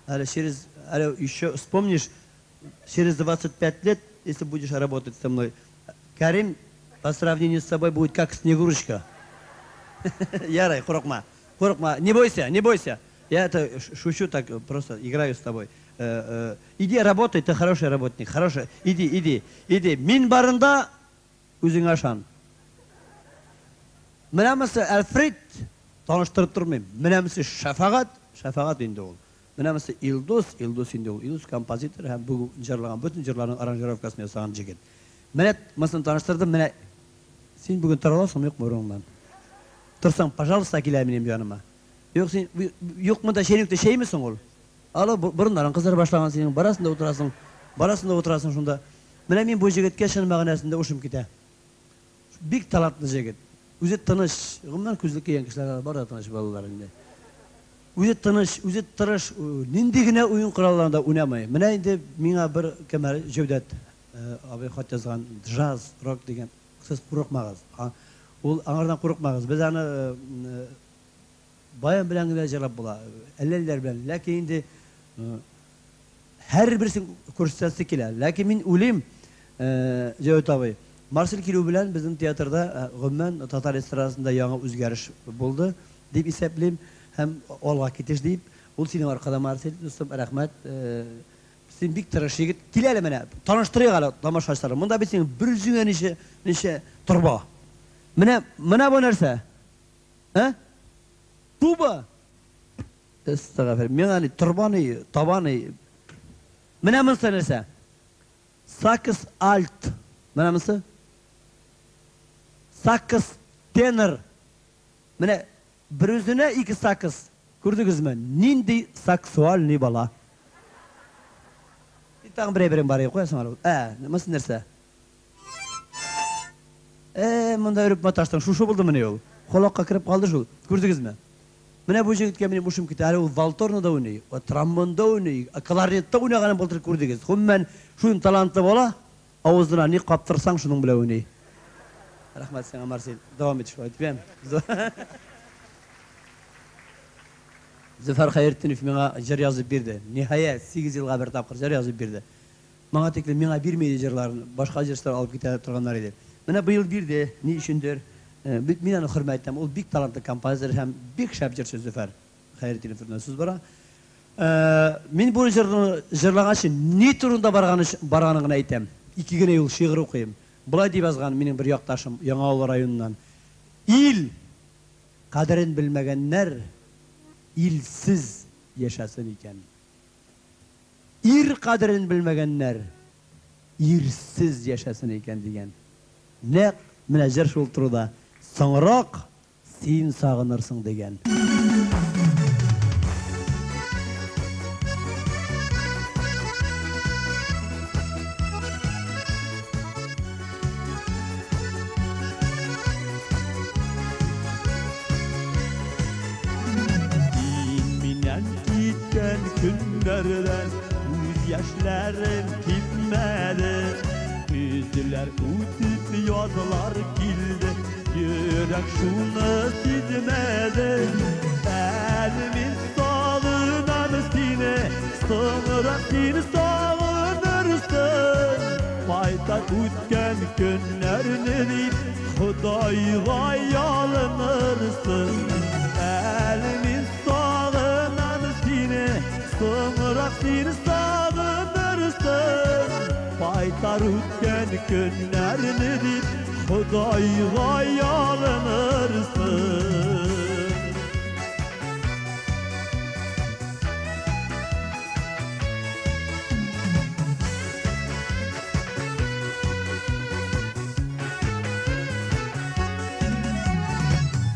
Әле через, әле еще вспомнишь, через 25 лет, если будешь работать со мной, Карим по сравнению с собой будет как Снегурочка. Ярый, курыкма, курыкма, не бойся, не бойся. Я это шучу так, просто играю с тобой. Иди работай, ты хороший работник, хороший. Иди, иди, иди. Мин барында үзеңә ышан. Менә монысы Альфред, таныштырып тормыйм. Менә монысы Шәфәгать, Шәфәгать инде ул. Менә монысы Илдус, Илдус инде ул. Илдус композитор һәм бүген җырлаган бөтен җырларның аранжировкасын ясаган җегет. Менә монысын таныштырдым, менә син бүген тора аласыңмы, юкмы урыныңнан? Торсаң, пожалуйста, кил әле минем яныма. Юк, син юк монда чәйнектә чәйме соң ул? Алы борыннарың кызара башлаган синең, барасың да утырасың, барасың да утырасың шунда. Менә мин бу җегеткә чын мәгънәсендә ушым китә. Бик талантлы җегет. Үзе тыныч, гомумән күзлек кигән кешеләр бар да тыныч балалар инде. Үзе тыныч, үзе тырыш, нинди генә уен коралларында уйнамый. Менә инде миңа бер кем әле Җәүдәт абый хат язган, джаз, рок дигән. Сез курыкмагыз. Ул аңардан курыкмагыз. Без аны баян белән генә җырлап була, әллә ниләр белән. Ләкин инде һәрберсен күрсәтәсе килә. Ләкин мин уйлыйм, Җәүдәт абый, Марсель килү белән безнең театрда, гомумән, татар эстрадасында яңа үзгәреш булды дип исәплим һәм алга китеш дип. Ул синең аркада, Марсель, дустым, рәхмәт. Син бик тырыш егет. Кил әле менә, таныштырыйк әле тамашачыларны. Монда бит синең бер үзеңә ничә, ничә торба. Менә, менә бу нәрсә? Ә? Туба! Әстәгафир. Миңа ни, торба ни, таба ни. Менә монысы нәрсә? Сакс альт. Менә монысы. Сакс тенор. Менә берүзенә ике сакс. Күрдегезме? Нинди сексуальный бала. Тагын бер әйберең бар, куясың әле. Ә, монысы нәрсә? Э, монда өреп маташтың, шушы булдымыни ул? Колакка кереп калды шул. Күрдегезме? Менә бу җегеткә минем ушым китә. Әле ул валторнада уйный, тромбонда уйный, кларнетта уйнаганын былтыр күрдегез. Гомумән, шундый талантлы бала, авызына ни каптырсаң, шуның белән уйный. Рәхмәт сиңа, Марсель. Дәвам ит шулай итеп, Зөфәр Хәйретдинов миңа җыр язып бирде. Ниһаять, 8 елга бер тапкыр җыр язып бирде. Моңа тиклем миңа бирми иде җырларын, башка җырчылар алып китә торганнар иде. Менә быел бирде, ни өчендер. Мин аны хөрмәт итәм. Ул бик талантлы композитор һәм бик шәп җырчы Зөфәр Хәйретдинов турында сүз бара. Мин бу җырны җырлаганчы ни турында барганын гына әйтәм. Ике генә юл шигырь укыйм. Болай дип язган минем бер якташым Яңавыл районыннан. Ил кадерен белмәгәннәр илсез яшәсен икән. Ир кадерен белмәгәннәр ирсез яшәсен икән дигән. Нәкъ менә җыр шул турыда. Соңрак син сагынырсың дигән. Син миннән киткән көннәрдән күз яшьләрем кипмәде. Көзләр үтеп, язлар килде, йөрәк шуны сизмәде. Әле мин сагынам сине, соңрак син сагынырсың. Кайта үткән көннәрне дип, Ходайга ялынырсың. Әле мин сагынам сине, соңрак син сагынырсың. Кайтар үткән көннәрне дип, Ходайга ялынырсың.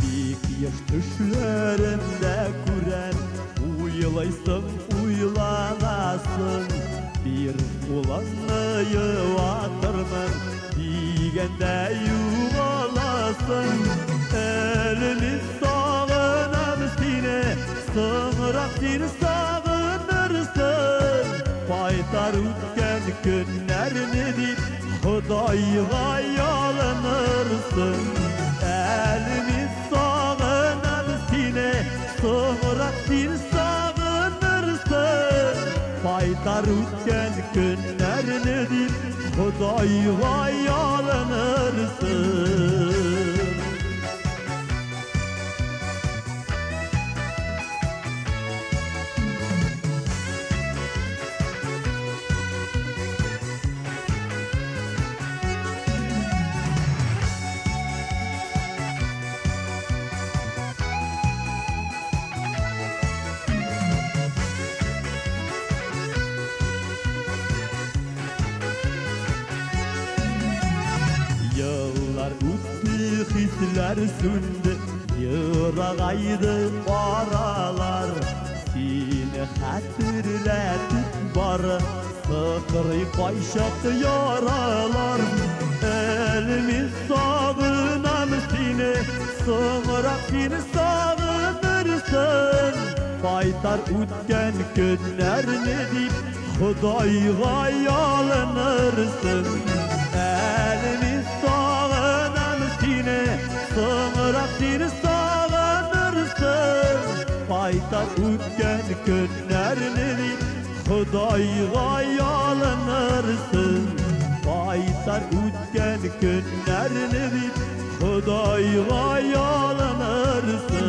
Бик еш төшләремдә күрәм, уйлыйсың, уйланасың. Бир кулыңны юатырмын, дигәндә югаласың. Әле мин сагынам сине, соңрак син сагынырсың. Кайтар үткән көннәрне дип, Ходайга ялынырсың. Әле мин сагынам сине, соңрак син сагынырсың. Кайтар үткән көннәрне дип, Ходайга ялынырсың. Еллар үтте, хисләр сүнде, ерагайды аралар. Сине хәтерләтеп бары, сыкрый кайчак яралар. Әле мин сагынам сине, соңрак син сагынырсың. Кайтар үткән көннәрне дип, Ходайга ялынырсың. Әле мин сагынам сине, соңрак син сагынырсың. Кайтар үткән көннәрне дип, Ходайга ялынырсың. Кайтар үткән көннәрне дип, Ходайга ялынырсың.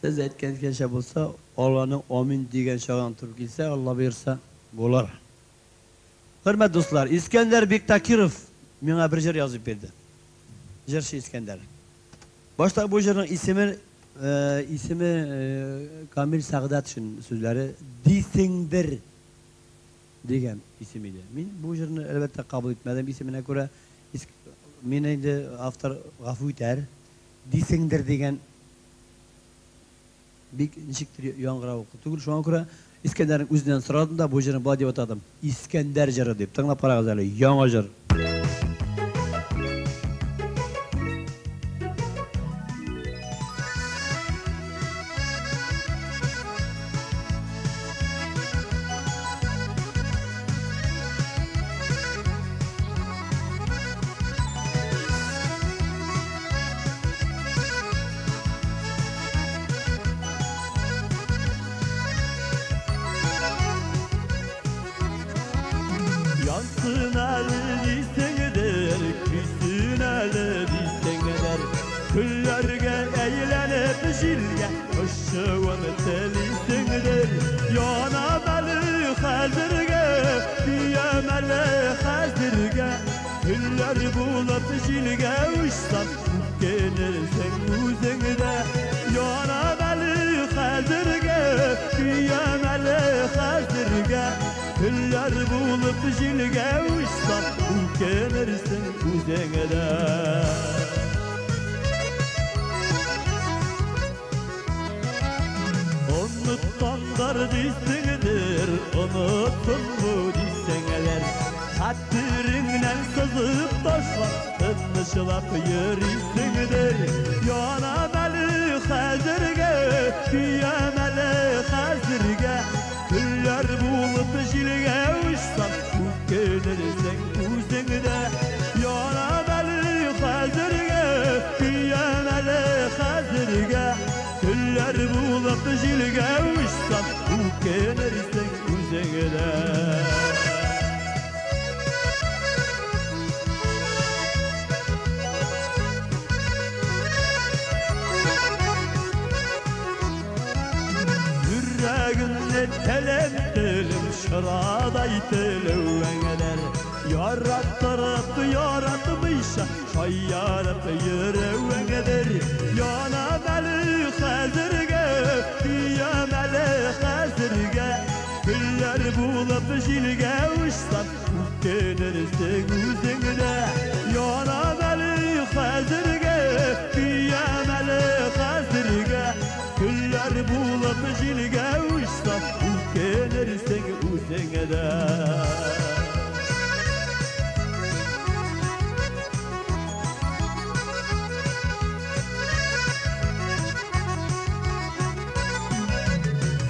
Сез әйткәнчә булса, Алланың амин дигән чагын туры килсә, Алла боерса, булыр. Хөрмәтле дуслар, Искәндәр Биктакиров миңа бер җыр язып бирде. Җырчы Искәндәр. Башта бу җырның исеме исеме Камил Сәгъдәтшин сүзләре Дисеңдер дигән исем иде. Мин бу җырны әлбәттә кабул итмәдем исеменә күрә. Мине инде автор гафу итәр. Дисеңдер дигән бик ничектер яңгыравыклы түгел. Шуңа күрә Искәндәрнең үзеннән сорадым да бу җырны болай дип атадым. Искәндәр җыры дип. Тыңлап карагыз әле, яңа җыр. Yansın әле дисеңдер, көйсен әле дисеңдер. Күлләргә әйләнеп җилгә очуын телисеңдер. Янам әле хәзергә, көям әле хәзергә. Күлләр булып җилгә очсам, үкенерсең үзеңдә. Янам әле хәзергә, көям әле хәзергә. Күлләр булып җилгә очсам, үкенерсең үзеңдә. Оныткандар дисеңдер, оныттыңмы дисеңләр. Хәтереңнән сызып ташлап, тынычлап йөрисеңдер. Янам әле хәзергә, көям әле хәзергә. Күлләр булып җилгә очсам, үкенерсең үзеңдә. Янам әле хәзергә, көям әле хәзергә. Күлләр булып җилгә очсам, үкенерсең үзеңдә. Йөрәгемне телем-телем чырадай теләвеңдер. Яраттырып, яратмыйча, шаярып йөрүеңдер. Янам әле хәзергә, көям әле хәзергә. Күлләр булып җилгә очсам, үкенерсең үзеңдә. Янам әле хәзергә, көям әле хәзергә. Күлләр булып җилгә очсам, үкенерсең үзеңдә.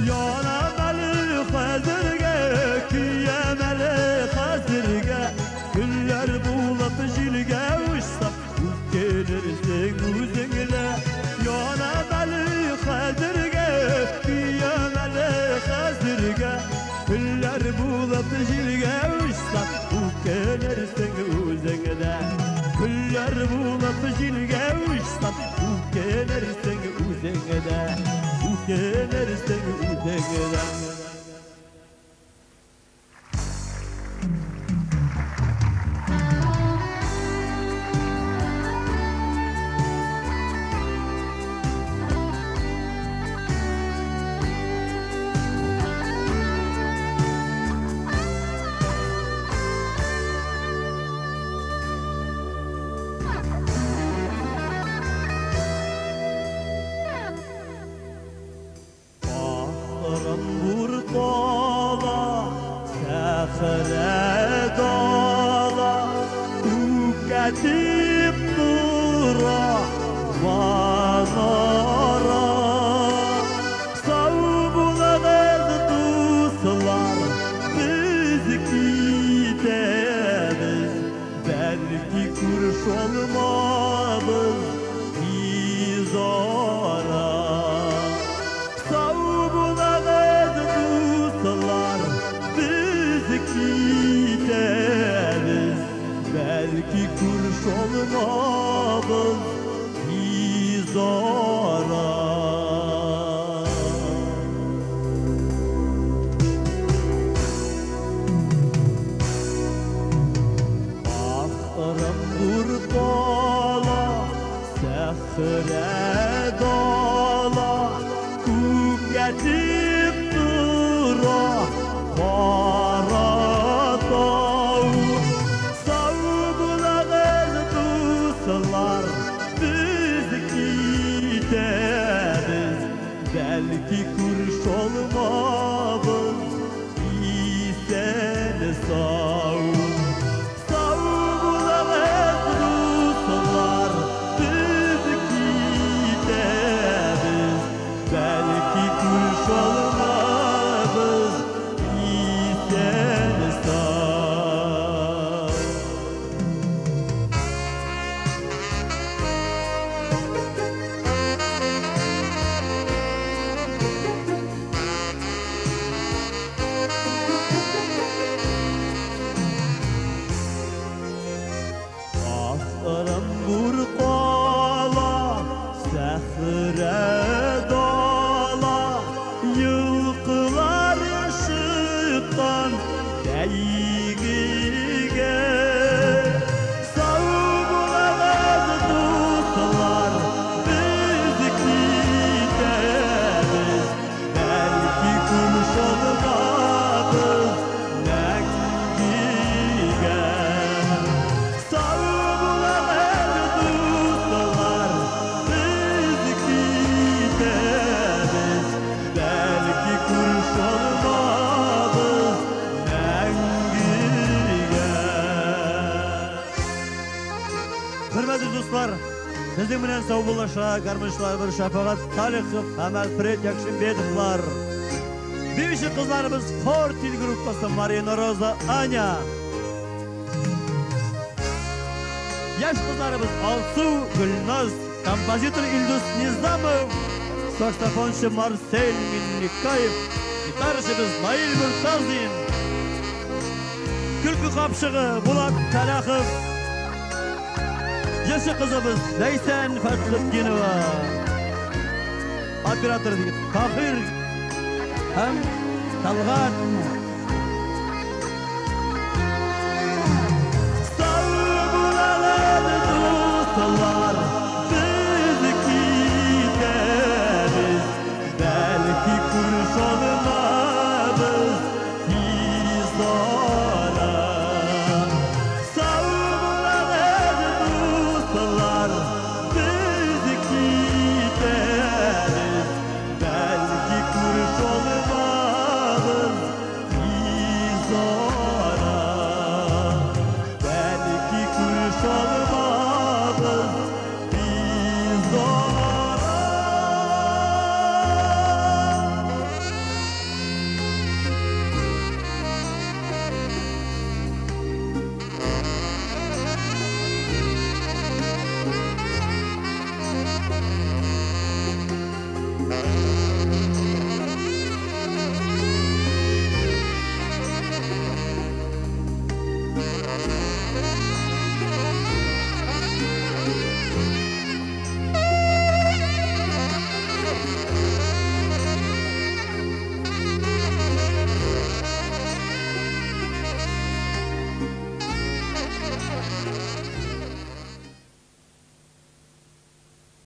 Янам әле хәзергә, көям әле хәзергә. Күлләр булып җилгә очсам, үкенерсең үзеңдә. Янам әле хәзергә, көям әле хәзергә. Күлләр булып җилгә очсам, үкенерсең үзеңдә. Күлләр булып җилгә очсам, үкенерсең үзеңдә. Үкенерсең үзеңдә. Ырымбур дала, Сәхрә дала күккә тиеп тора кара тау. Сау булыгыз, дуслар, без китәбез, бәлки күрешалмабыз исән сау. Сау булыгыз, дуслар, без китәбез, бәлки күрешалмабыз исән сау. Ырымбур кала, сәхрә дала, йылкылар чыккан бәйгегә. Сау булыгыз, дуслар, без китәбез, бәлки күрешалмабыз мәңгегә. Сау булыгыз, дуслар, без китәбез, бәлки күрешалмабыз мәңгегә. Хөрмәтле дуслар, безнең белән саубуллаша гармунчыларыбыз Шәфәгать Салихов һәм Альфред Якшимбетовлар. Биюче кызларыбыз Фортин группасы Марина, Роза, Аня. Яшь кызларыбыз Алсу, Гөлназ, композитор Илдус Низамов, саксофончы Марсель Минникаев, гитарачыбыз Наил Муртазин, көлке капчыгы Булат Сәлахов, җырчы кызыбыз Ләйсән Фәтхетдинова, оператор Тахир һәм Талгат